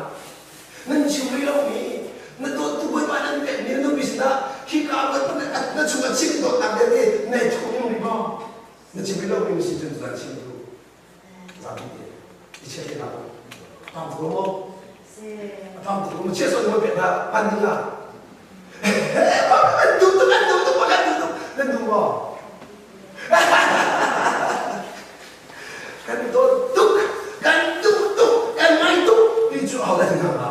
Nan chim rih lo mi na dawt tu bawipa nan pek mi na nupi sinah hi ka bawipa na chung a chim dawtnak vialte nei thuk ning rih maw? Na chim rih lo mi si cun zan chim tu. Zapi te i chiah te hlah. Pam tu mo. Pam tu mo chia so mo pek na pan ding la. An duh tuk an duh tuk an duh tuk nan duh maw? Kan dawt tuk kan duh tuk kan ngai tuk ti cu ho dah thinhang hnga?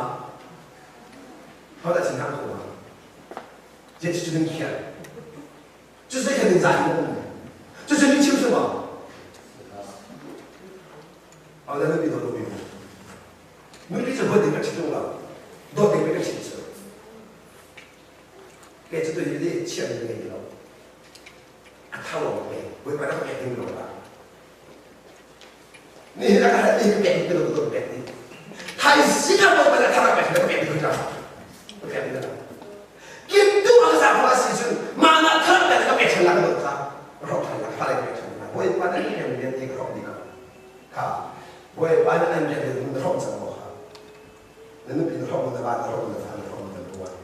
Ho dah thinhang ko hnga? Jesuh cu nan khiah. Cu zei kan in zai maw? Cu cu ni chim si maw? Ho dah nupi dawt nupi mu? Nupi cu huat ding ka chim tung lo. Dawt ding ka chim cu. Kei cu tu hi chiah mi ngei lo. A tha lo me. Bawipa na ka pek ding lo la. Ni hi na ka hal ni ka pek ding lo ka pek ding. Thai sing ah Bawipa na thara pek ka pek ding ka ka pek ding la. Kim tu ang sa pha si cun mah na thar pek ka pek than la ka dawt kha. Rok than la ka le pek than la. Bawipa na rian rian te ka rok ding kha. Bawipa na an rian na rok cang ko kha. Na nupi na hrong na va na hrong na fa na hrong na ruan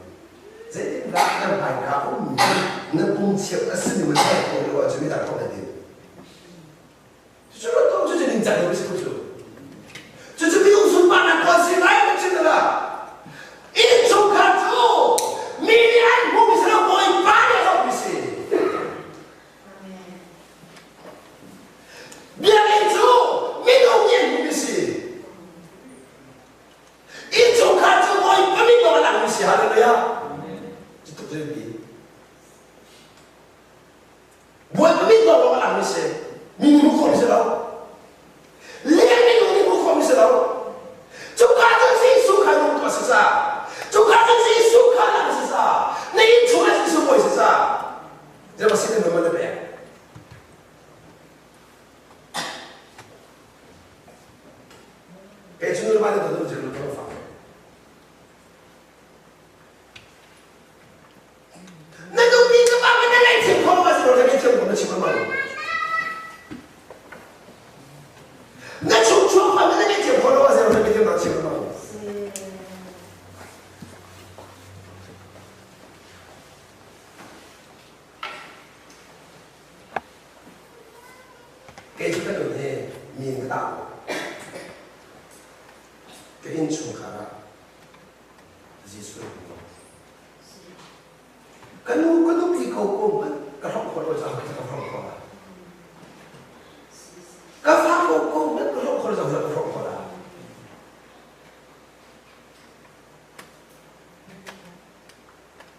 zeitindah na hmaika ummi na pum chiat a simi na theih ko lo ahcun midang hrong na din cucu rat ko cucu ningcang lo si ko cu cucu minung sunparnak ko si lai ka chim na innchungkhar cu mi nih an hmuhmi si lo Bawipa nih a hmuhmi si Biakinn cu minung nih an hmuhmi si. Innchungkhar cu Bawipa min lawng a langmi si. Hallelujah. Cu tuk cu ti. Bawipa min lawng a langmi si. Mi nih hmuh khawhmi si lo. Leng minung nih hmuh khawhmi si lo. Cuka cun Jesuh kha nung tuah si ca. Cuka cun Jesuh kha lang si ca. Na innchung ah Jesuh bawi si ca. Zeimah sin in na pek. Kei cu nu le va nih dawt an ka fak. Na nupi na pa na ngaihchim kho ma si lo na ngaihchim kho na chim ma Na chung chuak fa na ngaihchim kho lo ma si lo na ngaihchim na chim ma Kei cu ka nun hi mi in ka tah lo. Ka innchungkhar ah Jesuh in ka Ka nu ka nupi ko ko hmanh ka hrok khawh lo caah ka hrok khawh lai. Ka fa ko ko hmanh ka hrok khawh lo caah ka hrok khawh lai.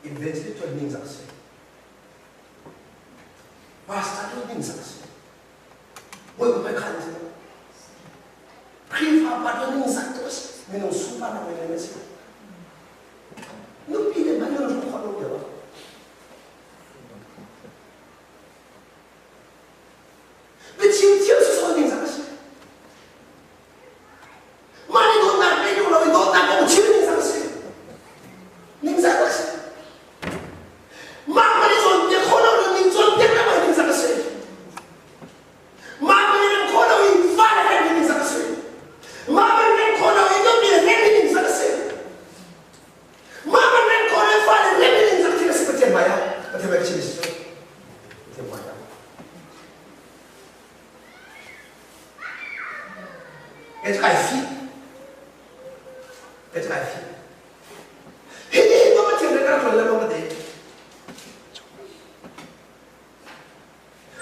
Evangelist tuan ningzak a si. Pastor tuan ningzak a si. Bawipa hmai khan a si. Khrihfa pa tuan ningzak tu a si. Minung sunparnak men a si. Nupi le hmanh nan hruk khawh lo lio ah. Biachim thiam sawsawh ningzak a si. Mah nih dawtnak ngei duh lo i dawtnak kong chim ningzak a si. Ningzak a si. Mah hmanh i cawnpiak khawh lo ning cawnpiak na hmanh ningzak a si. Mah hmanh i rem khawh lo i fale hrem hi ningzak a si. Mah hmanh rem khawh lo i nupi le hrem hi ningzak a si. Mah hmanh rem khawh lo i fale hrem hi ningzak thil a si Pathian hmai ah. Pathian hmai ka chim si cu. Pathian hmai ah. Kei cu kai fih. Kei cu kai fih. Hi ni hin Pathian nih kan ṭuan le ka ti.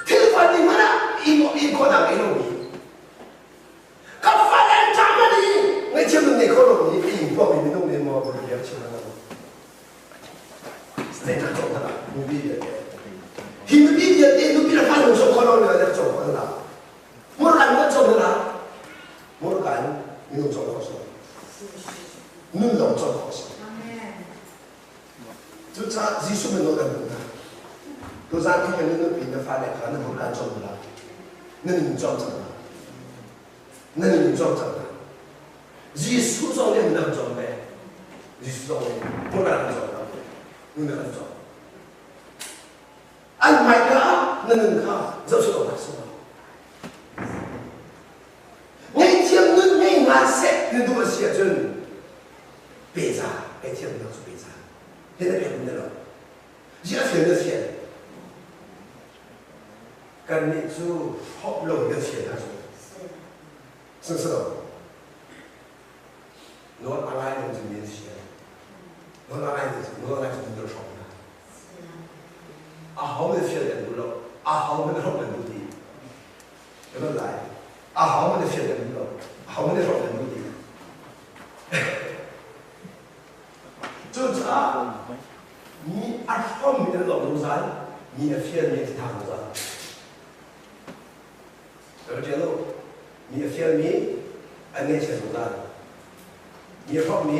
Thil fani hmanh ah in khawhnak ngei lomi. Ka fale an ṭah hmanh i ngaihthiam nan ngei kho lomi a ing huami minung nih maw bia chim lengmang. Zeidah cawk hna nupi vialte. Hi nupi vialte nupi le fale cawk kho lo le cawk kho hna. Murkan kan cawk hna. Murkan minung cawk kho si. Nun lawng cawk kho si. Cucaah Jesuh min kan duh hna. Tuzaan hi kan nupi na fale kha na murkan cawk hna. Na nun cawk cang hna. Na nun cawk cang hna. Jesuh zong nih an cawm ve. Jesuh zong nih murkan an cawk hna. Nun an cawk. na nun kha zohchunh awk a si lo. Ngaihthiam nun ngei hna seh na duh a si ahcun peza ngaihthiamnak cu peza hi na pek na lo. Ziah fial na fial. Kannih cu hrawp lo na fial hna cu. Sihmanhsehlaw nawl a ngai lo cu mi an fial. Nawl a ngai lo cu nawl a ngai cu na hrawk hna. Aho na fial kan duh lo. Aho na hrawk kan duh ti. Kan lai. Aho na fial kan duh lo. Aho na hrawk kan duh ti. Cucaah mi a hrawmmi an lawm zungzal, mi a fialmi an tha zungzal. Ka ṭial u. Mi a fialmi an ngaihchia zungzal. Mi a hrawkmi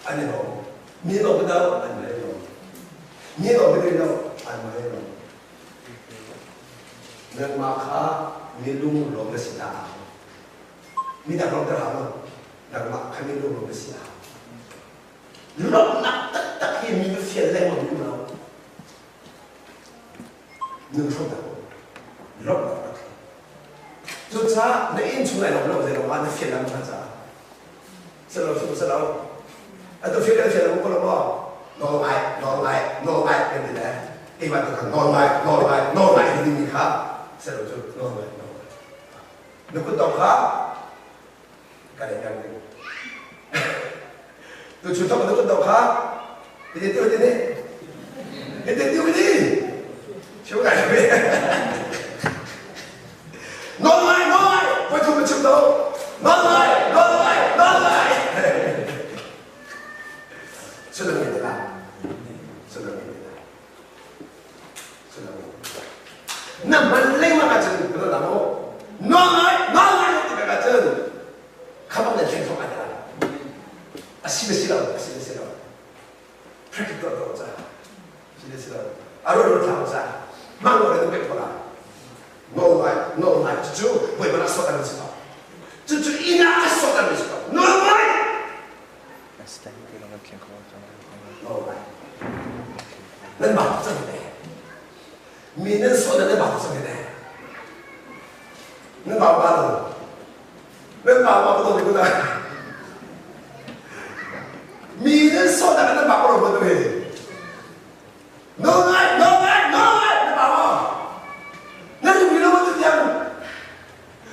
an i lawm. Mi lawm ka do, an mah i lawm. Mi lawm ka do, an mah i lawm. Nangmah kha mi lunglawm na si dah? Midang lawmter hau lo. Nangmah kha mi lunglawm na si dah? Lawmhnak taktak hi mi va fial lengmang um lo. Nun hrawmnak lawmhnak rak hi. Cucaah na inn chung ai lawm lo zei lawng ah na fial lang hna caah. Selo su selo. Atu fial fial lo ko lo maw? Nawl ngai, nawl ngai, nawl ngai kan ti le. Keimah tu kha nawl ngai, nawl ngai, nawl ngai ti dingmi kha selo cu nawl ngai, nawl ngai. Na kut dong kha ka lei dang ding. Tu chu thok na kut dong kha ti ti ti ti ti ti ti ti chiu ngai ve. Nawl ngai, nawl ngai, voi thum na chim lo. Nawl ngai, nawl ngai, nawl ngai. Sudah ngai la. Sudah ngai la. Sudah ngai. Na man lengmang ahcun na la maw? Nawl ngai, nawl ngai ti ka ahcun khabang na thleng thok ai la. Asi na si lo, asi na si lo. Practical to ca. Si na si lo. Aro ro thlau ca. Mang lo na pek ko la. Nawl ngai, nawl ngai cucu Bawipa nak sawt an si ko. Cucu inn ah a sawt an si ko. Nawl ngai. Nawl ngai. Nan bak cang ne. Mi nan sawt nan bak cang ne. Nan bak ba lo. Nan bak ba ko ko da. Mi nan sawt nan bak lo ko he. Nawl ngai, nawl ngai, nawl ngai na pa maw? Na lungri lo tu tiang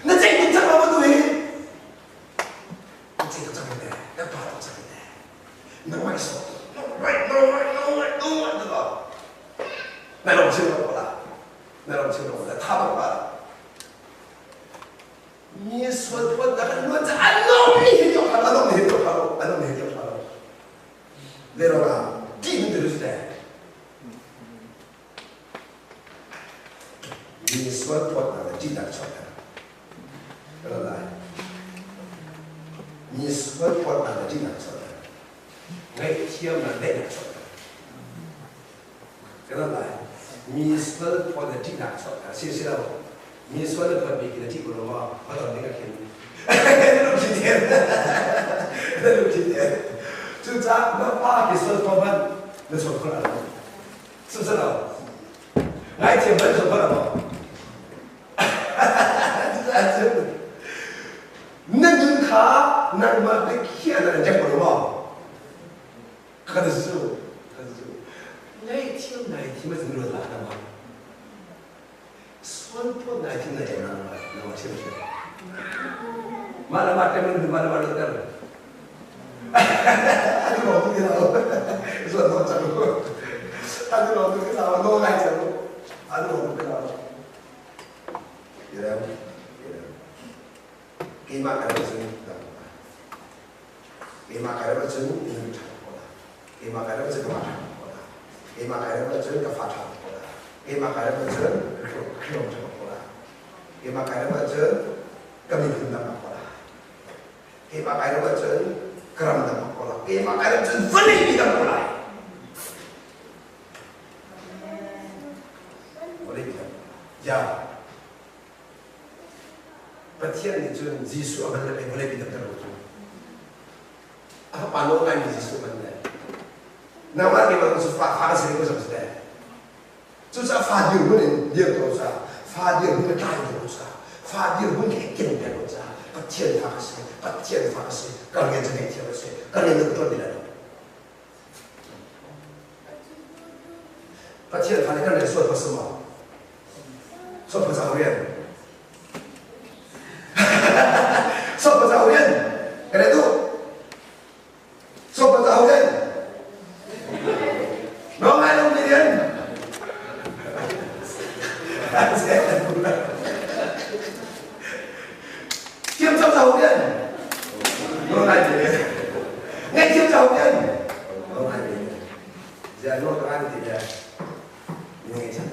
na ceih tuk cang lo tu hi. Na ceih tuk cang ne, na pa tuk cang ne. Nangmah i sawh tuk. Nawl ngai, nawl ngai, nawl ngai, nawl ngai tu lo. Na lung chim lo la. Na lung chim lo la. Tha bak la. Mi sual phuan na kan luan ca an lawm ni hi tiok halo, an lawm ni hi tiok halo, an lawm ni hi tiok halo. Leroga ṭih nu te mi sual phawtnak le ṭihnak chuahter ka lai mi sual phawtnak le ṭihnak chuahter ngaihthiamnak daihnak chuahter ka lai mi sual phawt le ṭihnak chuahter si si lo mi sual le phawt bik in a ṭih ko lo maw a ding a khin na lungthin te cucaah na pa khi sual phawt hmanh na sual phawt lo sihmanhsehlaw ngaithiam hmanh sual phawt lo cucaah cun na nun kha nangmah biakhiah na rem ko lo maw kan zu kan zu ngaihthiam ngaithiam a zin ruat la na Sualphawt ngai thil na em na na chim chim. Mah le mah temin mah le mah ter. Anu lo tu ke lao. Suan no chang. Anu lo tu ke lao no ngai chang. Anu lo tu ke lao. Irem irem. Keimah ka ram cun keimah ka ram cun in ṭha ko la. Keimah ka ram cun ka ma ṭha ko la. Keimah ka ram cun ka fa ṭha ko la. Keimah ka ram cun Khrihfa ṭha ko la. Keimah ka ram cun ka miphun dam ko la. Keimah ka ram cun ka ram dam ko la. Keimah ka ram cun vawlei mi dam ko lai. Vawlei mi dam. Ya. Pathian nih cun Jesuh a van le pei vawlei mi damter ko cu. A fapa nawl ngaimi Jesuh man le. Nangmah keimah cu fa fa ka si ko zong si te. Cucaah fa dirhmun in dir ko ca, fa dirhmun in tlai ko ca, fa dirhmun he ken peng ko ca, Pathian fa ka si, Pathian fa ka si, ka rian cu ngaihthiam a si, ka rian cu ka ṭuan ti lai lo. Pathian fa nih kan rian sual ko si maw? Sual ko ca rian. Sual ko ca rian. Ka rian tu. Sopa tau den. No ngai lo mi den. Thiam chau chau den. No ngai mi den. Ngai thiam chau den. No ngai mi den. Zia no ka ngai ti le. Ni ngai chan.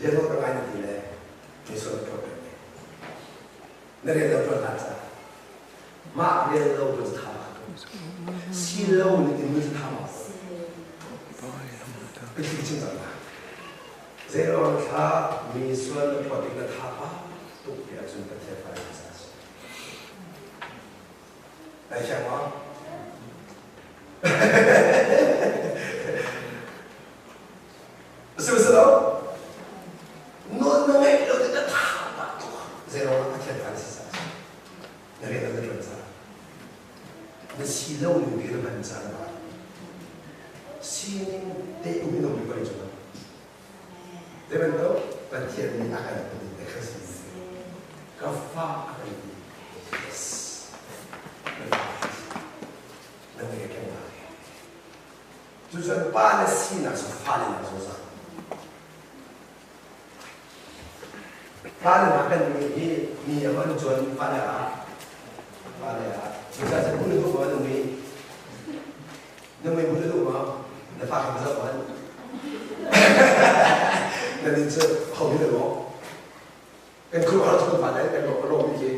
Zia no ka ngai ti le. Ni so ka pe. Na rian lo tuan hlah ca. Mah rian lo cu tha si lo na timi cu tha ma ka thil chim cang la zeiruang thla mi sual na phawt tik na tha pa tuk ti ahcun Pathian fa na sa si Nai siang maw? Si si lo? Nawl na ngeih lo tik na tha pa tuk zeiruang Pathian fa na si sa na rian na ṭuan cang. Na si lo ning te na hman caan ah sining te um in um ko cu. Zei bantuk Pathian nih a kan ti te kha si. Ka fa a kan ti. Yes. Na fa na ngai keng lai. Cucun pa na sinak cu fale na zungzal. Fale hna kan mi hi mi a van cuan fale ah fale ah cucaah cun hmun duh maw na mui na mui hmun duh maw na fa kha zoh hmanh na nin cu ho hi na lawh kan khuaruahhar tuk kan fale kan lawh lawh mi khi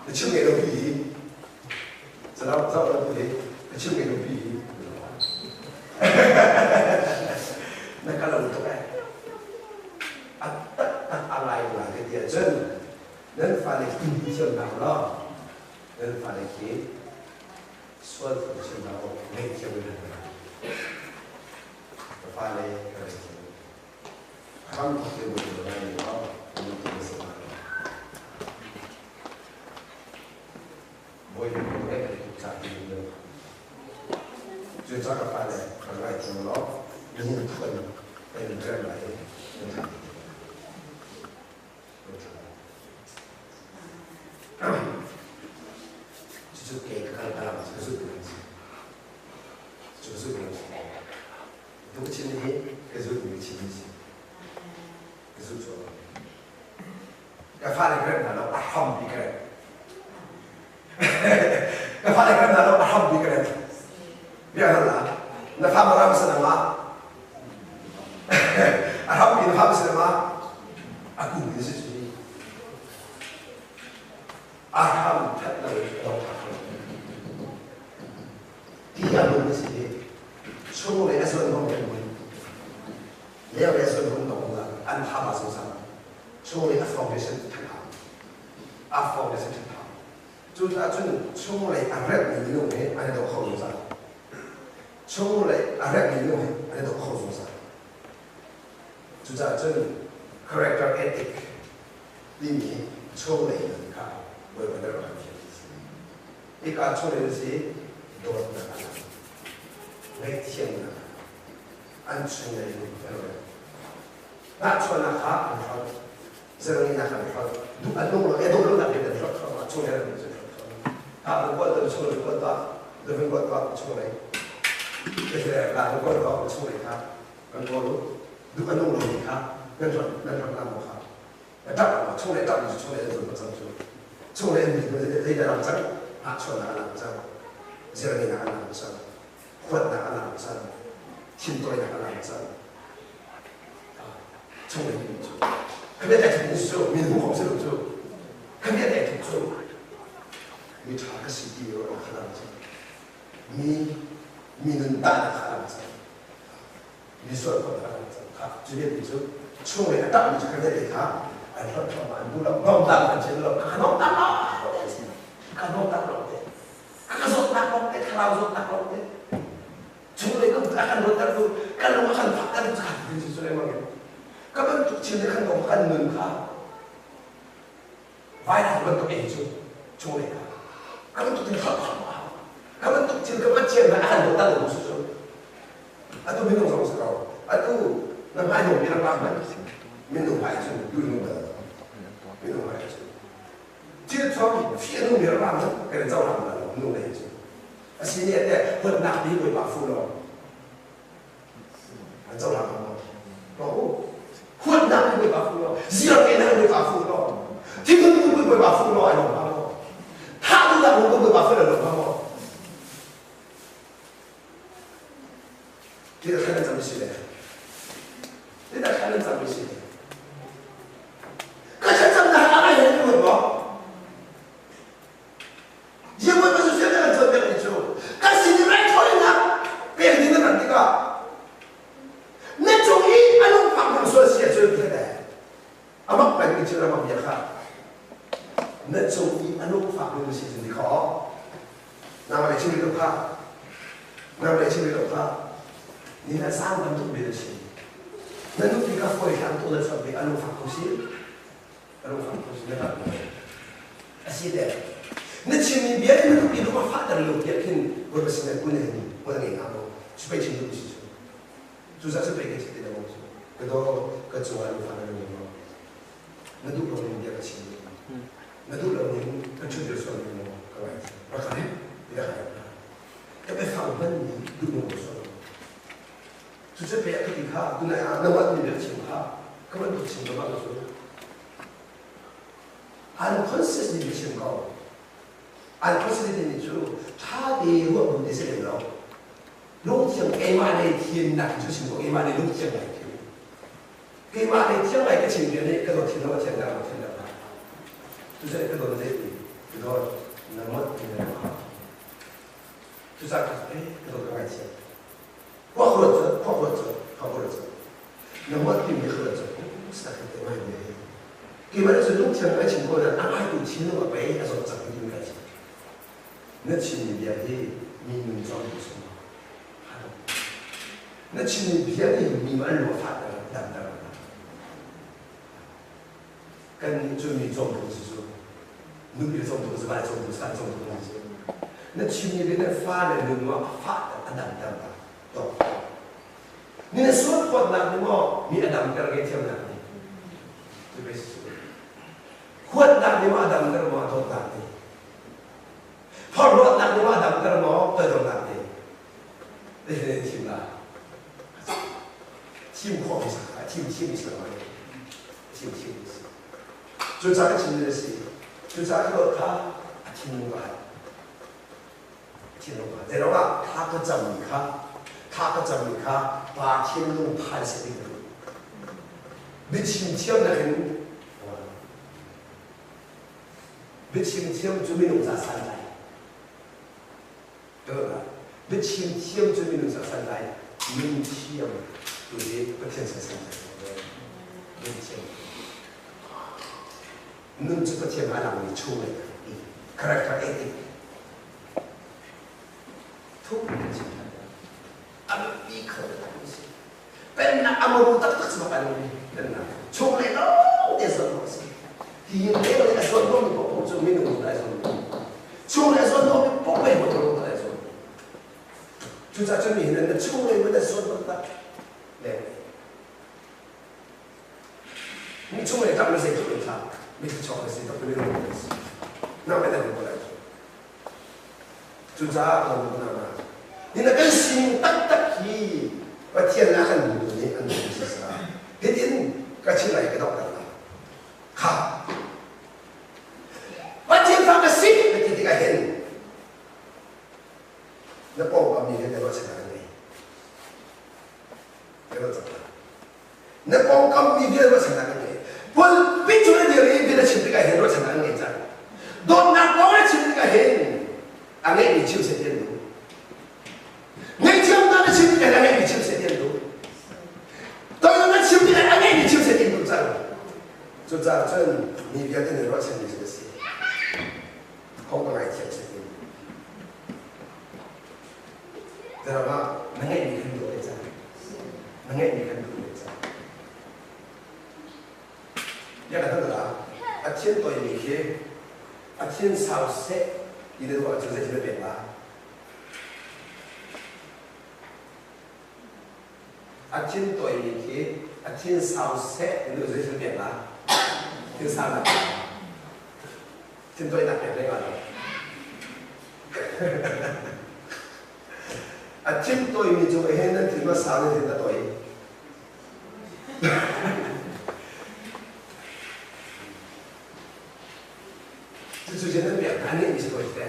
na chim ngei lo pi hi salam zoh lo pi hi na chim ngei lo pi hi na ka lo tuk eh a taktak a ngai la ka ti ahcun nan fale khi thiam hna law nan fale khi sual chim hna u ngaihthiam in hna ka fale ka ngaihthiam ram thok le bu lai ni lo bu tu si ma bawi bu ngai ka tuk cha ti lo cu cha ka fale ka ngaihthiam law nihin thuan kan rem lai Cucu ke ka kal ka lam cu ka zulh ding si. Cu ka zulh ding si. Tu ka chim hi ka zulh ding chim si. Ka zulh cu. Ka fale ka rem hna lo, a hram bi ka rem. Ka fale ka rem hna lo, a hram bi ka rem. Bia hal la. Na fa ma ram sa ma. A hram bi na fa sa ma. A kum ni si si. A hram that lo lo Ti a lung si hi. Chung le a zuan hong kan mui. Leo le zuan hong tong la an tha ba so sang. Chung le a foundation that hau. A foundation that hau. Cucaah cun chunglei a remhmi minung he an i daw kho zungzal. Chunglei a remhmi minung he an i daw kho zungzal. Cucaah cun character ethic timi chunglei nun kha Bawipa nih rak kan fial ti si. Hika chunglei si dawtnak a lang, ngaihthiamnak a lang, an chunglei nun a rem. Nahchuahnak kha an hloh. Zerngeinak an hloh. Duh an nung lo, e dawh lonak in an hloh thluahmah. Chung he an cu hloh thluahmah. Ka an kuat tu chung le kuat tuah, dovin kuat tuah chung lei. Ka an kuat tuah chung lei kha kan kawl u. Duh an nung lo mi kha nan hloh nan hloh na maw kha. Ṭap chung le ṭap cu chung le an zun cang cu. Chung le an mi zei dah lam cang? Nahchuahnak a lam cang. Zerngeinak a lam cang. Huatnak a lam cang. Thintawinak a lam cang. Chung le mi cu khabia dai thuk cu mi hu khom si lo cu khabia dai thuk cu mi ṭha ka si ti ro kha lang cu mi mi nun ta na kha lang cu mi sual ko kha lang cu kha cu bia ti cu chung le a tak mi cu khabia dai kha an hlot thluahmah an duh lo nom tak an chin lo ka nom tak lo ka nom tak lo te ka zawtnak lawng te thlarau zawtnak lawng te chunglei kan a kan ruatter tu Kan lung a kan fak kan khat tin cu lengmang in. Ka bantuk thil nih khan kan nun kha vailam bantuk ei cu chunglei kha ka bantuk thil kha ka bantuk thil ka Pathian hmanh a kan dawt lo cu cu atu minung zong si ko atu na hmai dawh mi rak lak hmanh minung hmai cu duh nung bal minung hmai cu thil thuam fi a nung mi rak lak hmanh kan in cohlang bal lo minung lei cu a si ni te huatnak bi bawipa fu lo an cohlang lo lo huatnak bi bawipa fu lo ziar ke na bawipa fu lo thinhun bu bawipa fu lo ai lo lo thah duhnak bu bawipa fu lo lo Ti khan an cam si le ti khan an cam si ka thlacam na a ngai hen ruat maw Jehovah cu sian kan cawnpiak ni cu kan sin i raithawinak pek ding nan rat tikah na cung i a lungfak hmang sual si ahcun thete amak peng mi thil amak bia kha na cung i a lungfak mi na si cun ti kha nang le chim lo kha nang le chim lo kha ni na sang bantuk mi na si na nupi ka fawi hlang tu na chawt bik a lungfak ko si a lungfak ko si na rak a si le na chimmi bia in na nupi lung a fahter lo tiah khin bawipa sin ah kun hin hmual ngei hnga maw supei chim duh si cu cu zah supei ka chim ti lo cu ka daw ka cungah lungfak na lung maw na duh lo ning bia ka chim na duh lo ning ka ṭhut dir sual ning maw ka ngai rak ka rak ka ka biafang hman mi duh nung ko sual cucu pe ka ti kha tunai ah na mi bia chim kha ka bantuk chim ka bang cu unconsciously bia chim ko unconsciously ni cu ṭha te ruah bu te si lem lo lungthiam keimah lei thiannak cu chim ko keimah lei lungthiam lai thiam keimah lei thiang lai ka chim bia nih ka dawt thin lo a thian dah thin dah cucu ka dawt zei ti ka dawt na mot ti na ha cucaah ka eh ka dawt ka ngaihchiat khua ruat cu khua ruat cu khua ruat cu na mot ti mi ruat cu sak te mai ne keimah cu lungthiam ka chim ko na a ngai tu chin lo a pei a zawt cang ti ka chim na chimmi bia hi mi nun cawm tu sung Na chimmi bia nih mi an lung a fahter damter hna. Kannih cu mi cawmtu si cu nupi cawmtu si vai cawmtu san cawmtu kan si. Na chimmi bia nih fale nun ah a fahter a damter hna. Tok. Ni na sual phawtnak nih maw mi a damter nge thiamnak nih? Cu be si cu. Huatnak nih maw a damter maw a dawtnak nih? Phorhlawtnak nih maw a damter maw toidornak nih? Zeitin thim la? Thim khawh mi sa thim thim mi sa thim thim mi si. Cucaah ka chim mi si. Cucaah ka dawt kha a thinlung ka hal. Thinlung ka hal. Zeiruang ah thla ka cam mi kha thla ka cam mi kha pa thinlung phan se ding ka duh. Biachim thiam nakin biachim thiam cu minung ca santlai. Biachim thiam cu minung sak san lai nun thiam tu hi Pathian sin san lai nun thiam nun cu Pathian a langmi chung le character ethic thuk in chim than a biapi kho tak si pennak a maru taktak si bak an pennak chung le lawng te zawn lo si hi le le a zawn lo mi poh cu minung lai zawn chung le zawn lo mi poh pei mo lo lai zawn cucaah cun mi hin na chung le na zawn taktak le mi chung le tak na zei tluk in thla mi thla chok na si tak minung na si na me na ko lai Cucaah ka nu hna, ni na kan sining taktak hi Pathian nih a kan duhtu nih an duh si sa. Hitin ka chim lai ka donghter lai. Kha. Pathian fa ka si na ti tikah hin na pawngkam mi he na ruahchannak an ngei. Ka ruah cang lai. Na pawngkam mi vial ruahchannak an ngei. Pulpit cu na dir i bia na chim tikah hin ruahchannak an ngei cang. Dawtnak kong na chim tikah hin a ngeihmi chim seh ti an duh. Ngaihthiamnak na chim tikah hin a ngeihmi chim seh ti an duh. Toidor na chim tikah a ngeihmi chim seh ti an duh cang. Cucaah cun mi vialte nih ruahchanmi cu na si. Kong ka ngaithiam seh ti an duh. Zarah na ngeihmi kan dawt cang. Na ngeihmi kan duh ve cang. Ya ka tan la a thian toimi khi a thian sau seh ti na ruah ahcun zeitin na pek la? A thin toimi khi a thin sau seh ti na zeitin na pek la? Thin sau nak thin toinak pek leng ah lo. A thin toimi cu he nan thin ma sau nan thin a toi. Cucu cu nan pek hna nih mi si te.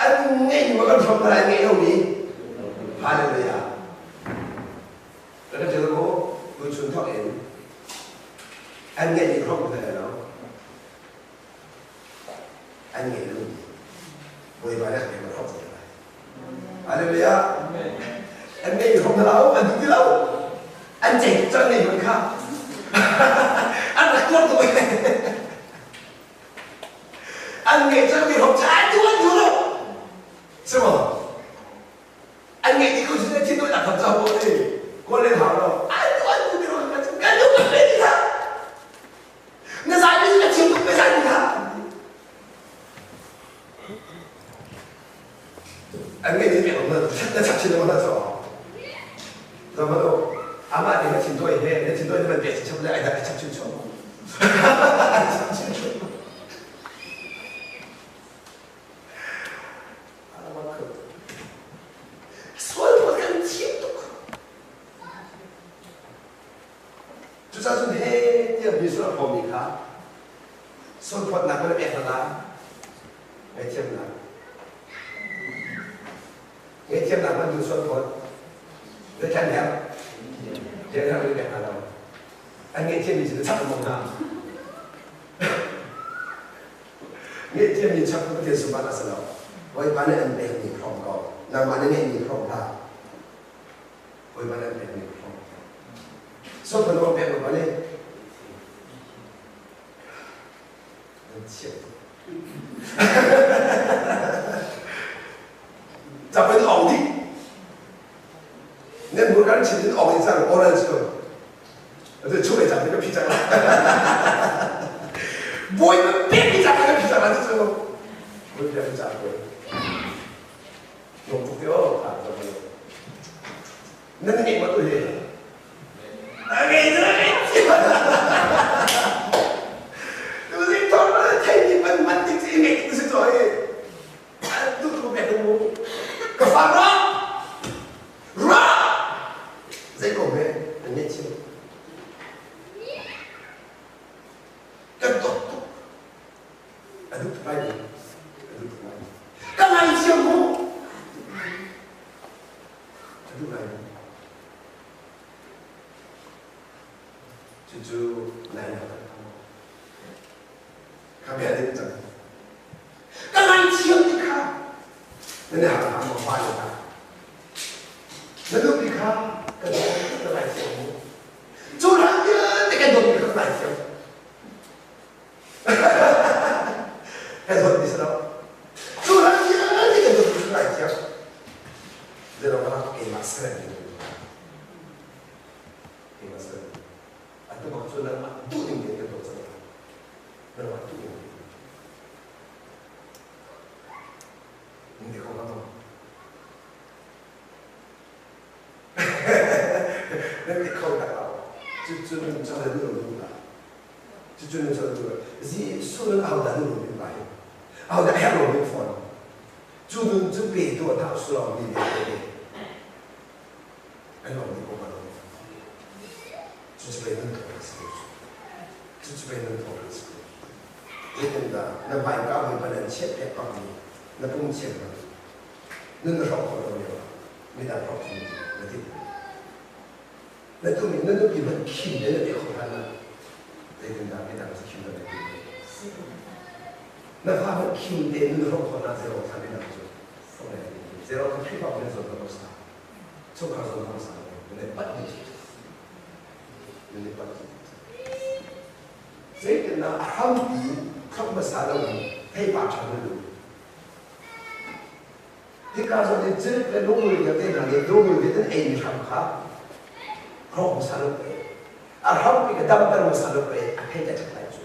An ngeih ma kan hrawm hna ngeih lomi Hallelujah. Kan ṭil ko tu chun thawk in an ngeih mi hrawm hna lo. An ngeih lomi Bawipa nih a kan hrawm hna lai. Hallelujah. An ngeih hrawm hna lo, an duh ti lo. An ceih cang ngei hmanh kha. An rak tuar tuk. An ngeih cang mi hrawm cu an duh an duh lo. Si maw? An ngeih dih ko cu thin duhnak hram ca ko ti. Kawl len hau lo. An duh an duh ti hrawm kan duh kan pe ti hlah. Na zai mi na chim tuk pe zai ti hlah. An ngeih dih pek na na chak chin na cho. Zama do ama te na chin doi he na chin doi na man pe chap le ai da chap chin cho. Chap chin cho. Sual kan thiam tuk. Cucaah cun he tiah Jesuh a pawmi kha sualphawtnak na pek hna lai. Ngaihthiamnak. Ngaihthiamnak man tu sualphawt. Na than herh. Than herh na pek hna lo. An ngaihthiammi cu na chap lengmang hna. Ngaihthiammi chap cu Pathian sungah a si lo. Bawipa nih an pekmi hrawm ko. Nangmah na ngeihmi hrawm hlah. Bawipa nih an pekmi hrawm. Sualphawt na pek lo ba nih? Nan thiam tuk. Cap in ong dih. Nan hmur kan chin in ong in cang orange ko. Atu chung ei cang ka phi cang. Bawi na pek mi cang ka phi cang la cu. Bawi pek mi cang ko. Nong tuk te o ka ka. Nan ngei ma tu hi. Ngei na ngei. Tu si thor na thei ni man man tik si ngei tu si choi. Tu tu pe tu ka fa ra. Ra. Zei ko he an ngei chim. Kan dawt tuk. A duh tuk lai mi. A duh tuk lai. Ka ngaithiam mu. A duh lai maw? Cucu nai na kan tho. Kha bia ding cang. Ka ngaithiam ti kha na ne har ma pa le kha. Na nupi kha ka dawt ka ngaithiam mu. Cu hlan vialte kan dawt mi kha ka ngaithiam. Kan dawt mi si lo. Cu hlan vialte kan dawt mi kha ka ngaithiam. Zeirong ah keimah serem ding keimah serem atu bak cu nangmah duh ding tein kan tuah cang lai nangmah duh ding ning ti kho hnga maw nan ti kho tak lo cucu nun cang le duh lo duh la cucu nun cang duh lo Jesuh nun ahodah duh lo ding lai ahodah herh lo ding fawn Cu nun cu pe tuah hna usih law mi vialte an lawm dih ko hnga lo. Cucu pei nun thawng a si ko cu. Cucu pei nun thawng a si ko. Zeitindah na hmaika Bawipa nih an chiahpiak bangmi na pum thiam bang nun na hrawk khawh lo lio ah midang hrawk cu na timh. Na tumi na nupi hmanh khim le na pek kho hlan ah zeitindah midang cu khim na pek ti Na fa hmanh khim te nun hrawk khawh nak zero kha midang cu hrawk le zero kha Khrihfa bu nan zawn ka sa chungkhar zawn ka sa nan i pat dih nan i pat dih zeitindah a hrampi khamh hmasa lo in theipar ṭha na duh. Hika zawn in cirik le lungmui vialte hna nih lungmui vialte an eimi hram kha hrawk hmasa lo pe. A hrampi ka damter hmasa lo pe a phei a ṭhat lai cu.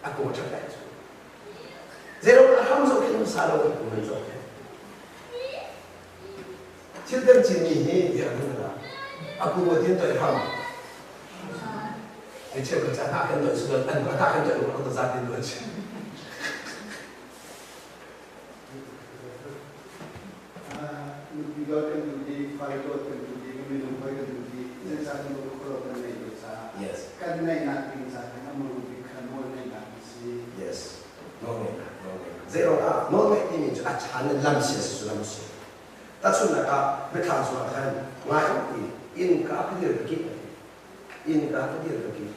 A kung a ṭhat lai cu. Zeiruang a hram zoh khin hmasa lo a kung nan zoh khin. Thil kan cinmi hi biak nan la. A kung a tin toih hram. Mi cheukhat ca hna kan doih sual an hna kan doih lo an za tin doih. Nupi dawt kan duh dih, fale dawt kan duh dih, minung hawi kan duh dih, zeicah kan kholo kan neih lo caah kan neihnak ding ca hin a muru bik kha nawl ngeihnak a si. Yes. Nawlngeihnak, nawlngeihnak. Zeiruangah nawlngeih timi cu a ṭha in lam si a si cu lam si. Tahchunhnak ah biathlam chungah khan ngai i innka ka dir ka kik innka ka dir ka kik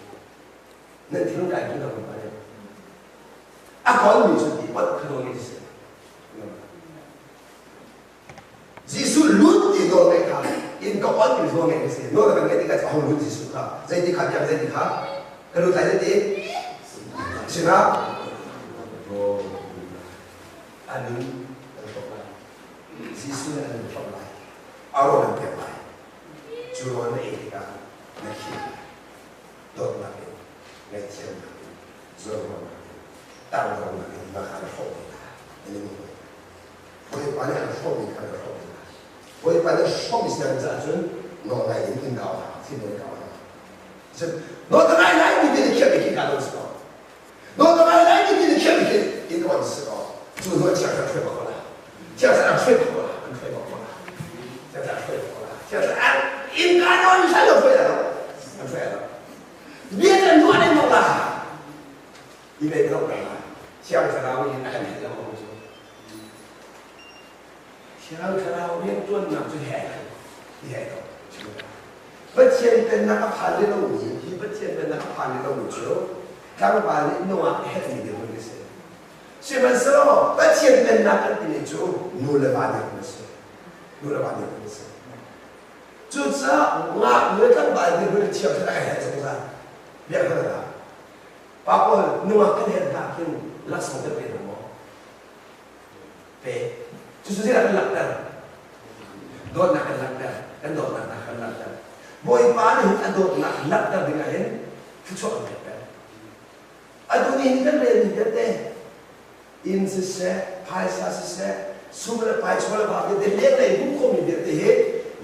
nan thil kai ki lo pa a kawl mi cu ti pot kha nawl ngeih si. Jesuh lut ti nawl ngeih kha inn ka on mi nawl ngeih si. Nawl kan ngeih tikah a hung lut Jesuh kha zeiti kha biak zeiti kha ka lut lai zeiti sinah a nun kan hrawk lai. Jesuh nih a nun hrawk lai. A rawl an pek lai. Cu rawl na ei tikah na khim lai. Dawtnak in, ngaihthiamnak in, zuarruahnak in, tangdornak in na kha na hrawh ve lai. Na lung hoi. Bawipa nih an hrawhmi kha na hrawh ve lai. Bawipa nih hrawhmi si nan caah cun nawl ngai in in kau hna, thin in kau hna. Cun nawl ka ngai lai mi ti na khiah mi khi ka lo si ko. Nawl ka ngai lai mi ti na khiah mi khi in on si ko. Cu hnu ah chiah kha hruai bak ko la. Chiah kha an hruai bak ko la. An hruai bak ko la. Chiah kha hruai bak ko la. Chiah kha an in ka nawl hlan lo hruai lo. An hruai lo. Bia kan nuah leng bak la. Hi ve ka lo la. Thiang Thlarau nih a kan helh lo cu. Thiang Thlarau rianṭuannak cu he he to. Pathian pennak a phan le lomi hi Pathian pennak a phan le lomi cu tlangval nih nungak a helhmi dirhmun a si. Sihmanhsehlaw Pathian pennak kan timi cu nu le va dirhmun a si. Nu le va dirhmun a si. Cucaah ngaknu le tlangval dirhmun in thiang thlarau a helh zungzal. Biak hna dah. Pa pawl nungak kan helh hna khin laksawng kan pe hna maw? Pe. Cucu zeidah kan langhter? Dawtnak kan langhter. Kan dawtnak hna kan langhter. Bawipa nih hin a dawtnak langhter ding ah hin thluachuah kan pek peng. Atu ni hin kan relmi vialte inn siseh, phaisa siseh, sum le pai chaw le va vialte lenglei hmuh khawhmi vialte hi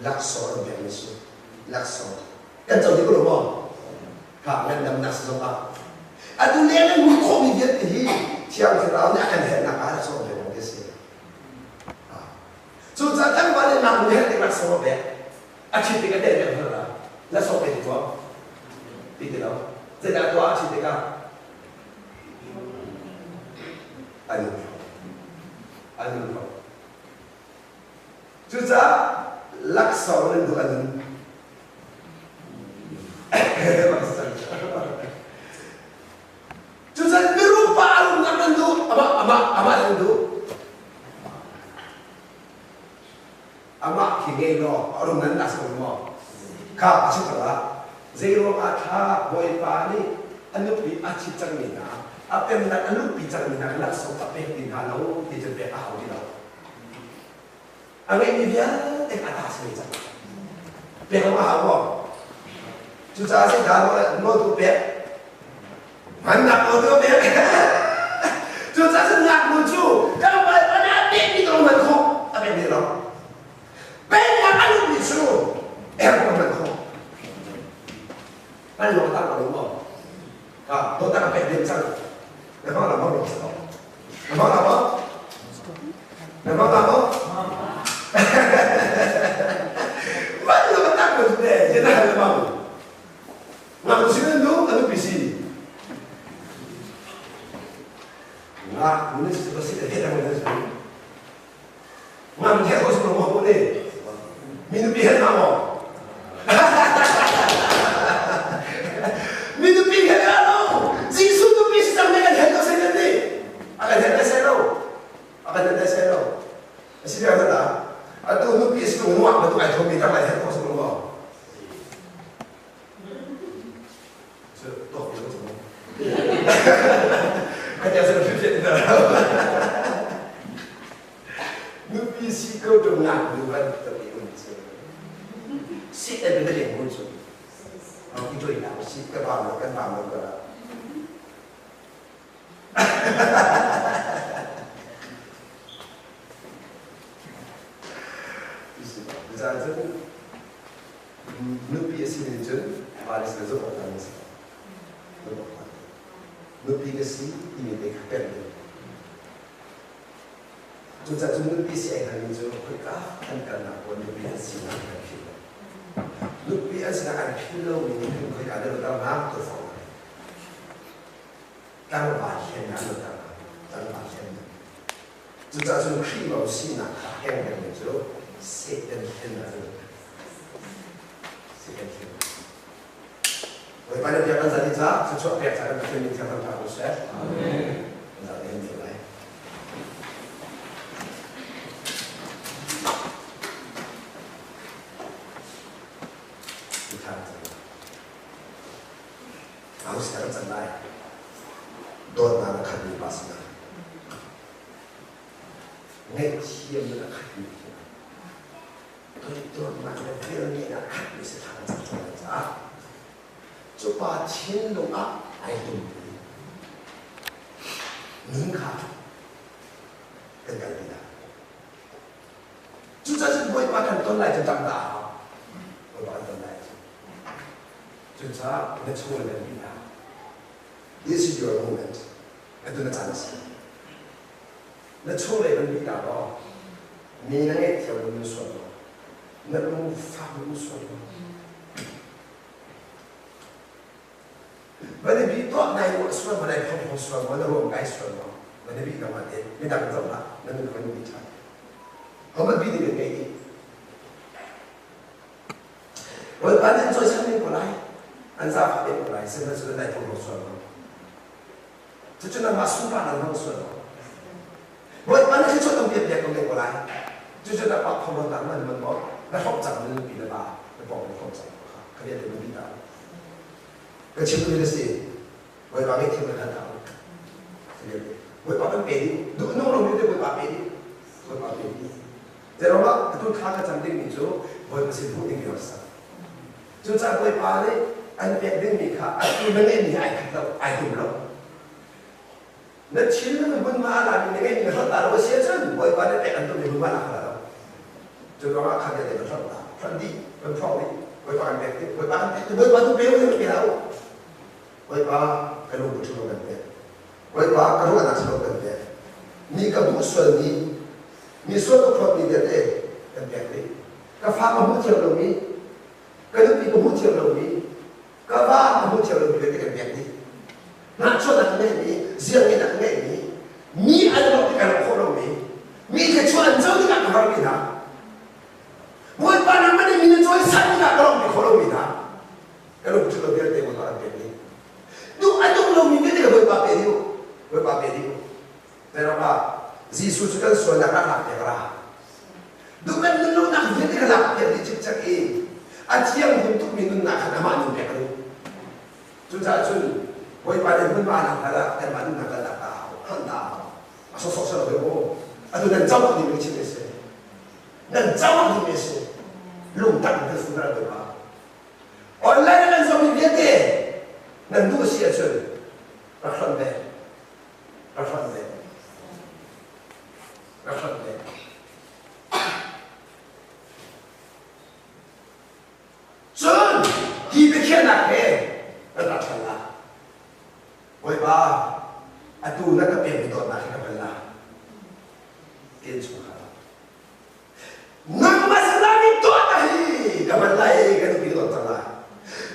laksawng an pekmi si. Laksawng. Kan co dih ko lo maw? Kha ngandamnak si zong ah. Atu lenglei hmuh khawhmi vialte hi Thiang Thlarau nih a kan herhnak ah laksawng pek awk a si. Cucaah tlangval nih ngaknu herh tik laksawng a pek. A ṭhit tik a tel pek hna la. Laksawng pe ti tuah. Ti ti lo. Zeidah tuah a ṭhit tikah? An in hrawk. An in hrawk. Cucaah laksawng nan duh an in Cucaah mirum pa a rumnak nan duh amah amah amah nan duh amah khi ngei law a rum nan dah sa maw kha a si ah zeiruang ah thla bawipa nih a nupi a thit cangmi hna a pemnak a luhpi cangmi hna laksawng a pek ti hna lo ti cu pek a hau ti lo a ngeihmi vialte a ta si ve cang pek lo a hau maw cucaah zeidah nawl tu pek hmannak nawl tu pek cucaah cun ngaknu cu kan bawipa nih a pekmi tu hman khawh a pek ve lo Pennak a luhmi cu er ko hman khawh. An lawng tak lo maw? Ha, dawt tak pek dem cang. Na hmang la maw lo sa. Na hmang la maw? Na hmang la maw? Man lo tak ko te, je na hal ma. Ngak sin nu anu pisi. Ngak nu si ko si te he na si. Ngam he ko sunu mo ne. Mi nupi he na mo. Mi nupi he na lo. Jesuh nupi si cang ne kan he ko se ne ni. A kan he se lo. A kan he se lo. A si bia na. Atu nupi si tung nuak ba tu ai thomi tang lai he ko sunu mo. So tok yo so. Kanya sa fi fi na. Nupi si ko to i un cu. Sit an na leng mun cu. I doi na sit ka bam lo kan bam lo ka la. Zan cun nupi a si ning cun vale sin zumh awk an si. Zumh awk an Nupi ka si timi te kha pemh ding. Cucaah cun nupi si ai hngalmi cu khoika an kalnak paoh nupi an sinak an philh lo. Nupi an sinak an philh lomi nih khin khoika dah lutter hna tuafang hna. Tlangval hlen ah lutter hna. Tlangval hlen. Cucaah cun Khrih lo sinak kha keng pengmi cu Satan hlen ah an lutter. Satan hlen. Bawipa na biak kan zat i ca thluachuah pek ca kan Pathian min thiang thangṭhat ko seh. Amen. Kan zat i kan lai. Aku sekarang can lai. Dawtnak na khatmi pa sinah. Ngaihthiam na khatmi sinah. Toidornak le velngeihnak khatmi si thla kan cam cang lai caah cu pa thinlung ah ai hlummi nun kha kan kalpi lai. Cucaah cun Bawipa kan ton lai cu dam dah a hau. Bawipa kan ton lai cu. Cucaah na chung le nan bih This is your moment. Atu na caan a si. Na chunglei van bih ta law, mi na ngaihthiam lo na sual lo. Na lung fak lo na sual lo. Van i bih tuah nai ruah sual ma nai phongphong sual ma na ruam kai sual ma van i bih nang te midang zoh hlah na nun van i bih ṭhan. Homat bih ding kan ngei dih. Bawipa nih an cawisan men ko lai, an zaangfah men ko lai, sihmanhsehlaw nai phongphong sual ma. Cucu nangmah sunparnak hmang sual lo. Bawipa nih thluachuah tampi an pek ko men ko lai. Cucu na pa phorhlawtnak man man maw na hrawk cang na nupi le va na pawng na hrawk cang kha ka bia te nupi ta. Ka chim duhmi na si. Bawipa ngaihthiam na hal ta. Bawipa kan pe dih. Duh nung lo mi te Bawipa pe dih. Bawipa pe dih. Zeirangah atu thla ka cam dingmi cu Bawipa sin hmuh ding mi a Cucaah Bawipa nih an pek dingmi kha atu na ngeihmi he ai khat lo, ai tum lo. Na thinlung in hmunhma a lami na ngeihmi na hlonh ta lo a si ahcun Bawipa nih pek an tummi hmunhma na kha lo. Cu ruangah kha vialte na hlonh ta, hlonh dih, kan phorh dih, Bawipa kan pek dih, Bawipa kan pek dih, Bawipa tu pe u pe hlah u. Bawipa ka lungput ṭhalo kan pek. Bawipa ka ruahnak ṭhalo kan pek. Mi ka hmuh sualmi, mi sual ka phawtmi vialte kan pek dih. Ka fa ka hmuh thiam lomi, ka nupi ka hmuh thiam lomi, ka va ka hmuh thiam lomi vialte kan pek dih. Hnahchuahnak ka ngeihmi, ziarngeihnak ka ngeihmi, mi an lawmh tik an lawmh khawh lomi, mi thluachuah an co tikah ka harmi hna, Bawipa nangmah nih mi na cawisan tikah ka lawmhpi khawh lomi hna, ka lungthin lo vialte Bawipa kan pek dih. Duh a duh lomi vialte ka Bawipa pe dih u. Bawipa pe dih u. Zeiruangah Jesuh cu kan sualnak rak lak piak ra. Duh kan nun lonak vialte ka lak piak dih cikcek i a thianghlim tukmi nunnak khan amah nun pek a duh. Cucaah cun Bawipa nih hmunhma lak hlan ah kanmah nunnak kan lak ta hau, hlonh ta hau. A sawsawh si lo ve mu. Atu nan co ding mi chim a si. Nan co ding mi a si. Lungtak in kan sun Bawipa. Online in nan zohmi vialte nan duh a si ahcun rak hlonh ve. Rak hlonh ve. Rak hlonh ve. Cun hi biakhiahnak he kan rak ṭhan lai. Bawipa, atu na ka pekmi dawtnak hi ka hman lai. Tiin chungkhar. Nangmah sinah nih tuah hi ka hman lai i ka nupi ka dawt cang lai.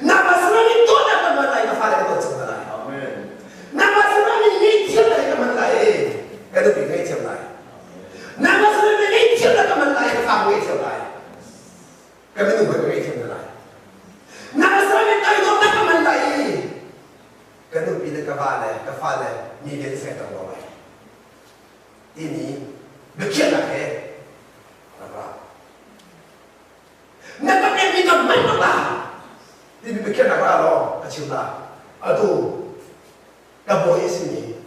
Nangmah sinah nih tuah ka hman lai ka fale ka dawt cang lai. Amen. Nangmah sinah nih ngaihthiam hi ka hman lai i ka nupi ka ngaihthiam lai. Nangmah sinah nih ngaihthiam ka hman lai ka fa ka ngaihthiam lai. Ka minung hawi ka ngaihthiam hna lai. Nangmah sinah nih toidawtnak ka hman lai i ka nupi le ka va le ka fale mi vialte sin ka tong lai. Timi biakhiahnak he rak ra. Na ka pekmi ka hman bak la timi biakhiahnak ra law ka chim la. Atu ka bawi a simi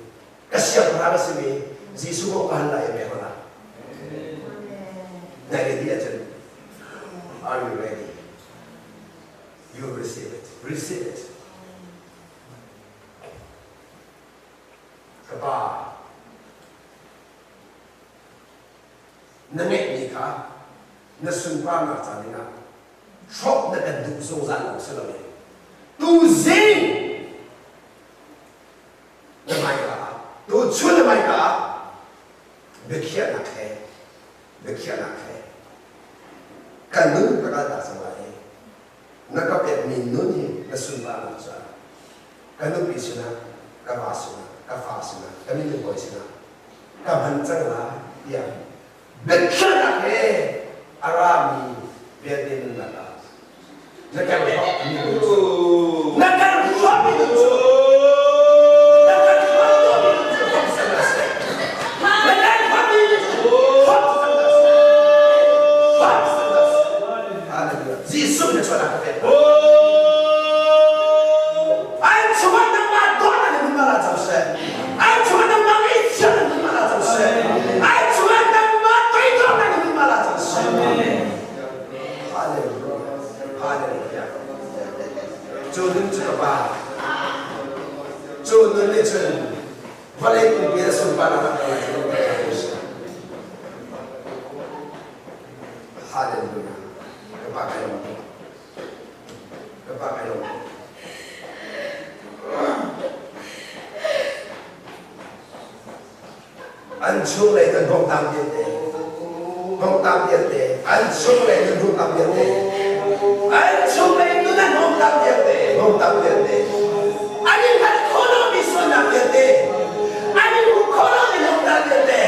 ka siangpahrang a simi Jesuh kong ka hal lai i pek la. Nai le di ahcun Are you ready? You receive it. Receive it. Ka pa, na ngeihmi kha na sunparnak ca dingah hrawh na kan duh zungzal lo si loin tuzing na hmaika ah tuchun na hmaika ah biakhiahnak he biakhiahnak he kan nun ka kal ta cang lai i na ka pekmi nun hi na sunparnak caah ka nupi sinah ka va sinah ka fa sinah ka minung hawi sinah ka hman cang lai tiah biakhiahnak he a rami vialte nunnak ah na kan hrawkmi nun cu na kan hrawkmi nun cu na kan hrawkmi nun cu hrawk cang hna seh na kan hrawkmi nun cu hrawk cang hna seh hrawk cang hna seh Hallelujah Jesuh na chuah ka pek an chungah nangmah dawtnak in nunnak ah cang seh an chungah nangmah ngaihchiat in nunnak ah cang seh an chungah nangmah toidornak in nunnak ah cang seh Hallelujah Hallelujah cu nun cu ka pa cu nun nih cun vawlei pumpi a sunparnak a kan lai Hallelujah ka pa kai lawm ka pa kai lawm An chunglei kan hawngtam vialte hawngtam vialte an chunglei nan hawngtam vialte an chunglei nun an hawngtam vialte hawngtam vialte an i hngalh khawh lomi sualnak vialte an i hmuh khawh lomi hawngtam vialte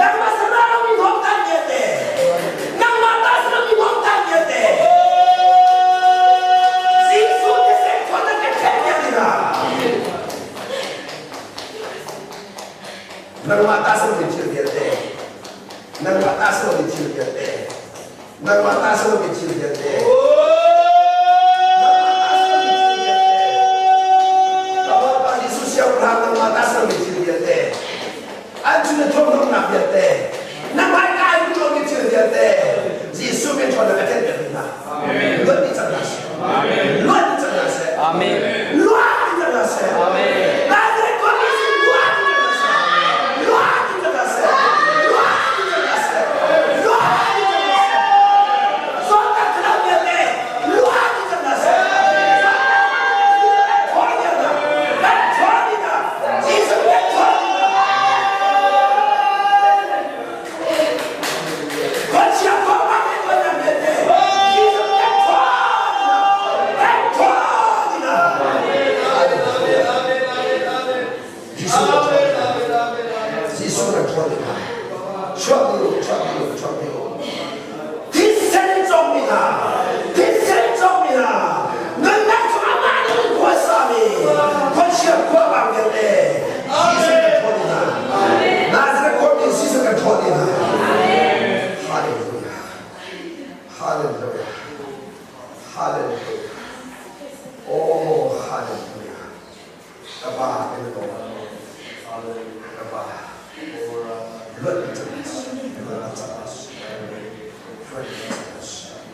Nangmah sarah lomi hawngtam vialte nangmah ta lomi hawngtam vialte Jesuh thisen thawt an kan khen piak dingah nangmah ta lomi thil vialte nangmah ta lomi thil vialte nangmah ta lomi thil vialte nangmah ta lomi thil vialte ka Bawipa Jesuh siangpahrang nangmah ta lomi thil vialte an cu na thurhnawmnak vialte na hmaika ai lomi thil vialte Jesuh min ṭhawn na ka thenh piak hna luat dih cang hna seh luat dih cang hna seh luat dih cang hna seh Nazareth khuami si luat dih cang hna seh luat dih cang hna seh luat dih cang hna seh luat dih cang hna seh Zawtnak thlarau vialte luat dih cang hna seh Zawtnak thlarau vialte kan ṭhawl dih hna kan ṭhawl dih hna Jesuh kan ṭhawl dih hna Khuachia khuangvang le tuannak vialte Jesuh kan ṭhawl dih hna kan ṭhawl dih hna Jesuh kan ṭhawl dih hna Jesuh kan ṭhawl dih hna chuak dih u chuak dih u chuak dih u thisen cawngmi hna thisen cawngmi hna nunnak cu amah nih khua sami khuachia khuavang vialte Jesuh kan ṭhawl dih hna Nazareth khuami Jesuh kan ṭhawl dih hna Hallelujah Hallelujah Hallelujah Oh Hallelujah Ka pa kan i lawm ka pa luat na cang luat na cang luat na cang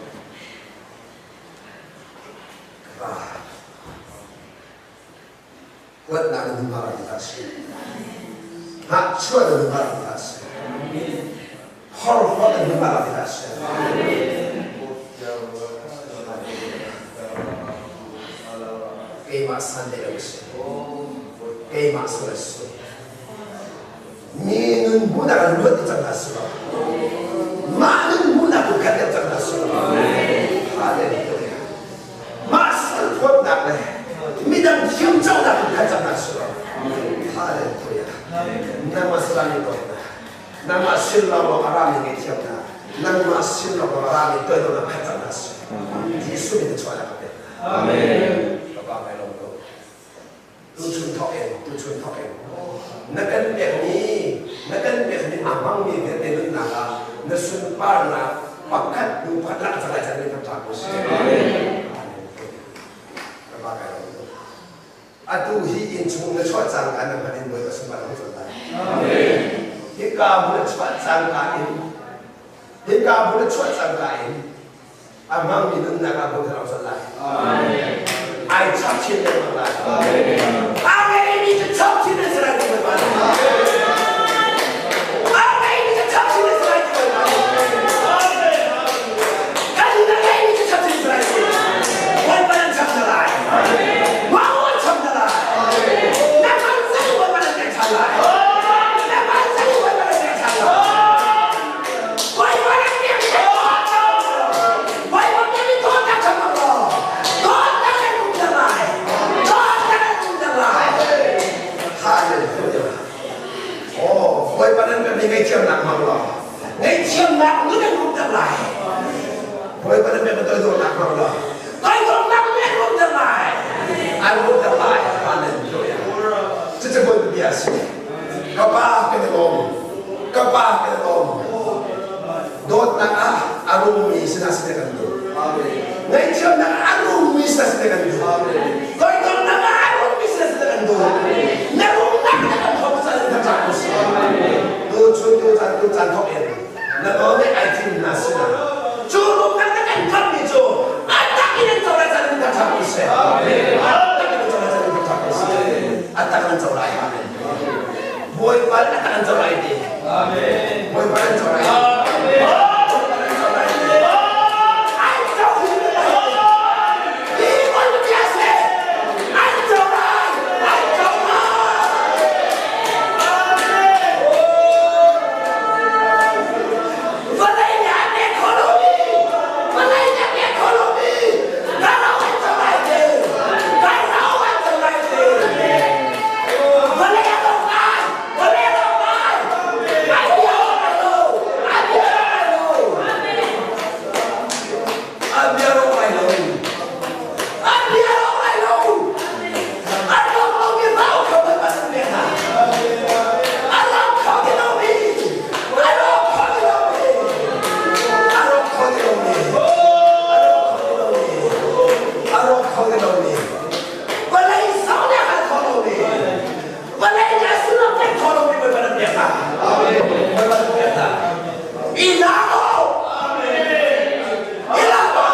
ka pa huatnak na hmu hna ti si ngahchuah na hmu hna ti si horhlawt na hmu hna ti si Keimah san le lo si. Keimah sual a si. Mi nun hmuhnak an luat cang hna si lo. Mah nun hmuhnak kun khat deuh cang hna si lo. Hallelujah. Mah sual phawtnak le midang thiam conak kun khat cang hna si lo. Hallelujah. Nangmah salam i dawtnak. Nangmah sin lawnglawng a rami ngaihthiamnak, nangmah sin lawnglawng a rami toidornak khat cang hna seh. Jesuh min na chuahnak ka pek hna. Amen. Baba ngai lawm ko. Tuchun thawk in, tuchun thawk in. Na kan pekmi, na kan pekmi a hmangmi vialte nunnak ah na sunparnak pakhat hnu pakhat lak cang lai cang ni kan ṭha ko seh. Amen. Baba ngai lawm ko. Atu hi inn chung na chuah cangka na hman in Bawipa sunparnak na cawt lai. Amen. Hika hmun a chuah cangka in hika hmun a chuah cangka in a hmangmi nunnak ah hmun thlarau sal lai. Ai chap chin lengmang lai. A ngeimi cu chap chin an si lai ti Bawipa nih. A ngeimi cu chap chin an si lai ti Bawipa nih. Kan a ngeimi cu chap chin an si lai ti. Bawipa nan chap hna lai. Mau an chap hna lai. Na man zei Bawipa nan pek ṭhan lai. Na man zei Bawipa nan pek ṭhan lai. Bawipa nan pek Bawipa nan i dawtnak chap law dawtnak nan um hna lai. Dawtnak nan um hna lai. Hallelujah. Oh, Bawipa nan kan ngaihthiamnak hmang law ngaihthiamnak nun an um hna lai. Bawipa nan kan toidornak hmang law toidornak nun an um hna lai. An um hna lai. Hallelujah. Cucu Bawipa bia a si. Ka pa kan i lawm. Ka pa kan i lawm. Dawtnak ah a rummi sinah site kan duh. Ngaihthiamnak ah a rummi sinah site kan duh. Toidornak ah a rummi sinah site kan duh. Na rumnak na kan thawk caan in thacang ko si. Tu chun tu caan tu caan thawk in na nawl nih ai thim hna sinah cu rumnak na kan thammi cu a tak in an co lai caan in thacang ko si. A tak in an co lai caan in thacang ko si. A tak in an co lai. Amen. Bawipa a tak an co lai ti. Bawipa an co lai. Bawipa an co lai ti. An co lai. Hi Bawipa bia si. An co lai. An co lai. Vawlei nih a pek kho lomi, vawlei nih a pek kho lomi, ka ro an co lai ti. Ka ro an co lai ti. Vawlei a dong lai. Vawlei a dong lai. Ai bia lai lo. Ai bia lai lo. Ai bia ro lai lo. Ai bia ro lai lo. Ai ro lo mi rau kho ban ban an pek hna. A ro kho ti lo mi. A ro kho ti lo mi. A ro kho ti lo mi. A ro kho ti lo mi. A ro kho ti lo mi. Vawlei song nih a hal kho lomi, vawlei nih a sullam pek kho lomi Bawipa nan pek hna. Bawipa nan pek hna. I lak u! I lak u!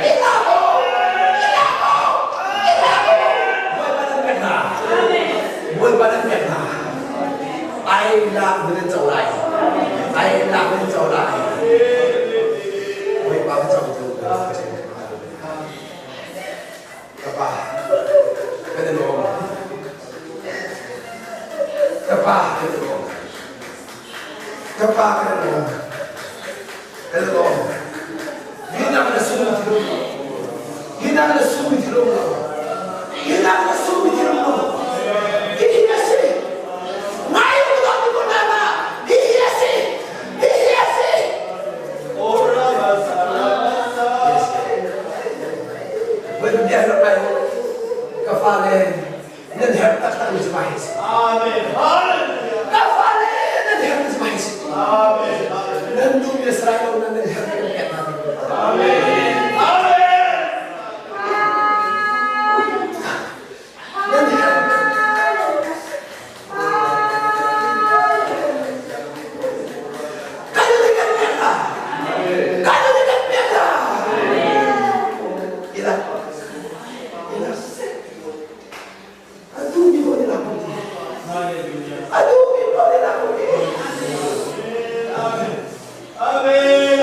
I lak u! I lak u! I lak u! Bawipa nan pek hna. Bawipa nan pek hna. Ai lak nan co lai. Ai lak nan co lai. Bawipa ka co tu. Ka pa, kan i lawm. Ka pa, kan i lawm. Ka pa, kan i lawm. Kan i lawm. Hi nak na sung ti lo. Hi nak na sung ti lo. Hi nak na sung ti lo. Hi hi a si. Ngai u do ti ko na na. Hi hi a si. Hi hi a si. Voi bia rak ngai ka fale nan herh taktak mi cu mai si. Amen. Ka fale nan herh mi cu mai si. Amen. Nan duh mi sarai lo nan nan herh mi kan pek hna. Amen. Amen. Nan herh. Kan in kan pek hna. Kan in kan pek hna. Ila. Ila. Atu mi ko ni la ko ti. Atu mi ko ni la ko ti. Amen. Amen.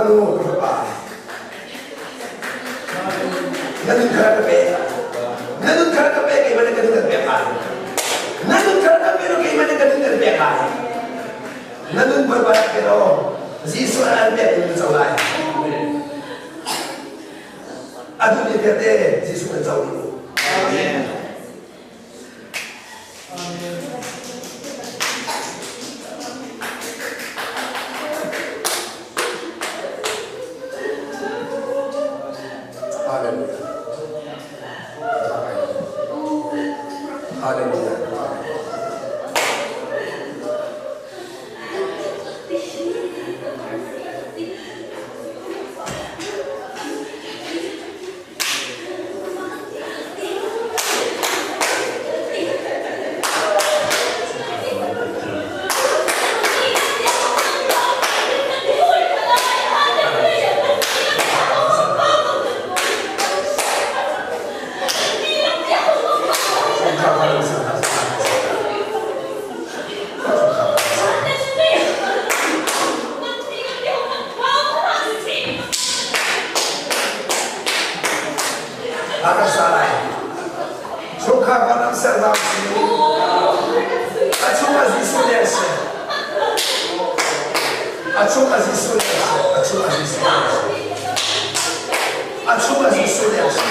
fanu, ka fapa. Na nun kha ka pe. Na nun kha ka pe, keimah nih ka nun kan pek lai. Na nun kha ka pe, keimah nih ka nun kan pek lai. Na nun Bawipa rak pe law, Jesuh an pek in na co lai. A duhmi vialte Jesuh nan co dih u. Amen. Hallelujah. Hallelujah. A kan sa lai. Chungkhar van an ser hna si. A chung a Jesuh le si. A chung a Jesuh le si. A chung a Jesuh le si. A chung a Jesuh le si.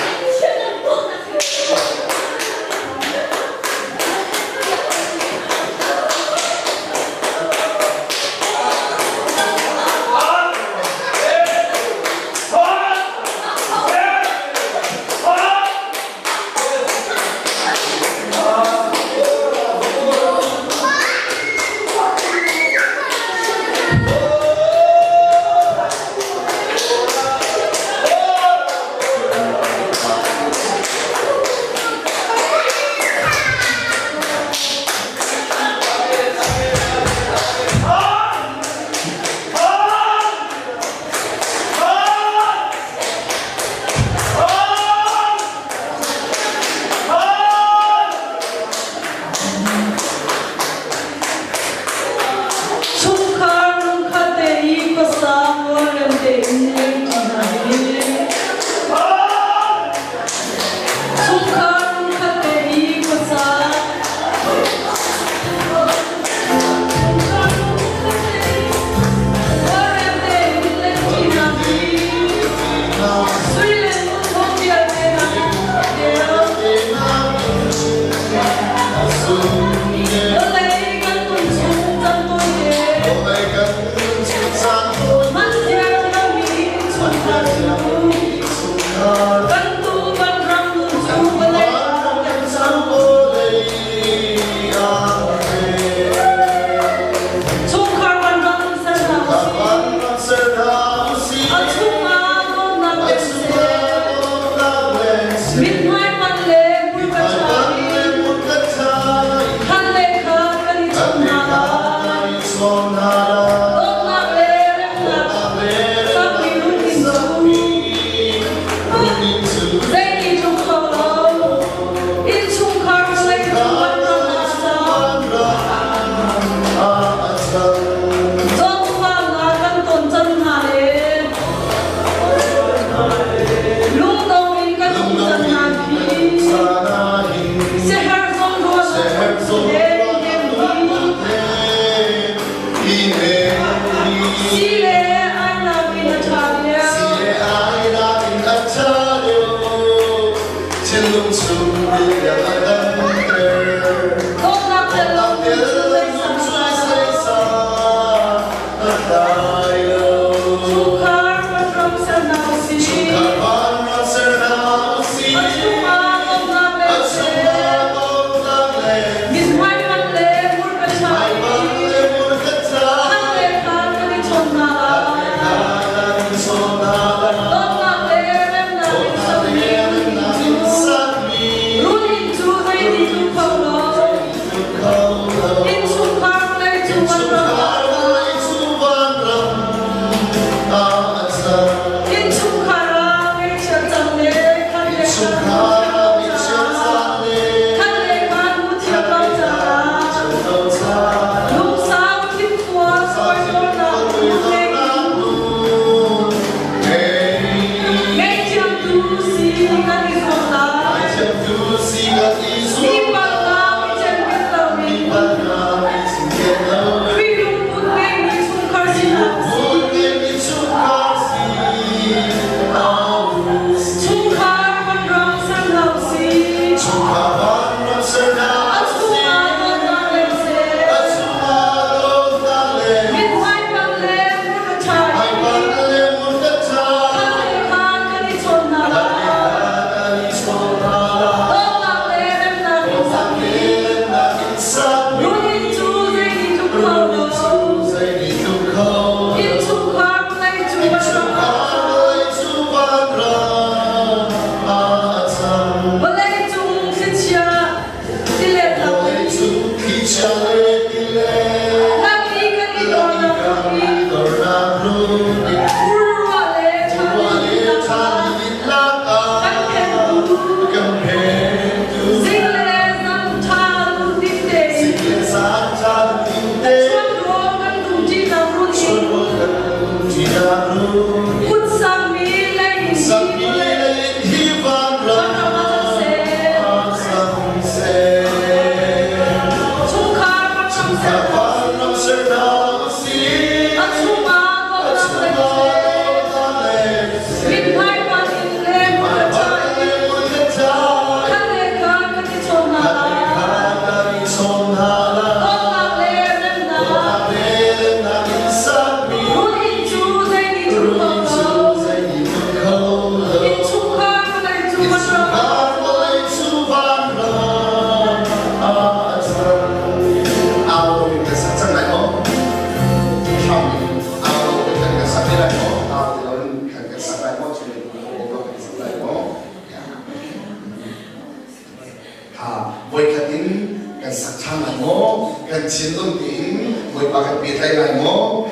Chungkhar lungkhat te i khuasa rualrem tein leng ṭi hna hi. Chungkhar lungkhat te i khuasa Chungkhar lungkhat te i rualrem tein leng ṭi hna hi. Sui le ngun thawng vialte hna Vawlei kan nun chung cang tawite Hmanzia thiammi chungkhar cu kan tu kan ram nun cu vawlei ah kan cang. Chungkhar kan ram ser hna usih. A chungah dawtnak pek seh. Mithmai hman le hmurka ṭha in khan le kha kan Lak i kan i dornak hmun i Fur ruah le ṭhal in lak ah kan phentu zing le zan ṭha lungtin tein chuanrawl kan dumṭinak run in kut sangmi lei in hi vawlei ah cang seh. Chungkhar ram ser hna usih. A chungah dawtnak le mithmai hmaan in le hmun khat le khat kan i chawn hna lai. Dawtnak le remnak run inn cu zei nih ṭum kho lo. Innchungkhar vawlei cu van ram Voikhat in kan sak ṭhan lai maw? Kan thinlung tein Bawipa kan pehtlaih lai maw?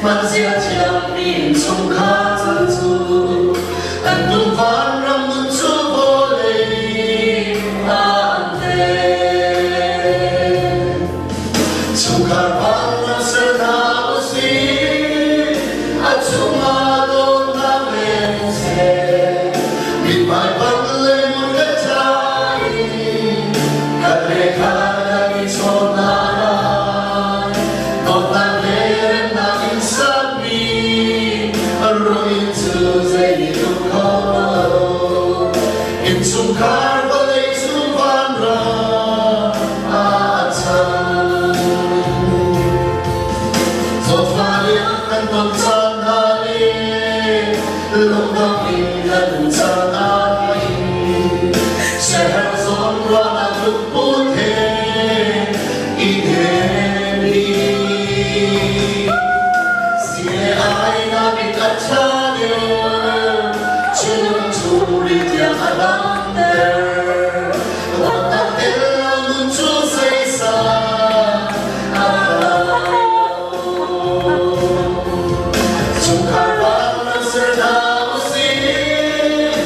Hmanzia thiammi chungkhar cu kan tum vanram nun cu vawlei an te. Chungkhar vanram ser hna usih, a chungah dawtnak leng seh, mithmai pang le mui ka chai in, khat le khat kan i chawn hna lai. Dawtnak le remnak in sakmi ruin cu zeitluk kho lo. Innchungkhar vawlei cung vanram ah a cang. Zawtfah liang kan ton caan hna le lungdong in kan caan ah hin siaherh zawn ruahnak lungput he i hnem dih. Si le ai nakin a ṭha deuh, chun churi tiang a damter. Dawtnak tel lo nun cu zeisah a tlai lo. Chungkhar vanram ser hna usih,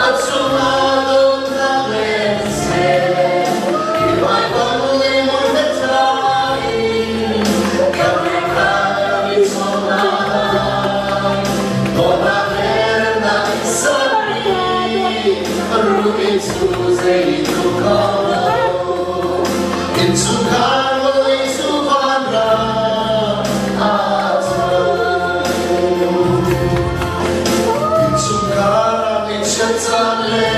a chungah dawtnak leng seh. Mithmai bang le mui na in kan kha i chawn hna lai. Dawtnak le remnak in sakmi ruin cu zeitluk kho lo. Innchungkhar vawlei cu vanram aa cang. Innchungkhar ah ngaihchiat caan le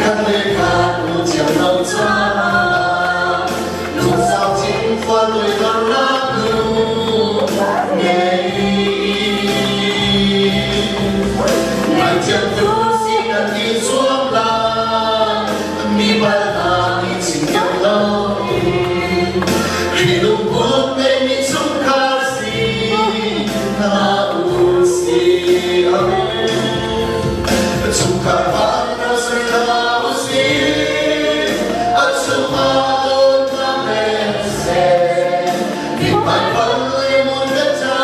khat le khat u thiam lo caan ah lungsau thingfal toidornak nu ngei. Ngaihthiamtu si kan i zuam lai, mi bal hna i chimkep lo in Khrih lungput ngeimi chungkhar si hna u sih. Amen. Chungkhar vanram ser hna u sih, a chungah dawtnak leng seh, mithmai pang le mun ka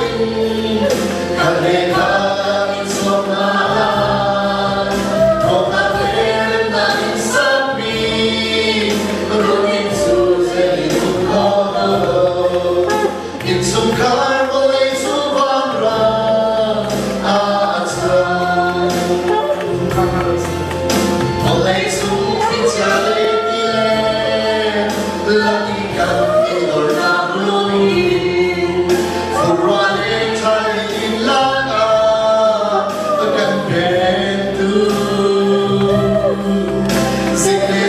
in khat le khat in chuak hna lai. Dawtnak le remnak in sakmi ruin cu zeitluk kho lo. Innchungkhar vawlei cu vanram ah a cang. Vawlei cung thlichia le ti le lak i kan i dornak lungin furruah le ṭhal in lak ah kan phentu. Zing le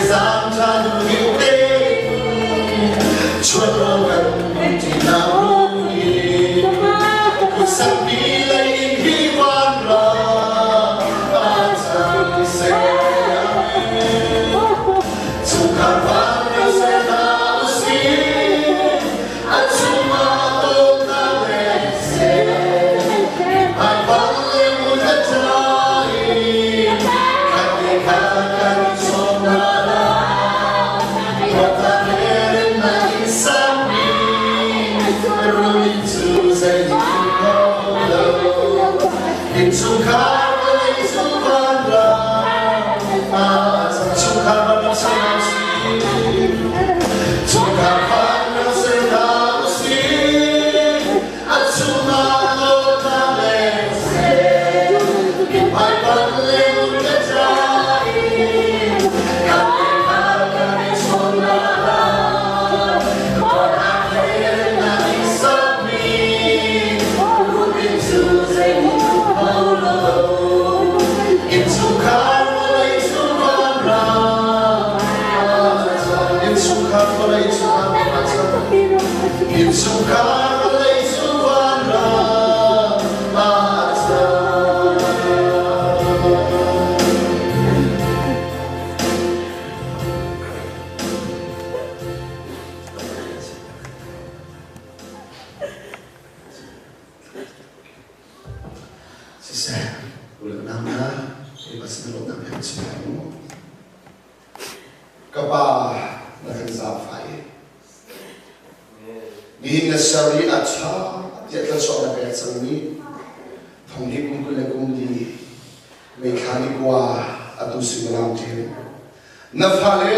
Chungkhar vawlei cung vanram ah chungkhar vanram ser hna usih. Chungkhar vanram ser hna usih. A chungah dawtnak le mithmai le ka tlai kan le kan i chawn lai. Innchungkhar vawlei cung vanram ah cang. Siseh, ulanam na iba sinalok na chim mu. Ka pa na kan zaangfah i nihin na ser i a ṭha tiah thluachuah na pek cangmi thong hi kum 20 le kum li May thla ni kua atu suimilam ṭin na fale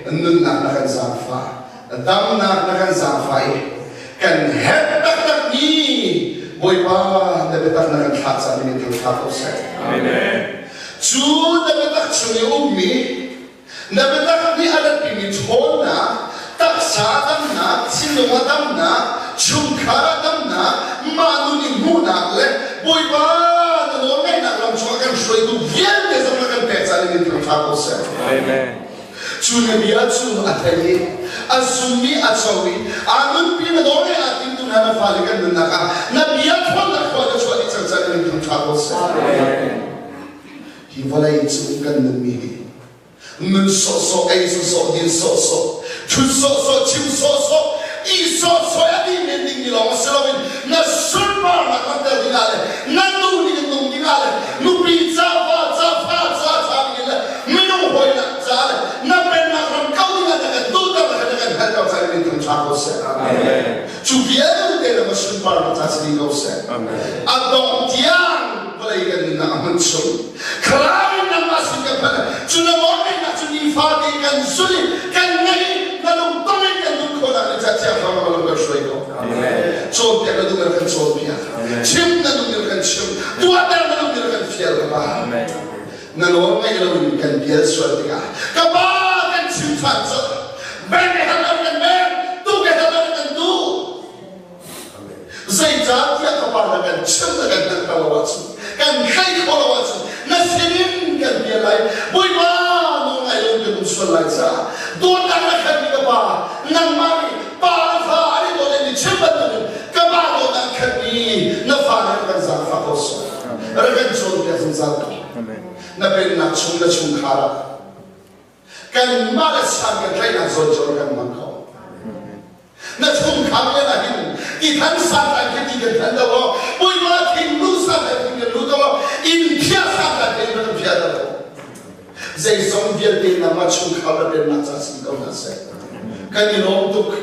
nunnak na kan zaangfah damnak na kan zaangfah i kan herh taktak mi Bawipa na biatak na kan thlah caan in thangṭha ko seh. Amen. Cu na biatak chung i ummi na biatak nih a ratpimi ṭhawnnak, taksa a damnak, thinlung a damnak, chungkhar a damnak, mah nun i hmuhnak le Bawipa na nawlngaihnak lam chungah kan hruaitu vialte zong na kan pek caan in thangṭha ko seh. Amen. Cu na bia cu a thei i a zummi a co i aa nunpi na nawl aa timtu hna na fale kan nunnak ah na bia ṭhawnnak khua na chuah dih cang caan in thangṭha ko seh. Amen. Hi vawlei cung kan nunmi hi nun sawhsawh, ei sawhsawh, din sawhsawh, ṭhut sawhsawh, chim sawhsawh, ih sawhsawh a dih men dingmi lawng si loin na sunparnak langhter dingah le na nu ning in nung dingah le nupi ca, va ca, fa ca, ṭha dingin le minung hawinak ca le na pennak ram kau dingah na kan duhter le na kan hngalhter caan in thangṭha ko seh. Amen. Cu vialte le na sunparnak ca si ding ko seh. Amen. A dongh tiang vawlei kan nunnak a hmun chung thlarau in nangmah sin kan phanh cu na nawlngeihnak cu nifate kan zul i kan ngaih i na lungtong in kan nun khawhnak ding caah thiang thlarau lam kan hruai ko. Cawnpiak na duh na kan cawnpiak. Chim na duh na kan chim. Tuahter na duh na kan fial ka Pa. Na nawl ngaih loin kan bial sual tikah ka Pa kan chim ṭhan colh. Beng ke hal kan beng, tu ke hal kan tu. Zeicahtiah ka Pa na kan chimh na kan hngalhter lo ahcun, kan tlaih khawh lo ahcun na sinin kan pial lai. Bawipa nawl ngai lo in kan um sual lai caah dawtnak na khatmi ka Pa, nangmah nih pa le fa an i dawt in i chim bantukin ka Pa dawtnak khatmi na fa nih kan zaangfah ko sawh. Rak kan cawnpiak zungzal ko. Na pennak chung na chungkhar ah kanmah le san kan tlaihnak zawn cu kan hmang kho. Na chungkhar le ah hin ti than san lai khi ti kan than lo aw Bawipa thinlung san lai khi kan lut aw inn phiah san lai khi kan phiah lo zeizong vialte nangmah chungkhar na pennak ca si ko hna seh kan i lawm tuk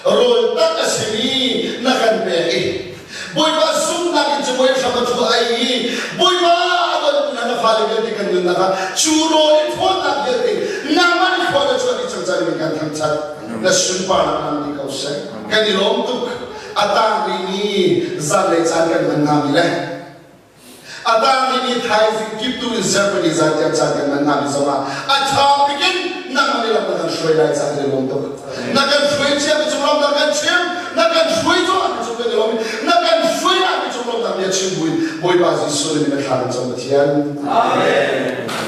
rawl tak a simi na kan pek i Bawipa zumhnak in cabuai hram a thu ai i Bawipa a don na na fale vialte kan nunnak ah cu rawl i ṭhawnnak vialte nangmah nih khua na chuah dih cang cang in kan thangṭhat na sunparnak nang ni ko seh kan i lawm tuk a tang rihmi zanlei caan kan hman hna mi le A tang rihmi thaizing kiptu in Germany zan tiang caan kan hman hna mi zongah a ṭha bikin nangmah nih lam na kan hruai lai caan kan i lawm tuk. Na kan hruai cia mi cung lawmnak kan chim, na kan hruai cuahmah mi cung kan i lawm i na kan hruai lai mi cung lawmnak bia chim buin Bawipa Jesuh nih na thla kan cam Pathian. Amen.